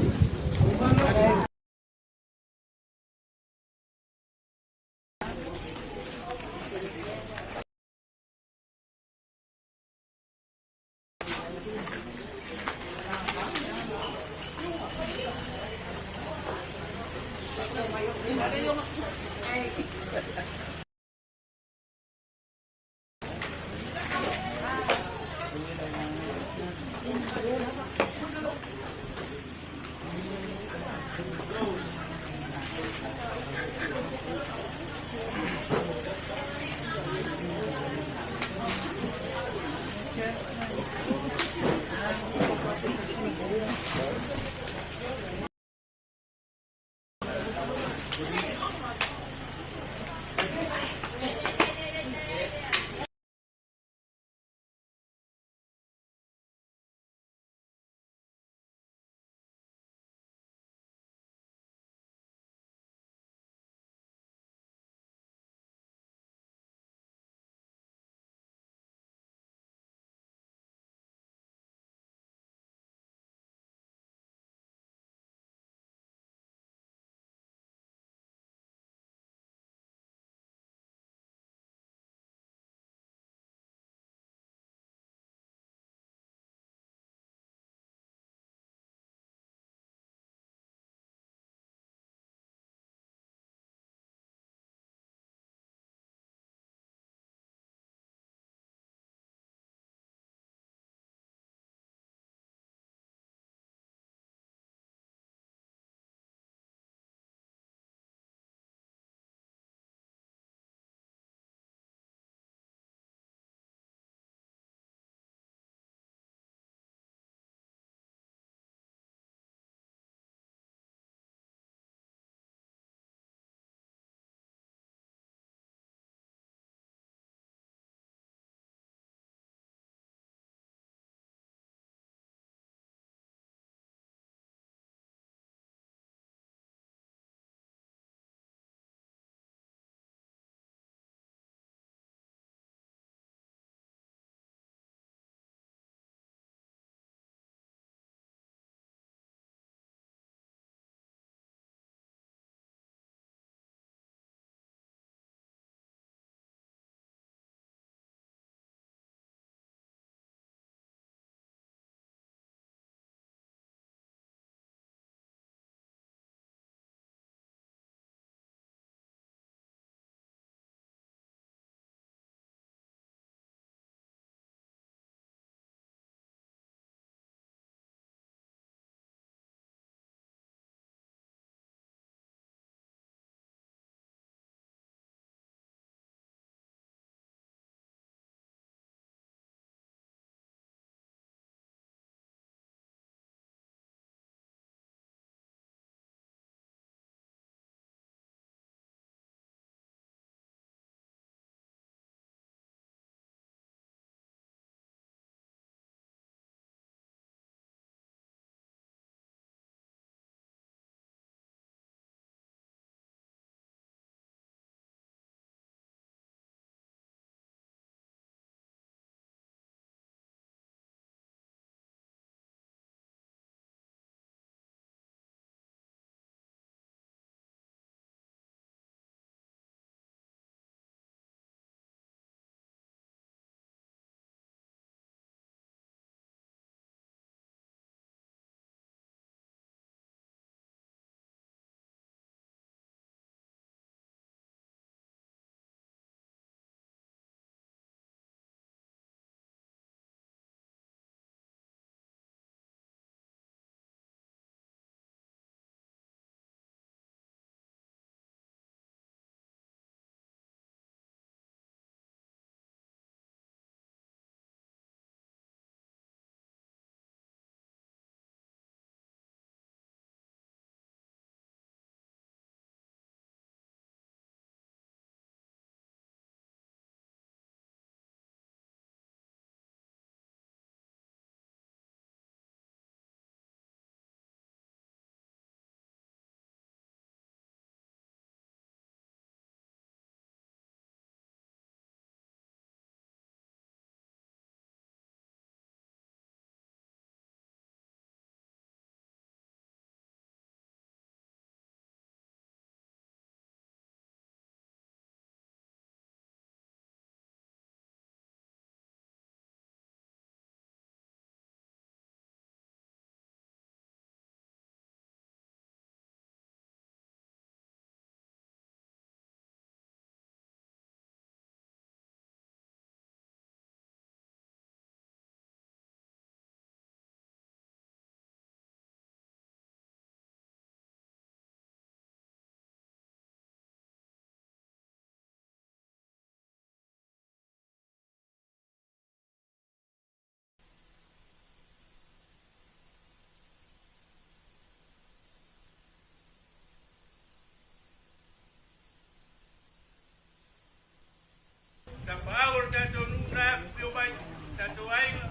Tapaau o le tatou nuu na afifio mai, tatou aiga,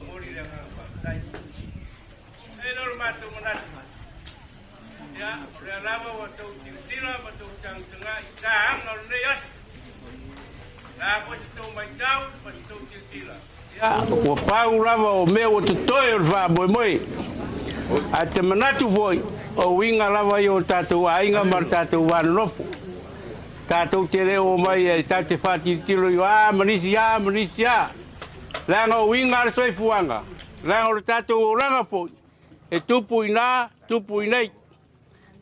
momoli le agaga faafetai. E le o le matou manatu, ia, o lea lava ua tou tilotilo ma tou tagatagai i taga o lenei aso. La foi te tou matau ma te tou tilotilo. Ia, ua pau lava o mea ua totoe o le faamoemoe. Ae te manatu foi, o uiga lava ia o tatou aiga ma le tatou va nonofo. Tatou te le o mai e tatou te faatilotilo i a ma nisi a ma nisi a. Leaga o uiga a le soifuaga, leaga o le tatou olaga foi, e tupu i ina, tupu i nei.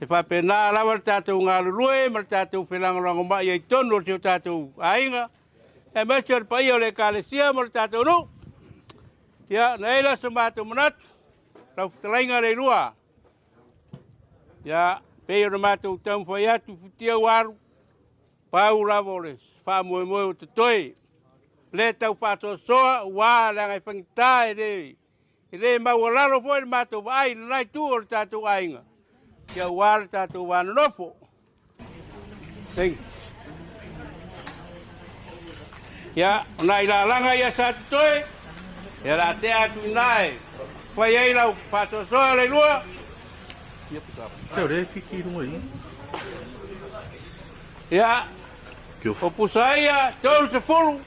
E faapena lava le tatou galulue ma le tatou felagolagomai ai i totonu o si o tatou aiga, aemaise o le paia o le Ekalesia ma le tatou nuu. Ia, na i ai la so matou manatu, lau fetalaiga Leilua, ia, pei ona matou taumafai atu i futia ua alu, pau lava o le faamoemoe o totoe, le tau faasoasoa ua leaga e faigata e le maualalo foi le matou vaai i lena itu o le tatou aiga, ia ua le tatou va nonofo. Thank you. Ia, o nai lalaga ia sa totoe, ia la tea atu i ina e fai ai lau faasoasoa Leilua. Ia puta. Se o le fiki i lunga i. Ia, o pusa ia, 30,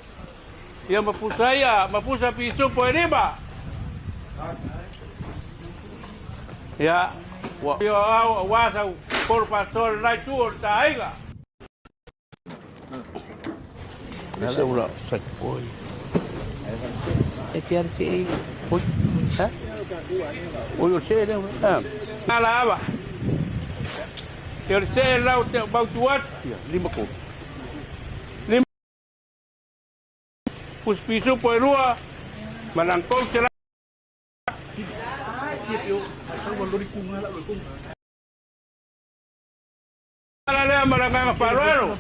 ia ma pusa ia, ma pusa pisupo e 5. Ia, ua ia au, ua sau polo faasoa le nai tu o le taaiga. Ese ula sa oi. E te ara te e. Oi. Ha? Oi o se le. Ha. Ala ava. Te o se lau te mau tu atu. Ia, 5 ko. 5 pus pisu po e 2. Manang kou te la. Ala lea ma le agaga faaaloalo.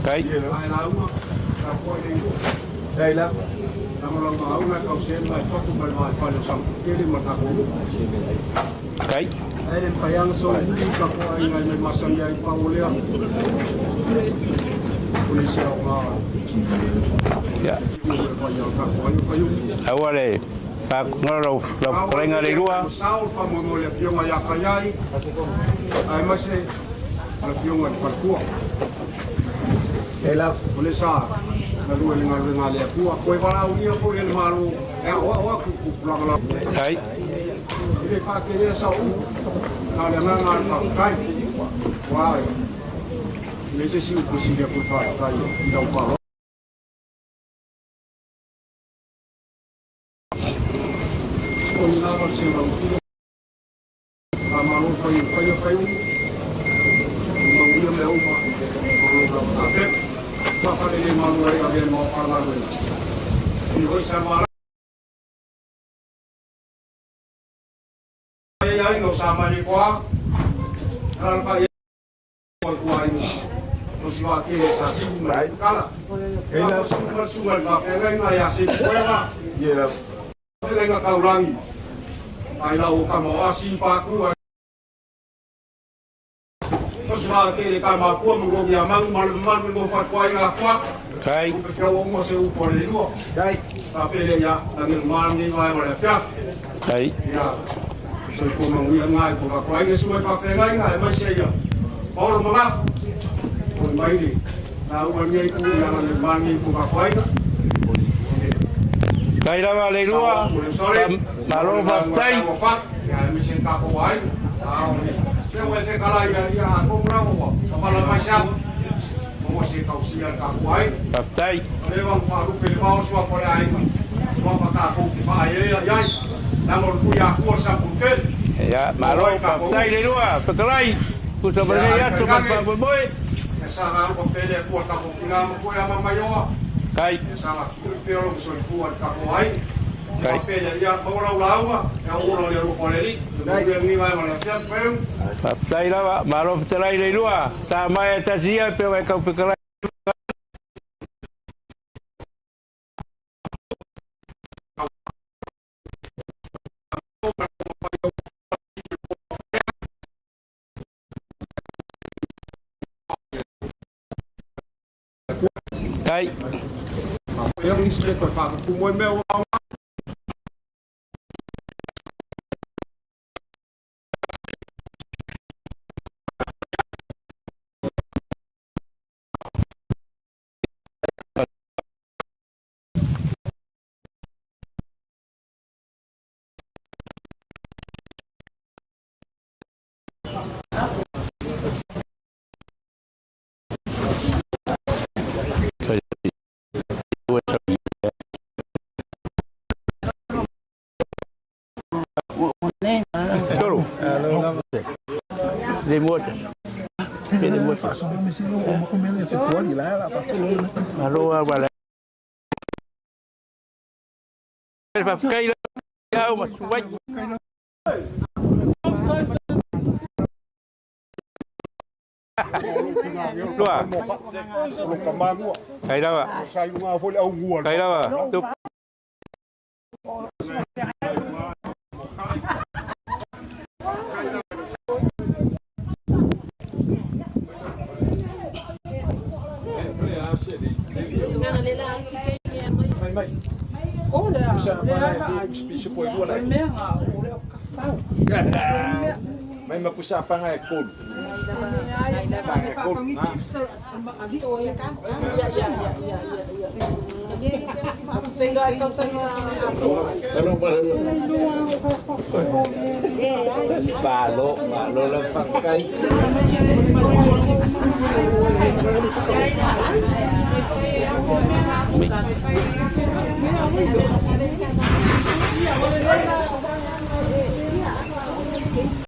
Kai. Kai. Ia. Aua le faakuga lau fetalaiga le lua. Sao faamoemoe le afioga ia Kaiai, aemaise le afioga i le faletua. O le sa galue i le galuega a le Atua. Koe valaaulia foi e le Malo e aoao atu i tupulaga la. Kai. E le faatelea sa upu, na o le agaga o le faafetai. Ua e le se isi upu e sili atu le faafetai i lau faaaloalo. O ni lava se lau Faamalo fai o fai o fai umu. Mauia mea uma o lou lava tapepa. Faafale le malu ai avea ma o fagaluega. I hoi sa mala ai ai no sa mali koa. Alala pa i kua ai no si wa kele sa si mai kala. E la su ma su ma fa fe ngai ngai a si koe la. Ye la. Fe ngai kaulangi. Ai la o ka mo asi pa ku. O si wa kele ka ma kua mu ro ya mangu malu malu mo fa kwa inga kwa. Kai. U pe o mo se u po le lua. Kai. Ta pele ya na ngi ma ngi ngai ma le fia. Kai. Ya. So ko mangu ya ngai ko ka kwa inga su mai fa fe ngai ngai mai se ya. Paolo ma o mai ni. Na u ngi ku ya na ngi ma ngi ku ka kwa inga. Kai lava le lua. Malo faafetai. Ya mi se ka ko ai. A o ni. Se o se kala ya ya ko mra o. Ka pala mai sa. Mo se ka usia ka ko ai. Faafetai. O le wang fa lu pe pa o sua fo ai. Sua fa ka ko ki fa ai ai ai. Na mo ku ya ku sa ku ke. Ia, malo faafetai le lua. Fetalai. Kusa ma lenei aso ma le faamoemoe. E sa ga ko pele ku ka ko ki nga mo ko ya ma mai oa. Kai. E sa ga ku pe o soifua ka ko ai. Faapea ia maua lau lauga e auola o le alofa o le Alii. Manuia lenei vaega o le afiafi Faeu. Faafetai lava, malo fetalai le ilua. Tā mai e tasi ia pe e kau fetalai. Tai. Ia nisi le toe whakapumu e mea ua Tolu. Le moto. Le moto. Malo wala. Faafetai la au ma suai. Lua. Kai lava. Kai lava. Tup. Mai ma pusa panga e kolu. Panga e kolu. Malo, malo la pakai.